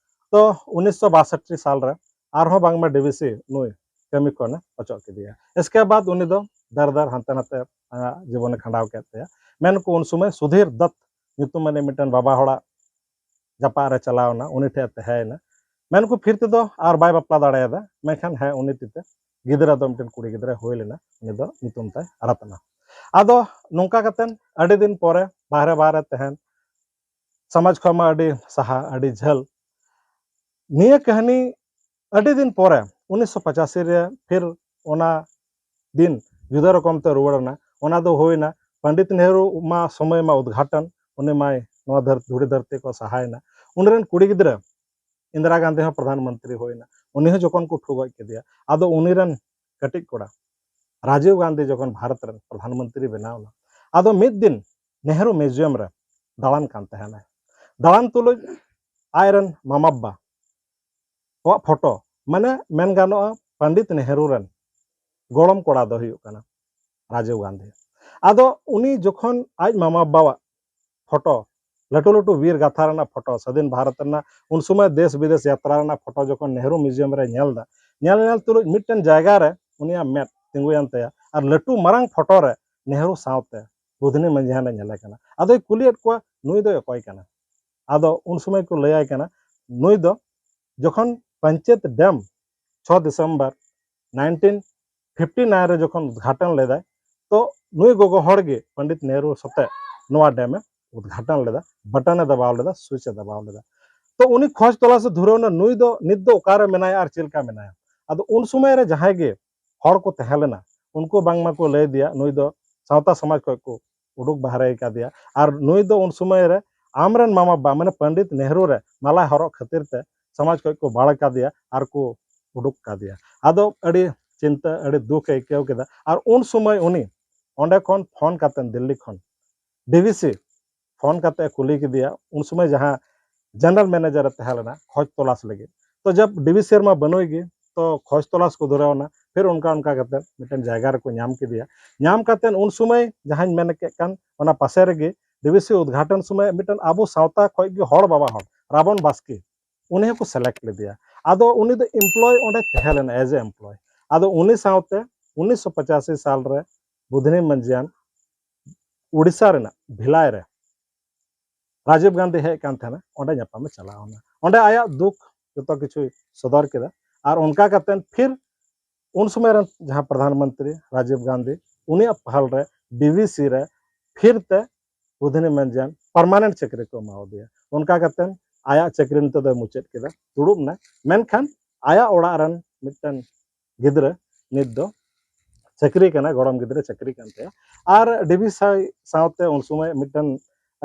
ᱛᱚ ᱩᱱᱤᱥᱥᱚ ᱵᱟᱥᱚᱴᱴᱤ ᱥᱟᱞ ᱨᱮ ᱟᱨᱦᱚᱸ ᱵᱟᱝᱢᱟ ᱰᱤᱵᱤᱥᱤ ᱱᱩᱭ ᱠᱟᱹᱢᱤ ᱠᱷᱚᱱᱮ ᱚᱪᱚᱜ ᱠᱮᱫᱮᱭᱟ᱾ ᱤᱥᱠᱮ ᱵᱟᱫ ᱩᱱᱤ ᱫᱚ ᱫᱟᱨ ᱫᱟᱨ ᱦᱟᱱᱛᱮ ᱱᱟᱛᱮ ᱟᱭᱟᱜ ᱡᱤᱵᱚᱱᱮ ᱠᱷᱟᱸᱰᱟᱣ ᱠᱮᱫ ᱛᱟᱭᱟ᱾ ᱢᱮᱱᱠᱚ ᱩᱱ ᱥᱚᱢᱚᱭ ᱥᱩᱫᱷᱤᱨ ᱫᱚᱛ ᱧᱩᱛᱩᱢᱟᱱᱤᱡ ᱢᱤᱫᱴᱮᱱ ᱵᱟᱵᱟ ᱦᱚᱲᱟᱜ ᱡᱟᱯᱟᱜ ᱨᱮ ᱪᱟᱞᱟᱣ ᱮᱱᱟ, ᱩᱱᱤ ᱴᱷᱮᱱ ᱮ ᱛᱟᱦᱮᱸᱭᱮᱱᱟ᱾ ᱢᱮᱱᱠᱚ ᱯᱷᱤᱨ ᱛᱮᱫᱚ ᱟᱨ ᱵᱟᱭ ᱵᱟᱯᱞᱟ ᱫᱟᱲᱮᱭᱟᱫᱟ, ᱢᱮᱱᱠᱷᱟᱱ ᱦᱮᱸ, ᱩᱱᱤ ᱛᱤᱛᱮ ᱜᱤᱫᱽᱨᱟᱹ ᱫᱚ ᱢᱤᱫᱴᱮᱱ ᱠᱩᱲᱤ ᱜᱤᱫᱽᱨᱟᱹ ᱦᱩᱭ ᱞᱮᱱᱟ, ᱩᱱᱤ ᱫᱚ ᱧᱩᱛᱩᱢ ᱛᱟᱭ ᱨᱟᱛᱱᱟ᱾ ᱟᱫᱚ ᱱᱚᱝᱠᱟ ᱠᱟᱛᱮᱱ ᱟᱹᱰᱤ ᱫᱤᱱ ᱯᱚᱨᱮ ᱵᱟᱦᱨᱮ ᱵᱟᱦᱨᱮ ᱛᱟᱦᱮᱱ, ᱥᱚᱢᱟᱡᱽ ᱠᱷᱚᱱ ᱢᱟ ᱟᱹᱰᱤ ᱥᱟᱦᱟ, ᱟᱹᱰᱤ ᱡᱷᱟᱹᱞ᱾ ᱱᱤᱭᱟᱹ ᱠᱟᱹᱦᱱᱤ ᱟᱹᱰᱤ ᱫᱤᱱ ᱯᱚᱨᱮ ᱩᱱᱤᱥᱥᱚ ᱯᱚᱸᱪᱟᱥᱤ ᱨᱮ ᱯᱷᱤᱨ ᱚᱱᱟ ᱫᱤᱱ ᱡᱩᱫᱟᱹ ᱨᱚᱠᱚᱢ ᱛᱮ ᱨᱩᱣᱟᱹᱲ ᱮᱱᱟ᱾ ᱚᱱᱟ ᱫᱚ ᱦᱩᱭᱱᱟ ᱯᱚᱱᱰᱤᱛ ᱱᱮᱦᱨᱩ ᱢᱟ ᱥᱚᱢᱚᱭ ᱢᱟ ᱩᱫᱽᱜᱷᱟᱴᱚᱱ, ᱩᱱᱤ ᱢᱟᱭ ᱱᱚᱣᱟ ᱫᱷᱟᱹᱨ-, ᱫᱷᱩᱲᱤ ᱫᱷᱟᱹᱨᱛᱤ ᱠᱚ ᱥᱟᱦᱟᱭᱮᱱᱟ᱾ ᱩᱱᱤ ᱨᱮᱱ ᱠᱩᱲᱤ ᱜᱤᱫᱽᱨᱟᱹ ᱤᱱᱫᱤᱨᱟ ᱜᱟᱱᱫᱷᱤ ᱦᱚᱸ ᱯᱨᱚᱫᱷᱟᱱ ᱢᱚᱱᱛᱨᱤ ᱦᱩᱭᱱᱟ, ᱩᱱᱤ ᱦᱚᱸ ᱡᱚᱠᱷᱚᱱ ᱠᱚ ᱴᱷᱩ ᱜᱚᱡ ᱠᱮᱫᱮᱭᱟ, ᱟᱫᱚ ᱩᱱᱤ ᱨᱮᱱ ᱠᱟᱹᱴᱤᱡ ᱠᱚᱲᱟ ᱨᱟᱡᱤᱵᱽ ᱜᱟᱱᱫᱷᱤ ᱡᱚᱠᱷᱚᱱ ᱵᱷᱟᱨᱚᱛ ᱨᱮᱱ ᱯᱨᱚᱫᱷᱟᱱ ᱢᱚᱱᱛᱨᱤ ᱵᱮᱱᱟᱣ ᱮᱱᱟ, ᱟᱫᱚ ᱢᱤᱫ ᱫᱤᱱ ᱱᱮᱦᱨᱩ ᱢᱤᱭᱩᱡᱤᱭᱟᱢ ᱨᱮ ᱫᱟᱬᱟᱱ ᱠᱟᱱ ᱛᱟᱦᱮᱱᱟᱭ᱾ ᱫᱟᱬᱟᱱ ᱛᱩᱞᱩᱡ ᱟᱡᱨᱮᱱ ᱢᱟᱢᱟᱵᱟ ᱟᱜ ᱯᱷᱳᱴᱳ, ᱢᱟᱱᱮ ᱢᱮᱱ ᱜᱟᱱᱚᱜᱼᱟ ᱯᱚᱱᱰᱤᱛ ᱱᱮᱦᱨᱩ ᱨᱮᱱ ᱜᱚᱲᱚᱢ ᱠᱚᱲᱟ ᱫᱚ ᱦᱩᱭᱩᱜ ᱠᱟᱱᱟ ᱨᱟᱡᱤᱵᱽ ᱜᱟᱱᱫᱷᱤ᱾ ᱟᱫᱚ ᱩᱱᱤ ᱡᱚᱠᱷᱚᱱ ᱟᱡ ᱢᱟᱢᱟ ᱵᱟᱵᱟᱣᱟᱜ ᱯᱷᱳᱴᱳ, ᱞᱟᱹᱴᱩ ᱞᱟᱹᱴᱩ ᱵᱤᱨ ᱜᱟᱛᱷᱟ ᱨᱮᱱᱟᱜ ᱯᱷᱳᱴᱳ, ᱥᱟᱹᱫᱷᱤᱱ ᱵᱷᱟᱨᱚᱛ ᱨᱮᱱᱟᱜ ᱩᱱ ᱥᱚᱢᱚᱭ ᱫᱮᱥ ᱵᱤᱫᱮᱥ ᱭᱟᱛᱨᱟ ᱨᱮᱱᱟᱜ ᱯᱷᱳᱴᱳ ᱡᱚᱠᱷᱚᱱ ᱱᱮᱦᱨᱩ ᱢᱤᱭᱩᱡᱤᱭᱟᱢ ᱨᱮ ᱧᱮᱞ ᱮᱫᱟ, ᱧᱮᱞ ᱧᱮᱞ ᱛᱩᱞᱩᱡ ᱢᱤᱫᱴᱮᱱ ᱡᱟᱭᱜᱟ ᱨᱮ ᱩᱱᱤᱭᱟᱜ ᱢᱮᱫ ᱛᱤᱸᱜᱩᱭᱮᱱ ᱛᱟᱭᱟ ᱟᱨ ᱞᱟᱹᱴᱩ ᱢᱟᱨᱟᱝ ᱯᱷᱳᱴᱳ ᱨᱮ ᱱᱮᱦᱨᱩ ᱥᱟᱶᱛᱮ ᱵᱩᱫᱷᱱᱤ ᱢᱟᱹᱡᱷᱤ ᱦᱟᱸᱰᱮ ᱧᱮᱞᱮ ᱠᱟᱱᱟ᱾ ᱟᱫᱚᱭ ᱠᱩᱞᱤᱭᱮᱫ ᱠᱚᱣᱟ, "ᱱᱩᱭ ᱫᱚᱭ ᱚᱠᱚᱭ ᱠᱟᱱᱟ?" ᱟᱫᱚ ᱩᱱ ᱥᱚᱢᱚᱭ ᱠᱚ ᱞᱟᱹᱭᱟᱭ ᱠᱟᱱᱟ, ᱱᱩᱭ ᱫᱚ ᱡᱚᱠᱷᱚᱱ ᱯᱟᱧᱪᱮᱛ ᱰᱮᱢ ᱪᱷᱚ ᱰᱤᱥᱮᱢᱵᱚᱨ ᱱᱟᱭᱤᱱᱴᱤᱱ ᱯᱷᱤᱯᱴᱤ ᱱᱟᱭᱤᱱ ᱨᱮ ᱡᱚᱠᱷᱚᱱ ᱩᱫᱽᱜᱷᱟᱴᱚᱱ ᱞᱮᱫᱟᱭ, ᱛᱚ ᱱᱩᱭ ᱜᱚᱜᱚ ᱦᱚᱲ ᱜᱮ ᱯᱚᱱᱰᱤᱛ ᱱᱮᱦᱨᱩ ᱥᱟᱛᱮ ᱱᱚᱣᱟ ᱰᱮᱢ ᱮ ᱩᱫᱽᱜᱷᱟᱴᱚᱱ ᱞᱮᱫᱟ, ᱵᱟᱴᱚᱱ ᱮ ᱫᱟᱵᱟᱣ ᱞᱮᱫᱟ, ᱥᱩᱭᱤᱪ ᱮ ᱫᱟᱵᱟᱣ ᱞᱮᱫᱟ᱾ ᱛᱚ ᱩᱱᱤ ᱠᱷᱚᱡᱽ ᱛᱚᱞᱟᱥ ᱮ ᱫᱷᱩᱨᱟᱹᱣ ᱮᱱᱟ, ᱱᱩᱭ ᱫᱚ ᱱᱤᱛ ᱫᱚ ᱚᱠᱟᱨᱮ ᱢᱮᱱᱟᱭᱟ ᱟᱨ ᱪᱮᱫ ᱞᱮᱠᱟ ᱢᱮᱱᱟᱭᱟ᱾ ᱟᱫᱚ ᱩᱱ ᱥᱚᱢᱚᱭ ᱨᱮ ᱡᱟᱦᱟᱸᱭ ᱜᱮ ᱦᱚᱲ ᱠᱚ ᱛᱟᱦᱮᱸ ᱞᱮᱱᱟ, ᱩᱱᱠᱩ ᱵᱟᱝᱢᱟ ᱠᱚ ᱞᱟᱹᱭ ᱟᱫᱮᱭᱟ, ᱱᱩᱭ ᱫᱚ ᱥᱟᱶᱛᱟ ᱥᱚᱢᱟᱡᱽ ᱠᱷᱚᱱ ᱠᱚ ᱩᱰᱩᱠ ᱵᱟᱦᱨᱮ ᱟᱠᱟᱫᱮᱭᱟ᱾ ᱟᱨ ᱱᱩᱭ ᱫᱚ ᱩᱱ ᱥᱚᱢᱚᱭ ᱨᱮ ᱟᱢᱨᱮᱱ ᱢᱟᱢᱟ ᱵᱟ, ᱢᱟᱱᱮ ᱯᱚᱱᱰᱤᱛ ᱱᱮᱦᱨᱩ ᱨᱮ ᱢᱟᱞᱟ ᱦᱚᱨᱚᱜ ᱠᱷᱟᱹᱛᱤᱨ ᱛᱮ ᱥᱚᱢᱟᱡᱽ ᱠᱷᱚᱱ ᱠᱚ ᱵᱟᱲ ᱠᱟᱫᱮᱭᱟ ᱟᱨ ᱠᱚ ᱩᱰᱩᱠ ᱠᱟᱫᱮᱭᱟ᱾ ᱟᱫᱚ ᱟᱹᱰᱤ ᱪᱤᱱᱛᱟᱹ, ᱟᱹᱰᱤ ᱫᱩᱠ ᱮ ᱟᱹᱭᱠᱟᱹᱣ ᱠᱮᱫᱟ᱾ ᱟᱨ ᱩᱱ ᱥᱚᱢᱚᱭ ᱩᱱᱤ ᱚᱸᱰᱮ ᱠᱷᱚᱱ ᱯᱷᱳᱱ ᱠᱟᱛᱮ, ᱫᱤᱞᱞᱤ ᱠᱷᱚᱱ ᱰᱤᱵᱷᱤᱥᱤ ᱯᱷᱳᱱ ᱠᱟᱛᱮ ᱮ ᱠᱩᱞᱤ ᱠᱮᱫᱮᱭᱟ, ᱩᱱ ᱥᱚᱢᱚᱭ ᱡᱟᱦᱟᱸ ᱡᱮᱱᱟᱨᱮᱞ ᱢᱮᱱᱮᱡᱟᱨ ᱮ ᱛᱟᱦᱮᱸ ᱞᱮᱱᱟ ᱠᱷᱚᱡᱽ ᱛᱚᱞᱟᱥ ᱞᱟᱹᱜᱤᱫ᱾ ᱛᱚ ᱡᱟᱵ ᱰᱤᱵᱷᱤᱥᱤ ᱨᱮᱢᱟ ᱵᱟᱹᱱᱩᱭ ᱜᱮ, ᱛᱚ ᱠᱷᱚᱡᱽ ᱛᱚᱞᱟᱥ ᱠᱚ ᱫᱷᱩᱨᱟᱹᱣ ᱮᱱᱟ᱾ ᱯᱷᱤᱨ ᱚᱱᱠᱟ ᱚᱱᱠᱟ ᱠᱟᱛᱮ ᱢᱤᱫᱴᱮᱱ ᱡᱟᱭᱜᱟ ᱨᱮᱠᱚ ᱧᱟᱢ ᱠᱮᱫᱮᱭᱟ᱾ ᱧᱟᱢ ᱠᱟᱛᱮ ᱩᱱ ᱥᱚᱢᱚᱭ ᱡᱟᱦᱟᱸᱧ ᱢᱮᱱ ᱠᱮᱫ ᱠᱟᱱ, ᱚᱱᱟ ᱯᱟᱥᱮ ᱨᱮᱜᱮ ᱰᱤᱵᱷᱤᱥᱤ ᱩᱫᱽᱜᱷᱟᱴᱚᱱ ᱥᱚᱢᱚᱭ ᱢᱤᱫᱴᱮᱱ ᱟᱵᱚ ᱥᱟᱶᱛᱟ ᱠᱷᱚᱱ ᱜᱮ ᱦᱚᱲ ᱵᱟᱵᱟ ᱦᱚᱲ ᱨᱟᱵᱚᱱ ᱵᱟᱥᱠᱮ, ᱩᱱᱤ ᱦᱚᱸᱠᱚ ᱥᱤᱞᱮᱠᱴ ᱞᱮᱫᱮᱭᱟ᱾ ᱟᱫᱚ ᱩᱱᱤ ᱫᱚ ᱮᱢᱯᱞᱚᱭ ᱚᱸᱰᱮ ᱛᱟᱦᱮᱸ ᱞᱮᱱᱟ, ᱮᱡ ᱮ ᱮᱢᱯᱞᱚᱭ᱾ ᱟᱫᱚ ᱩᱱᱤ ᱥᱟᱶᱛᱮ ᱩᱱᱤᱥᱥᱚ ᱯᱚᱸᱪᱟᱥᱤ ᱥᱟᱞ ᱨᱮ ᱵᱩᱫᱷᱱᱤ ᱢᱟᱹᱡᱷᱤᱭᱟᱱ ᱩᱲᱤᱥᱥᱟ ᱨᱮᱱᱟᱜ ᱵᱷᱤᱞᱟᱭ ᱨᱮ ᱨᱟᱡᱤᱵᱽ ᱜᱟᱱᱫᱷᱤ ᱦᱮᱡ ᱠᱟᱱ ᱛᱟᱦᱮᱱᱟ, ᱚᱸᱰᱮ ᱧᱟᱯᱟᱢᱮ ᱪᱟᱞᱟᱣ ᱮᱱᱟ᱾ ᱚᱸᱰᱮ ᱟᱭᱟᱜ ᱫᱩᱠ ᱡᱚᱛᱚ ᱠᱤᱪᱷᱩᱭ ᱥᱚᱫᱚᱨ ᱠᱮᱫᱟ᱾ ᱟᱨ ᱚᱱᱠᱟ ᱠᱟᱛᱮ ᱯᱷᱤᱨ ᱩᱱ ᱥᱚᱢᱚᱭ ᱨᱮᱱ ᱡᱟᱦᱟᱸ ᱯᱨᱚᱫᱷᱟᱱ ᱢᱚᱱᱛᱨᱤ ᱨᱟᱡᱤᱵᱽ ᱜᱟᱱᱫᱷᱤ, ᱩᱱᱤᱭᱟᱜ ᱯᱟᱦᱟᱞ ᱨᱮ ᱰᱤᱵᱷᱤᱥᱤ ᱨᱮ ᱯᱷᱤᱨ ᱛᱮ ᱵᱩᱫᱷᱱᱤ ᱢᱟᱹᱡᱷᱤᱭᱟᱱ ᱯᱟᱨᱢᱟᱱᱮᱱᱴ ᱪᱟᱹᱠᱨᱤ ᱠᱚ ᱮᱢᱟᱣᱟᱫᱮᱭᱟ᱾ ᱚᱱᱠᱟ ᱠᱟᱛᱮ ᱟᱭᱟᱜ ᱪᱟᱹᱠᱨᱤ ᱱᱤᱛᱚᱜ ᱫᱚᱭ ᱢᱩᱪᱟᱹᱫ ᱠᱮᱫᱟ, ᱫᱩᱲᱩᱵ ᱮᱱᱟ᱾ ᱢᱮᱱᱠᱷᱟᱱ ᱟᱭᱟᱜ ᱚᱲᱟᱜ ᱨᱮᱱ ᱢᱤᱫᱴᱮᱱ ᱜᱤᱫᱽᱨᱟᱹ ᱱᱤᱛ ᱫᱚ ᱪᱟᱹᱠᱨᱤ ᱠᱟᱱᱟ, ᱜᱚᱲᱚᱢ ᱜᱤᱫᱽᱨᱟᱹ ᱪᱟᱹᱠᱨᱤ ᱠᱟᱱ ᱛᱟᱭᱟ᱾ ᱟᱨ ᱰᱤᱵᱷᱤᱥᱤ ᱥᱟᱶᱛᱮ ᱩᱱ ᱥᱚᱢᱚᱭ ᱢᱤᱫᱴᱮᱱ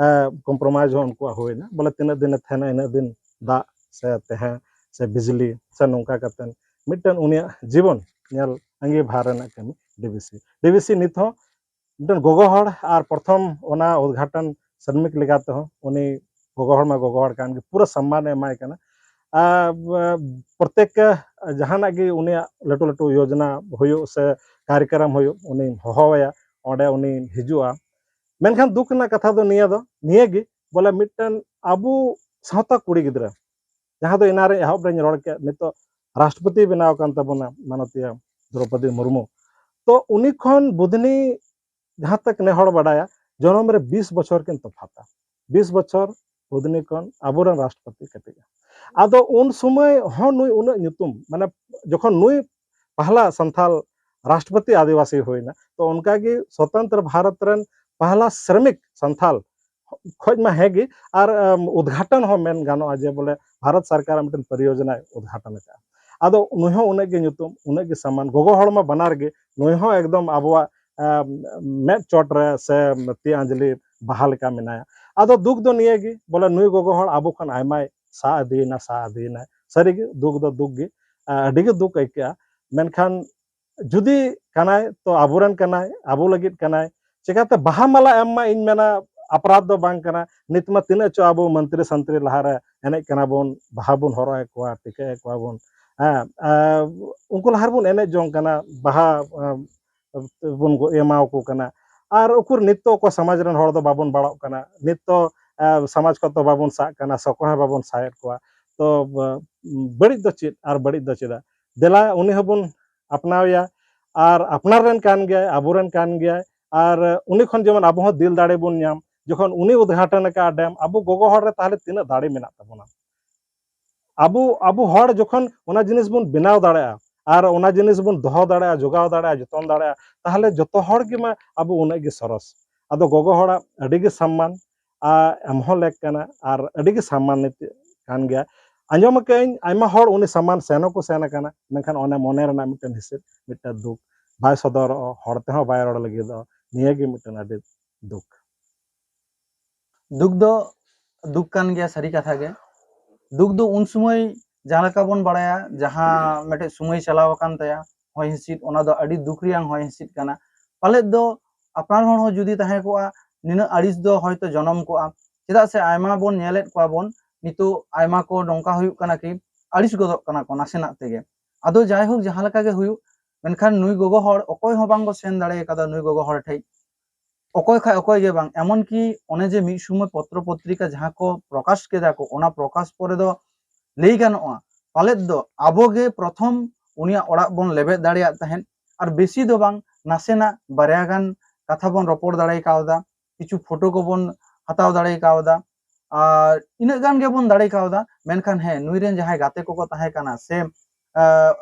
ᱠᱚᱢᱯᱨᱳᱢᱟᱭᱤᱡᱽ ᱦᱚᱸ ᱩᱱᱠᱩᱣᱟᱜ ᱦᱩᱭᱱᱟ, ᱵᱚᱞᱮ ᱛᱤᱱᱟᱹᱜ ᱫᱤᱱᱮ ᱛᱟᱦᱮᱱᱟ, ᱤᱱᱟᱹᱜ ᱫᱤᱱ ᱫᱟᱜ ᱥᱮ ᱛᱟᱦᱮᱸ ᱥᱮ ᱵᱤᱡᱽᱞᱤ ᱥᱮ ᱱᱚᱝᱠᱟ ᱠᱟᱛᱮ ᱢᱤᱫᱴᱮᱱ ᱩᱱᱤᱭᱟᱜ ᱡᱤᱵᱚᱱ ᱧᱮᱞ ᱟᱸᱜᱤᱵᱷᱟᱨ ᱨᱮᱱᱟᱜ ᱠᱟᱹᱢᱤ ᱰᱤᱵᱷᱤᱥᱤ᱾ ᱰᱤᱵᱷᱤᱥᱤ ᱱᱤᱛ ᱦᱚᱸ ᱢᱤᱫᱴᱮᱱ ᱜᱚᱜᱚ ᱦᱚᱲ ᱟᱨ ᱯᱨᱚᱛᱷᱚᱢ ᱚᱱᱟ ᱩᱫᱽᱜᱷᱟᱴᱚᱱ ᱥᱨᱚᱢᱤᱠ ᱞᱮᱠᱟ ᱛᱮᱦᱚᱸ ᱩᱱᱤ ᱜᱚᱜᱚ ᱦᱚᱲ ᱢᱟ ᱜᱚᱜᱚ ᱦᱚᱲ ᱠᱟᱱ ᱜᱮ, ᱯᱩᱨᱟᱹ ᱥᱚᱢᱢᱟᱱ ᱮ ᱮᱢᱟᱭ ᱠᱟᱱᱟ᱾ ᱟᱨ, ᱟᱨ ᱯᱨᱚᱛᱮᱠ ᱡᱟᱦᱟᱱᱟᱜ ᱜᱮ ᱩᱱᱤᱭᱟᱜ ᱞᱟᱹᱴᱩ ᱞᱟᱹᱴᱩ ᱭᱳᱡᱽᱱᱟ ᱦᱩᱭᱩᱜ ᱥᱮ ᱠᱟᱨᱭᱚᱠᱨᱚᱢ ᱦᱩᱭᱩᱜ, ᱩᱱᱤ ᱦᱚᱦᱚᱣᱟᱭᱟ, ᱚᱸᱰᱮ ᱩᱱᱤ ᱦᱤᱡᱩᱜᱼᱟ᱾ ᱢᱮᱱᱠᱷᱟᱱ ᱫᱩᱠ ᱨᱮᱱᱟᱜ ᱠᱟᱛᱷᱟ ᱫᱚ ᱱᱤᱭᱟᱹ ᱫᱚ, ᱱᱤᱭᱟᱹ ᱜᱮ ᱵᱚᱞᱮ ᱢᱤᱫᱴᱮᱱ ᱟᱵᱚ ᱥᱟᱶᱛᱟ ᱠᱩᱲᱤ ᱜᱤᱫᱽᱨᱟᱹ, ᱡᱟᱦᱟᱸ ᱫᱚ ᱮᱱᱟᱱ ᱨᱮ ᱮᱦᱚᱵ ᱨᱮᱧ ᱨᱚᱲ ᱠᱮᱫ, ᱱᱤᱛᱚᱜ ᱨᱟᱥᱴᱨᱚᱯᱚᱛᱤ ᱵᱮᱱᱟᱣ ᱠᱟᱱ ᱛᱟᱵᱚᱱᱟ ᱢᱟᱱᱚᱛᱤᱭᱟ ᱫᱨᱚᱯᱚᱫᱤ ᱢᱩᱨᱢᱩ᱾ ᱛᱚ ᱩᱱᱤ ᱠᱷᱚᱱ ᱵᱩᱫᱷᱱᱤ ᱡᱟᱦᱟᱸ ᱛᱟᱠ ᱱᱮ ᱦᱚᱲ ᱵᱟᱰᱟᱭᱟ, ᱡᱚᱱᱚᱢ ᱨᱮ ᱵᱤᱥ ᱵᱚᱪᱷᱚᱨ ᱠᱤᱱ ᱛᱚᱯᱷᱟᱛᱟ᱾ ᱵᱤᱥ ᱵᱚᱪᱷᱚᱨ ᱵᱩᱫᱷᱱᱤ ᱠᱷᱚᱱ ᱟᱵᱚᱨᱮᱱ ᱨᱟᱥᱴᱨᱚᱯᱚᱛᱤ ᱠᱟᱹᱴᱤᱡ᱾ ᱟᱫᱚ ᱩᱱ ᱥᱚᱢᱚᱭ ᱦᱚᱸ ᱱᱩᱭ ᱩᱱᱟᱹᱜ ᱧᱩᱛᱩᱢ, ᱢᱟᱱᱮ ᱡᱚᱠᱷᱚᱱ ᱱᱩᱭ ᱯᱟᱦᱞᱟ ᱥᱟᱱᱛᱷᱟᱞ ᱨᱟᱥᱴᱨᱚᱯᱚᱛᱤ ᱟᱹᱫᱤᱵᱟᱹᱥᱤ ᱦᱩᱭᱱᱟ, ᱛᱚ ᱚᱱᱠᱟᱜᱮ ᱥᱚᱛᱚᱱᱛᱨᱚ ᱵᱷᱟᱨᱚᱛ ᱨᱮᱱ ᱯᱟᱦᱞᱟ ᱥᱨᱚᱢᱤᱠ ᱥᱟᱱᱛᱷᱟᱞ ᱠᱷᱚᱡ ᱢᱟ ᱦᱮᱸ ᱜᱮ, ᱟᱨ, ᱟᱢ, ᱩᱫᱽᱜᱷᱟᱴᱚᱱ ᱦᱚᱸ ᱢᱮᱱ ᱜᱟᱱᱚᱜᱼᱟ ᱡᱮ ᱵᱚᱞᱮ ᱵᱷᱟᱨᱚᱛ ᱥᱚᱨᱠᱟᱨᱟᱜ ᱢᱤᱫᱴᱮᱱ ᱯᱚᱨᱤᱭᱳᱡᱚᱱᱟᱭ ᱩᱫᱽᱜᱷᱟᱴᱚᱱ ᱟᱠᱟᱫᱼᱟ᱾ ᱟᱫᱚ ᱱᱩᱭ ᱦᱚᱸ ᱩᱱᱟᱹᱜ ᱜᱮ ᱧᱩᱛᱩᱢ, ᱩᱱᱟᱹᱜ ᱜᱮ ᱥᱚᱢᱢᱟᱱ, ᱜᱚᱜᱚ ᱦᱚᱲ ᱢᱟ ᱵᱟᱱᱟᱨ ᱜᱮ, ᱱᱩᱭ ᱦᱚᱸ ᱮᱠᱫᱚᱢ ᱟᱵᱚᱣᱟᱜ, ᱟᱢ, ᱢᱮᱫ ᱪᱚᱴ ᱨᱮ ᱥᱮ ᱛᱤ ᱟᱸᱡᱽᱞᱤ ᱵᱟᱦᱟ ᱞᱮᱠᱟ ᱢᱮᱱᱟᱭᱟ᱾ ᱟᱫᱚ ᱫᱩᱠ ᱫᱚ ᱱᱤᱭᱟᱹ ᱜᱮ ᱵᱚᱞᱮ ᱱᱩᱭ ᱜᱚᱜᱚ ᱦᱚᱲ ᱟᱵᱚ ᱠᱷᱚᱱ ᱟᱭᱢᱟᱭ ᱥᱟᱦᱟ ᱤᱫᱤᱭᱮᱱᱟ, ᱥᱟᱦᱟ ᱤᱫᱤᱭᱮᱱᱟ᱾ ᱥᱟᱹᱨᱤᱜᱮ ᱫᱩᱠ ᱫᱚ ᱫᱩᱠ ᱜᱮ, ᱟ, ᱟᱹᱰᱤ ᱜᱮ ᱫᱩᱠ ᱟᱹᱭᱠᱟᱹᱜᱼᱟ᱾ ᱢᱮᱱᱠᱷᱟᱱ ᱡᱩᱫᱤ ᱠᱟᱱᱟᱭ, ᱛᱚ ᱟᱵᱚᱨᱮᱱ ᱠᱟᱱᱟᱭ, ᱟᱵᱚ ᱞᱟᱹᱜᱤᱫ ᱠᱟᱱᱟᱭ᱾ ᱪᱮᱠᱟᱛᱮ ᱵᱟᱦᱟ ᱢᱟᱞᱟ ᱮᱢ ᱢᱟ, ᱤᱧ ᱢᱮᱱᱟ, ᱟᱯᱨᱟᱫᱷ ᱫᱚ ᱵᱟᱝ ᱠᱟᱱᱟ᱾ ᱱᱤᱛ ᱢᱟ ᱛᱤᱱᱟᱹᱜ ᱪᱚ ᱟᱵᱚ ᱢᱚᱱᱛᱨᱤ ᱥᱚᱱᱛᱨᱤ ᱞᱟᱦᱟᱨᱮ ᱮᱱᱮᱡ ᱠᱟᱱᱟ ᱵᱚᱱ, ᱵᱟᱦᱟ ᱵᱚᱱ ᱦᱚᱨᱚᱜ ᱟᱠᱚᱣᱟ, ᱴᱤᱠᱟᱹ ᱟᱠᱚᱣᱟ ᱵᱚᱱ, ᱦᱮᱸ, ᱟᱨ ᱩᱱᱠᱩ ᱞᱟᱦᱟ ᱨᱮᱵᱚᱱ ᱮᱱᱮᱡ ᱡᱚᱝ ᱠᱟᱱᱟ, ᱵᱟᱦᱟ, ᱟᱸ, ᱵᱚᱱ ᱜᱚ-, ᱮᱢᱟ ᱟᱠᱚ ᱠᱟᱱᱟ᱾ ᱟᱨ ᱩᱠᱩᱨ ᱱᱤᱛ ᱫᱚ ᱚᱠᱚᱭ ᱥᱚᱢᱟᱡᱽ ᱨᱮᱱ ᱦᱚᱲ ᱫᱚ ᱵᱟᱵᱚᱱ ᱵᱟᱲᱟᱜ ᱠᱟᱱᱟ, ᱱᱤᱛ ᱫᱚ, ᱟᱸ, ᱥᱚᱢᱟᱡᱽ ᱠᱷᱚᱱ ᱫᱚ ᱵᱟᱵᱚᱱ ᱥᱟᱦᱟᱜ ᱠᱟᱱᱟ, ᱥᱮ ᱚᱠᱚᱭ ᱦᱚᱸ ᱵᱟᱵᱚᱱ ᱥᱟᱦᱟᱭᱮᱫ ᱠᱚᱣᱟ᱾ ᱛᱚ, ᱵᱟ-, ᱵᱟᱹᱲᱤᱡ ᱫᱚ ᱪᱮᱫ ᱟᱨ ᱵᱟᱹᱲᱤᱡ ᱫᱚ ᱪᱮᱫᱟᱜ? ᱫᱮᱞᱟ ᱩᱱᱤ ᱦᱚᱸᱵᱚᱱ ᱟᱯᱱᱟᱣᱮᱭᱟ᱾ ᱟᱨ ᱟᱯᱱᱟᱨ ᱨᱮᱱ ᱠᱟᱱ ᱜᱮᱭᱟᱭ, ᱟᱵᱚᱨᱮᱱ ᱠᱟᱱ ᱜᱮᱭᱟᱭ᱾ ᱟᱨ ᱩᱱᱤ ᱠᱷᱚᱱ ᱡᱮᱢᱚᱱ ᱟᱵᱚ ᱦᱚᱸ ᱫᱤᱞ ᱫᱟᱲᱮ ᱵᱚᱱ ᱧᱟᱢ, ᱡᱚᱠᱷᱚᱱ ᱩᱱᱤ ᱩᱫᱽᱜᱷᱟᱴᱚᱱ ᱟᱠᱟᱫ ᱰᱮᱢ, ᱟᱵᱚ ᱜᱚᱜᱚ ᱦᱚᱲ ᱨᱮ ᱛᱟᱦᱚᱞᱮ ᱛᱤᱱᱟᱹᱜ ᱫᱟᱲᱮ ᱢᱮᱱᱟᱜ ᱛᱟᱵᱚᱱᱟ? ᱟᱵᱚ, ᱟᱵᱚ ᱦᱚᱲ ᱡᱚᱠᱷᱚᱱ ᱚᱱᱟ ᱡᱤᱱᱤᱥ ᱵᱚᱱ ᱵᱮᱱᱟᱣ ᱫᱟᱲᱮᱭᱟᱜᱼᱟ ᱟᱨ ᱚᱱᱟ ᱡᱤᱱᱤᱥ ᱵᱚᱱ ᱫᱚᱦᱚ ᱫᱟᱲᱮᱭᱟᱜᱼᱟ, ᱡᱚᱜᱟᱣ ᱫᱟᱲᱮᱭᱟᱜᱼᱟ, ᱡᱚᱛᱚᱱ ᱫᱟᱲᱮᱭᱟᱜᱼᱟ, ᱛᱟᱦᱚᱞᱮ ᱡᱚᱛᱚ ᱦᱚᱲ ᱜᱮ ᱢᱟ ᱟᱵᱚ ᱩᱱᱟᱹᱜ ᱜᱮ ᱥᱚᱨᱚᱥ᱾ ᱟᱫᱚ ᱜᱚᱜᱚ ᱦᱚᱲᱟᱜ ᱟᱹᱰᱤ ᱜᱮ ᱥᱚᱢᱢᱟᱱ, ᱟᱨ ᱮᱢ ᱦᱚᱸ ᱞᱮᱠ ᱠᱟᱱᱟ, ᱟᱨ ᱟᱹᱰᱤ ᱜᱮ ᱥᱚᱢᱢᱟᱱᱤᱛ ᱠᱟᱱ ᱜᱮᱭᱟ᱾ ᱟᱸᱡᱚᱢ ᱟᱠᱟᱫᱟᱹᱧ ᱟᱭᱢᱟ ᱦᱚᱲ ᱩᱱᱤ ᱥᱚᱢᱢᱟᱱ ᱥᱮᱱ ᱦᱚᱸᱠᱚ ᱥᱮᱱ ᱟᱠᱟᱱᱟ, ᱢᱮᱱᱠᱷᱟᱱ ᱚᱱᱮ ᱢᱚᱱᱮ ᱨᱮᱱᱟᱜ ᱢᱤᱫᱴᱮᱱ ᱦᱤᱥᱟᱹ, ᱢᱤᱫᱴᱮᱱ ᱫᱩᱠ, ᱵᱟᱭ ᱥᱚᱫᱚᱨᱚᱜᱼᱟ, ᱦᱚᱲ ᱛᱮᱦᱚᱸ ᱵᱟᱭ ᱨᱚᱲ ᱞᱟᱹᱜᱤᱫᱚᱜᱼᱟ᱾ ᱱᱤᱭᱟᱹ ᱜᱮ ᱢᱤᱫᱴᱮᱱ ᱟᱹᱰᱤ ᱫᱩᱠ᱾ ᱫᱩᱠ ᱫᱚ ᱫᱩᱠ ᱠᱟᱱ ᱜᱮᱭᱟ, ᱥᱟᱹᱨᱤ ᱠᱟᱛᱷᱟ ᱜᱮ᱾ ᱫᱩᱠ ᱫᱚ ᱩᱱ ᱥᱚᱢᱚᱭ, ᱡᱟᱦᱟᱸ ᱞᱮᱠᱟ ᱵᱚᱱ ᱵᱟᱲᱟᱭᱟ, ᱡᱟᱦᱟᱸ ᱢᱤᱫᱴᱮᱡ ᱥᱚᱢᱚᱭ ᱪᱟᱞᱟᱣ ᱟᱠᱟᱱ ᱛᱟᱭᱟ, ᱦᱚᱭ ᱦᱤᱸᱥᱤᱫ, ᱚᱱᱟ ᱫᱚ ᱟᱹᱰᱤ ᱫᱩᱠ ᱨᱮᱭᱟᱝ ᱦᱚᱭ ᱦᱤᱸᱥᱤᱫ ᱠᱟᱱᱟ᱾ ᱯᱟᱞᱮᱫ ᱫᱚ ᱟᱯᱱᱟᱨ ᱦᱚᱲ ᱦᱚᱸ ᱡᱩᱫᱤ ᱛᱟᱦᱮᱸ ᱠᱚᱜᱼᱟ, ᱱᱤᱱᱟᱹᱜ ᱟᱹᱲᱤᱥ ᱫᱚ ᱦᱚᱭᱛᱚ ᱡᱚᱱᱚᱢ ᱠᱚᱜᱼᱟ᱾ ᱪᱮᱫᱟᱜ ᱥᱮ ᱟᱭᱢᱟ ᱵᱚᱱ ᱧᱮᱞᱮᱫ ᱠᱚᱣᱟ ᱵᱚᱱ, ᱱᱤᱛᱚᱜ ᱟᱭᱢᱟ ᱠᱚ ᱱᱚᱝᱠᱟ ᱦᱩᱭᱩᱜ ᱠᱟᱱᱟ ᱠᱤ ᱟᱹᱲᱤᱥ ᱜᱚᱫᱚᱜ ᱠᱟᱱᱟ ᱠᱚ ᱱᱟᱥᱮᱱᱟᱜ ᱛᱮᱜᱮ᱾ ᱟᱫᱚ ᱡᱟᱭᱦᱳᱠ, ᱡᱟᱦᱟᱸ ᱞᱮᱠᱟ ᱜᱮ ᱦᱩᱭᱩᱜ, ᱢᱮᱱᱠᱷᱟᱱ ᱱᱩᱭ ᱜᱚᱜᱚ ᱦᱚᱲ ᱚᱠᱚᱭ ᱦᱚᱸ ᱵᱟᱝ ᱠᱚ ᱥᱮᱱ ᱫᱟᱲᱮ ᱠᱟᱫᱟ ᱱᱩᱭ ᱜᱚᱜᱚ ᱦᱚᱲ ᱴᱷᱮᱡ᱾ ᱚᱠᱚᱭ ᱠᱷᱟᱡ ᱚᱠᱚᱭ ᱜᱮ ᱵᱟᱝ, ᱮᱢᱚᱱ ᱠᱤ ᱚᱱᱮ ᱡᱮ ᱢᱤᱫ ᱥᱚᱢᱚᱭ ᱯᱚᱛᱨᱚ ᱯᱚᱛᱨᱤᱠᱟ ᱡᱟᱦᱟᱸ ᱠᱚ ᱯᱨᱚᱠᱟᱥ ᱠᱮᱫᱟ ᱠᱚ, ᱚᱱᱟ ᱯᱨᱚᱠᱟᱥ ᱯᱚᱨᱮ ᱫᱚ ᱞᱟᱹᱭ ᱜᱟᱱᱚᱜᱼᱟ, ᱯᱟᱞᱮᱫ ᱫᱚ ᱟᱵᱚ ᱜᱮ ᱯᱨᱚᱛᱷᱚᱢ ᱩᱱᱤᱭᱟᱜ ᱚᱲᱟᱜ ᱵᱚᱱ ᱞᱮᱵᱮᱫ ᱫᱟᱲᱮᱭᱟᱜ ᱛᱟᱦᱮᱸᱫ᱾ ᱟᱨ ᱵᱮᱥᱤ ᱫᱚ ᱵᱟᱝ, ᱱᱟᱥᱮᱱᱟᱜ ᱵᱟᱨᱭᱟ ᱜᱟᱱ ᱠᱟᱛᱷᱟ ᱵᱚᱱ ᱨᱚᱯᱚᱲ ᱫᱟᱲᱮ ᱠᱟᱣᱫᱟ, ᱠᱤᱪᱷᱩ ᱯᱷᱳᱴᱳ ᱠᱚᱵᱚᱱ ᱦᱟᱛᱟᱣ ᱫᱟᱲᱮ ᱠᱟᱣᱫᱟ, ᱟᱨ ᱤᱱᱟᱹᱜ ᱜᱟᱱ ᱜᱮᱵᱚᱱ ᱫᱟᱲᱮ ᱠᱟᱣᱫᱟ᱾ ᱢᱮᱱᱠᱷᱟᱱ ᱦᱮᱸ, ᱱᱩᱭ ᱨᱮᱱ ᱡᱟᱦᱟᱸᱭ ᱜᱟᱛᱮ ᱠᱚᱠᱚ ᱛᱟᱦᱮᱸ ᱠᱟᱱᱟ ᱥᱮ, ᱟᱸ,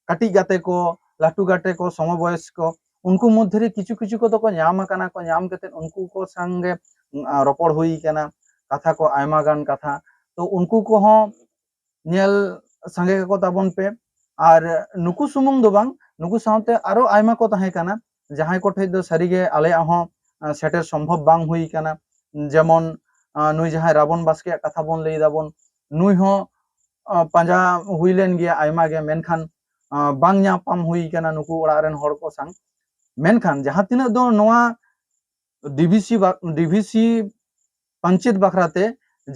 ᱠᱟᱹᱴᱤᱡ ᱜᱟᱛᱮ ᱠᱚ, ᱞᱟᱹᱴᱩ ᱜᱟᱛᱮ ᱠᱚ, ᱥᱚᱢᱚᱵᱚᱭᱚᱥ ᱠᱚ, ᱩᱱᱠᱩ ᱢᱚᱫᱽᱫᱷᱮ ᱨᱮ ᱠᱤᱪᱷᱩ ᱠᱤᱪᱷᱩ ᱠᱚᱫᱚ ᱠᱚ ᱧᱟᱢ ᱟᱠᱟᱱᱟ ᱠᱚ, ᱧᱟᱢ ᱠᱟᱛᱮᱫ ᱩᱱᱠᱩ ᱠᱚ ᱥᱟᱝᱜᱮ, ᱩᱸ, ᱨᱚᱯᱚᱲ ᱦᱩᱭ ᱠᱟᱱᱟ, ᱠᱟᱛᱷᱟ ᱠᱚ, ᱟᱭᱢᱟ ᱜᱟᱱ ᱠᱟᱛᱷᱟ᱾ ᱛᱚ ᱩᱱᱠᱩ ᱠᱚᱦᱚᱸ ᱧᱮᱞ ᱥᱟᱸᱜᱮ ᱠᱟᱠᱚ ᱛᱟᱵᱚᱱ ᱯᱮ᱾ ᱟᱨ ᱱᱩᱠᱩ ᱥᱩᱢᱩᱝ ᱫᱚ ᱵᱟᱝ, ᱱᱩᱠᱩ ᱥᱟᱶᱛᱮ ᱟᱨᱚ ᱟᱭᱢᱟ ᱠᱚ ᱛᱟᱦᱮᱸ ᱠᱟᱱᱟ, ᱡᱟᱦᱟᱸᱭ ᱠᱚ ᱴᱷᱮᱡ ᱫᱚ ᱥᱟᱹᱨᱤᱜᱮ ᱟᱞᱮᱭᱟᱜ ᱦᱚᱸ, ᱟᱸ, ᱥᱮᱴᱮᱨ ᱥᱚᱢᱵᱷᱚᱵ ᱵᱟᱝ ᱦᱩᱭ ᱠᱟᱱᱟ᱾ ᱡᱮᱢᱚᱱ, ᱟᱸ, ᱱᱩᱭ ᱡᱟᱦᱟᱸᱭ ᱨᱟᱵᱚᱱ ᱵᱟᱥᱠᱮᱭᱟᱜ ᱠᱟᱛᱷᱟ ᱵᱚᱱ ᱞᱟᱹᱭ ᱫᱟᱵᱚᱱ, ᱱᱩᱭ ᱦᱚᱸ, ᱟᱸ, ᱯᱟᱸᱡᱟ ᱦᱩᱭ ᱞᱮᱱ ᱜᱮᱭᱟ ᱟᱭᱢᱟ ᱜᱮ, ᱢᱮᱱᱠᱷᱟᱱ, ᱟᱸ, ᱵᱟᱝ ᱧᱟᱯᱟᱢ ᱦᱩᱭ ᱠᱟᱱᱟ ᱱᱩᱠᱩ ᱚᱲᱟᱜ ᱨᱮᱱ ᱦᱚᱲ ᱠᱚ ᱥᱟᱝ᱾ ᱢᱮᱱᱠᱷᱟᱱ ᱡᱟᱦᱟᱸ ᱛᱤᱱᱟᱹᱜ ᱫᱚ ᱱᱚᱣᱟ ᱰᱤ ᱵᱷᱤ ᱥᱤ ᱵᱟ-, ᱰᱤ ᱵᱷᱤ ᱥᱤ ᱯᱟᱧᱪᱮᱛ ᱵᱟᱠᱷᱨᱟ ᱛᱮ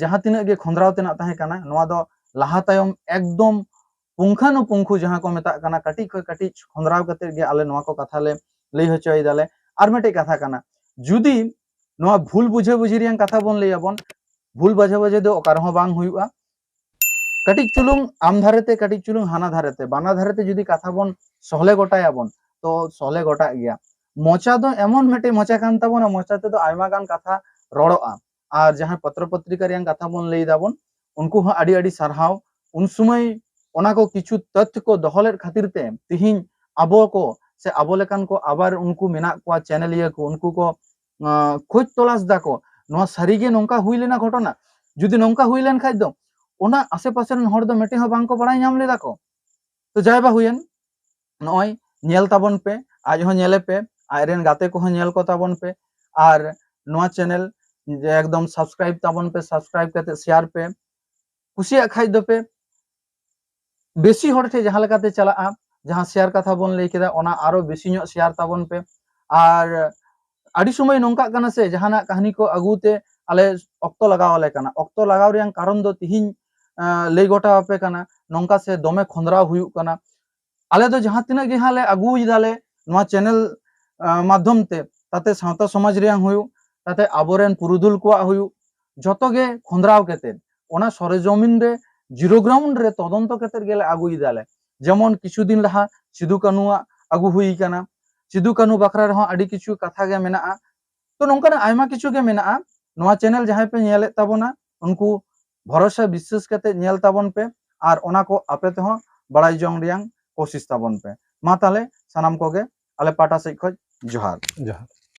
ᱡᱟᱦᱟᱸ ᱛᱤᱱᱟᱹᱜ ᱜᱮ ᱠᱷᱚᱸᱫᱽᱨᱟᱣ ᱛᱮᱱᱟᱜ ᱛᱟᱦᱮᱸ ᱠᱟᱱᱟ, ᱱᱚᱣᱟ ᱫᱚ ᱞᱟᱦᱟ ᱛᱟᱭᱚᱢ ᱮᱠᱫᱚᱢ ᱯᱩᱝᱠᱷᱟᱱᱩᱯᱩᱝᱠᱷᱩ ᱡᱟᱦᱟᱸ ᱠᱚ ᱢᱮᱛᱟᱜ ᱠᱟᱱᱟ, ᱠᱟᱹᱴᱤᱡ ᱠᱷᱚᱱ ᱠᱟᱹᱴᱤᱡ ᱠᱷᱚᱸᱫᱽᱨᱟᱣ ᱠᱟᱛᱮᱫ ᱜᱮ ᱟᱞᱮ ᱱᱚᱣᱟ ᱠᱚ ᱠᱟᱛᱷᱟ ᱞᱮ ᱞᱟᱹᱭ ᱦᱚᱪᱚᱭ ᱫᱟᱞᱮ᱾ ᱟᱨ ᱢᱤᱫᱴᱮᱡ ᱠᱟᱛᱷᱟ ᱠᱟᱱᱟ, ᱡᱩᱫᱤ ᱱᱚᱣᱟ ᱵᱷᱩᱞ ᱵᱩᱡᱷᱟᱹ ᱵᱩᱡᱷᱤ ᱨᱮᱭᱟᱜ ᱠᱟᱛᱷᱟ ᱵᱚᱱ ᱞᱟᱹᱭ ᱟᱵᱚᱱ, ᱵᱷᱩᱞ ᱵᱩᱡᱷᱟᱹ ᱵᱩᱡᱷᱤ ᱫᱚ ᱚᱠᱟ ᱨᱮᱦᱚᱸ ᱵᱟᱝ ᱦᱩᱭᱩᱜᱼᱟ᱾ ᱠᱟᱹᱴᱤᱡ ᱪᱩᱞᱩᱝ ᱟᱢ ᱫᱷᱟᱨᱮ ᱛᱮ, ᱠᱟᱹᱴᱤᱡ ᱪᱩᱞᱩᱝ ᱦᱟᱱᱟ ᱫᱷᱟᱨᱮ ᱛᱮ, ᱵᱟᱱᱟ ᱫᱷᱟᱨᱮ ᱛᱮ ᱡᱩᱫᱤ ᱠᱟᱛᱷᱟ ᱵᱚᱱ ᱥᱚᱦᱞᱮ ᱜᱚᱴᱟᱭᱟᱵᱚᱱ, ᱛᱚ ᱥᱚᱦᱞᱮ ᱜᱚᱴᱟᱜ ᱜᱮᱭᱟ᱾ ᱢᱚᱪᱟ ᱫᱚ ᱮᱢᱚᱱ ᱢᱤᱫᱴᱮᱡ ᱢᱚᱪᱟ ᱠᱟᱱ ᱛᱟᱵᱚᱱᱟ, ᱢᱚᱪᱟ ᱛᱮᱫᱚ ᱟᱭᱢᱟ ᱜᱟᱱ ᱠᱟᱛᱷᱟ ᱨᱚᱲᱚᱜᱼᱟ᱾ ᱟᱨ ᱡᱟᱦᱟᱸ ᱯᱚᱛᱨᱚ ᱯᱚᱛᱨᱤᱠᱟ ᱨᱮᱭᱟᱜ ᱠᱟᱛᱷᱟ ᱵᱚᱱ ᱞᱟᱹᱭ ᱫᱟᱵᱚᱱ, ᱩᱱᱠᱩ ᱦᱚᱸ ᱟᱹᱰᱤ ᱟᱹᱰᱤ ᱥᱟᱨᱦᱟᱣ᱾ ᱩᱱ ᱥᱩᱢᱟᱹᱭ ᱚᱱᱟ ᱠᱚ ᱠᱤᱪᱷᱩ ᱛᱚᱛᱷ ᱠᱚ ᱫᱚᱦᱚ ᱞᱮᱫ ᱠᱷᱟᱹᱛᱤᱨ ᱛᱮ ᱛᱤᱦᱤᱧ ᱟᱵᱚ ᱠᱚ ᱥᱮ ᱟᱵᱚ ᱞᱮᱠᱟᱱ ᱠᱚ ᱟᱵᱟᱨ ᱩᱱᱠᱩ ᱢᱮᱱᱟᱜ ᱠᱚᱣᱟ, ᱪᱮᱱᱮᱞᱤᱭᱟᱹ ᱠᱚ, ᱩᱱᱠᱩ ᱠᱚ, ᱟᱸ, ᱠᱷᱚᱡᱽ ᱛᱚᱞᱟᱥ ᱫᱟᱠᱚ, ᱱᱚᱣᱟ ᱥᱟᱹᱨᱤᱜᱮ ᱱᱚᱝᱠᱟ ᱦᱩᱭ ᱞᱮᱱᱟ ᱜᱷᱚᱴᱚᱱᱟ? ᱡᱩᱫᱤ ᱱᱚᱝᱠᱟ ᱦᱩᱭ ᱞᱮᱱ ᱠᱷᱟᱡ ᱫᱚ ᱚᱱᱟ ᱟᱥᱮ ᱯᱟᱥᱮ ᱨᱮᱱ ᱦᱚᱲ ᱫᱚ ᱢᱤᱫᱴᱮᱡ ᱦᱚᱸ ᱵᱟᱝ ᱠᱚ ᱵᱟᱲᱟᱭ ᱧᱟᱢ ᱞᱮᱫᱟ ᱠᱚ᱾ ᱛᱚ ᱡᱟᱭ ᱵᱟ ᱦᱩᱭᱮᱱ, ᱱᱚᱜᱼᱚᱭ ᱧᱮᱞ ᱛᱟᱵᱚᱱ ᱯᱮ, ᱟᱡ ᱦᱚᱸ ᱧᱮᱞᱮ ᱯᱮ, ᱟᱡ ᱨᱮᱱ ᱜᱟᱛᱮ ᱠᱚᱦᱚᱸ ᱧᱮᱞ ᱠᱚ ᱛᱟᱵᱚᱱ ᱯᱮ, ᱟᱨ ᱱᱚᱣᱟ ᱪᱮᱱᱮᱞ ᱮᱠᱫᱚᱢ ᱥᱟᱵᱥᱠᱨᱟᱭᱤᱵ ᱛᱟᱵᱚᱱ ᱯᱮ, ᱥᱟᱵᱥᱠᱨᱟᱭᱤᱵ ᱠᱟᱛᱮ ᱥᱮᱭᱟᱨ ᱯᱮ, ᱠᱩᱥᱤᱭᱟᱜ ᱠᱷᱟᱡ ᱫᱚᱯᱮ᱾ ᱵᱮᱥᱤ ᱦᱚᱲ ᱴᱷᱮᱡ ᱡᱟᱦᱟᱸ ᱞᱮᱠᱟᱛᱮ ᱪᱟᱞᱟᱜᱼᱟ, ᱡᱟᱦᱟᱸ ᱥᱮᱭᱟᱨ ᱠᱟᱛᱷᱟ ᱵᱚᱱ ᱞᱟᱹᱭ ᱠᱮᱫᱟ, ᱚᱱᱟ ᱟᱨᱚ ᱵᱮᱥᱤ ᱧᱚᱜ ᱥᱮᱭᱟᱨ ᱛᱟᱵᱚᱱ ᱯᱮ᱾ ᱟᱨ ᱟᱹᱰᱤ ᱥᱚᱢᱚᱭ ᱱᱚᱝᱠᱟᱜ ᱠᱟᱱᱟ ᱥᱮ, ᱡᱟᱦᱟᱱᱟᱜ ᱠᱟᱹᱦᱱᱤ ᱠᱚ ᱟᱹᱜᱩ ᱛᱮ ᱟᱞᱮ ᱚᱠᱛᱚ ᱞᱟᱜᱟᱣ ᱟᱞᱮ ᱠᱟᱱᱟ᱾ ᱚᱠᱛᱚ ᱞᱟᱜᱟᱣ ᱨᱮᱭᱟᱜ ᱠᱟᱨᱚᱱ ᱫᱚ ᱛᱤᱦᱤᱧ, ᱟᱸ, ᱞᱟᱹᱭ ᱜᱚᱴᱟ ᱟᱯᱮ ᱠᱟᱱᱟ, ᱱᱚᱝᱠᱟ ᱥᱮ ᱫᱚᱢᱮ ᱠᱷᱚᱸᱫᱽᱨᱟᱣ ᱦᱩᱭᱩᱜ ᱠᱟᱱᱟ᱾ ᱟᱞᱮ ᱫᱚ ᱡᱟᱦᱟᱸ ᱛᱤᱱᱟᱹᱜ ᱜᱮ ᱦᱟᱸᱜ ᱞᱮ ᱟᱹᱜᱩᱭ ᱫᱟᱞᱮ ᱱᱚᱣᱟ ᱪᱮᱱᱮᱞ, ᱟᱸ, ᱢᱟᱫᱽᱫᱷᱚᱢ ᱛᱮ, ᱛᱟᱛᱮ ᱥᱟᱶᱛᱟ ᱥᱚᱢᱟᱡᱽ ᱨᱮᱭᱟᱝ ᱦᱩᱭᱩᱜ, ᱛᱟᱛᱮ ᱟᱵᱚᱨᱮᱱ ᱯᱩᱨᱩᱫᱷᱩᱞ ᱠᱚᱣᱟᱜ ᱦᱩᱭᱩᱜ, ᱡᱚᱛᱚ ᱜᱮ ᱠᱷᱚᱸᱫᱽᱨᱟᱣ ᱠᱟᱛᱮᱫ, ᱚᱱᱟ ᱥᱚᱨᱮᱡᱚᱢᱤᱱ ᱨᱮ, zero ground ᱨᱮ ᱛᱚᱫᱚᱱᱛᱚ ᱠᱟᱛᱮᱫ ᱜᱮᱞᱮ ᱟᱹᱜᱩᱭ ᱫᱟᱞᱮ᱾ ᱡᱮᱢᱚᱱ ᱠᱤᱪᱷᱩ ᱫᱤᱱ ᱞᱟᱦᱟ ᱥᱤᱫᱩ ᱠᱟᱹᱱᱩᱣᱟᱜ ᱟᱹᱜᱩ ᱦᱩᱭ ᱠᱟᱱᱟ᱾ ᱥᱤᱫᱩ ᱠᱟᱹᱱᱩ ᱵᱟᱠᱷᱨᱟ ᱨᱮᱦᱚᱸ ᱟᱹᱰᱤ ᱠᱤᱪᱷᱩ ᱠᱟᱛᱷᱟ ᱜᱮ ᱢᱮᱱᱟᱜᱼᱟ᱾ ᱛᱚ, ᱱᱚᱝᱠᱟᱱᱟᱜ ᱟᱭᱢᱟ ᱠᱤᱪᱷᱩ ᱜᱮ ᱢᱮᱱᱟᱜᱼᱟ᱾ ᱱᱚᱣᱟ ᱪᱮᱱᱮᱞ ᱡᱟᱦᱟᱸᱭ ᱯᱮ ᱧᱮᱞᱮᱫ ᱛᱟᱵᱚᱱᱟ, ᱩᱱᱠᱩ ᱵᱷᱚᱨᱚᱥᱟ ᱵᱤᱥᱥᱟᱹᱥ ᱠᱟᱛᱮ ᱧᱮᱞ ᱛᱟᱵᱚᱱ ᱯᱮ, ᱟᱨ ᱚᱱᱟ ᱠᱚ ᱟᱯᱮ ᱛᱮᱦᱚᱸ ᱵᱟᱲᱟᱭ ᱡᱚᱝ ᱨᱮᱭᱟᱝ ᱠᱳᱥᱤᱥ ᱛᱟᱵᱚᱱ ᱯᱮ᱾ ᱢᱟ ᱛᱟᱦᱞᱮ ᱥᱟᱱᱟᱢ ᱠᱚᱜᱮ ᱟᱞᱮ ᱯᱟᱦᱴᱟ ᱥᱮᱫ ᱠᱷᱚᱱ ᱡᱚᱦᱟᱨ᱾ ᱡᱚᱦᱟᱨ᱾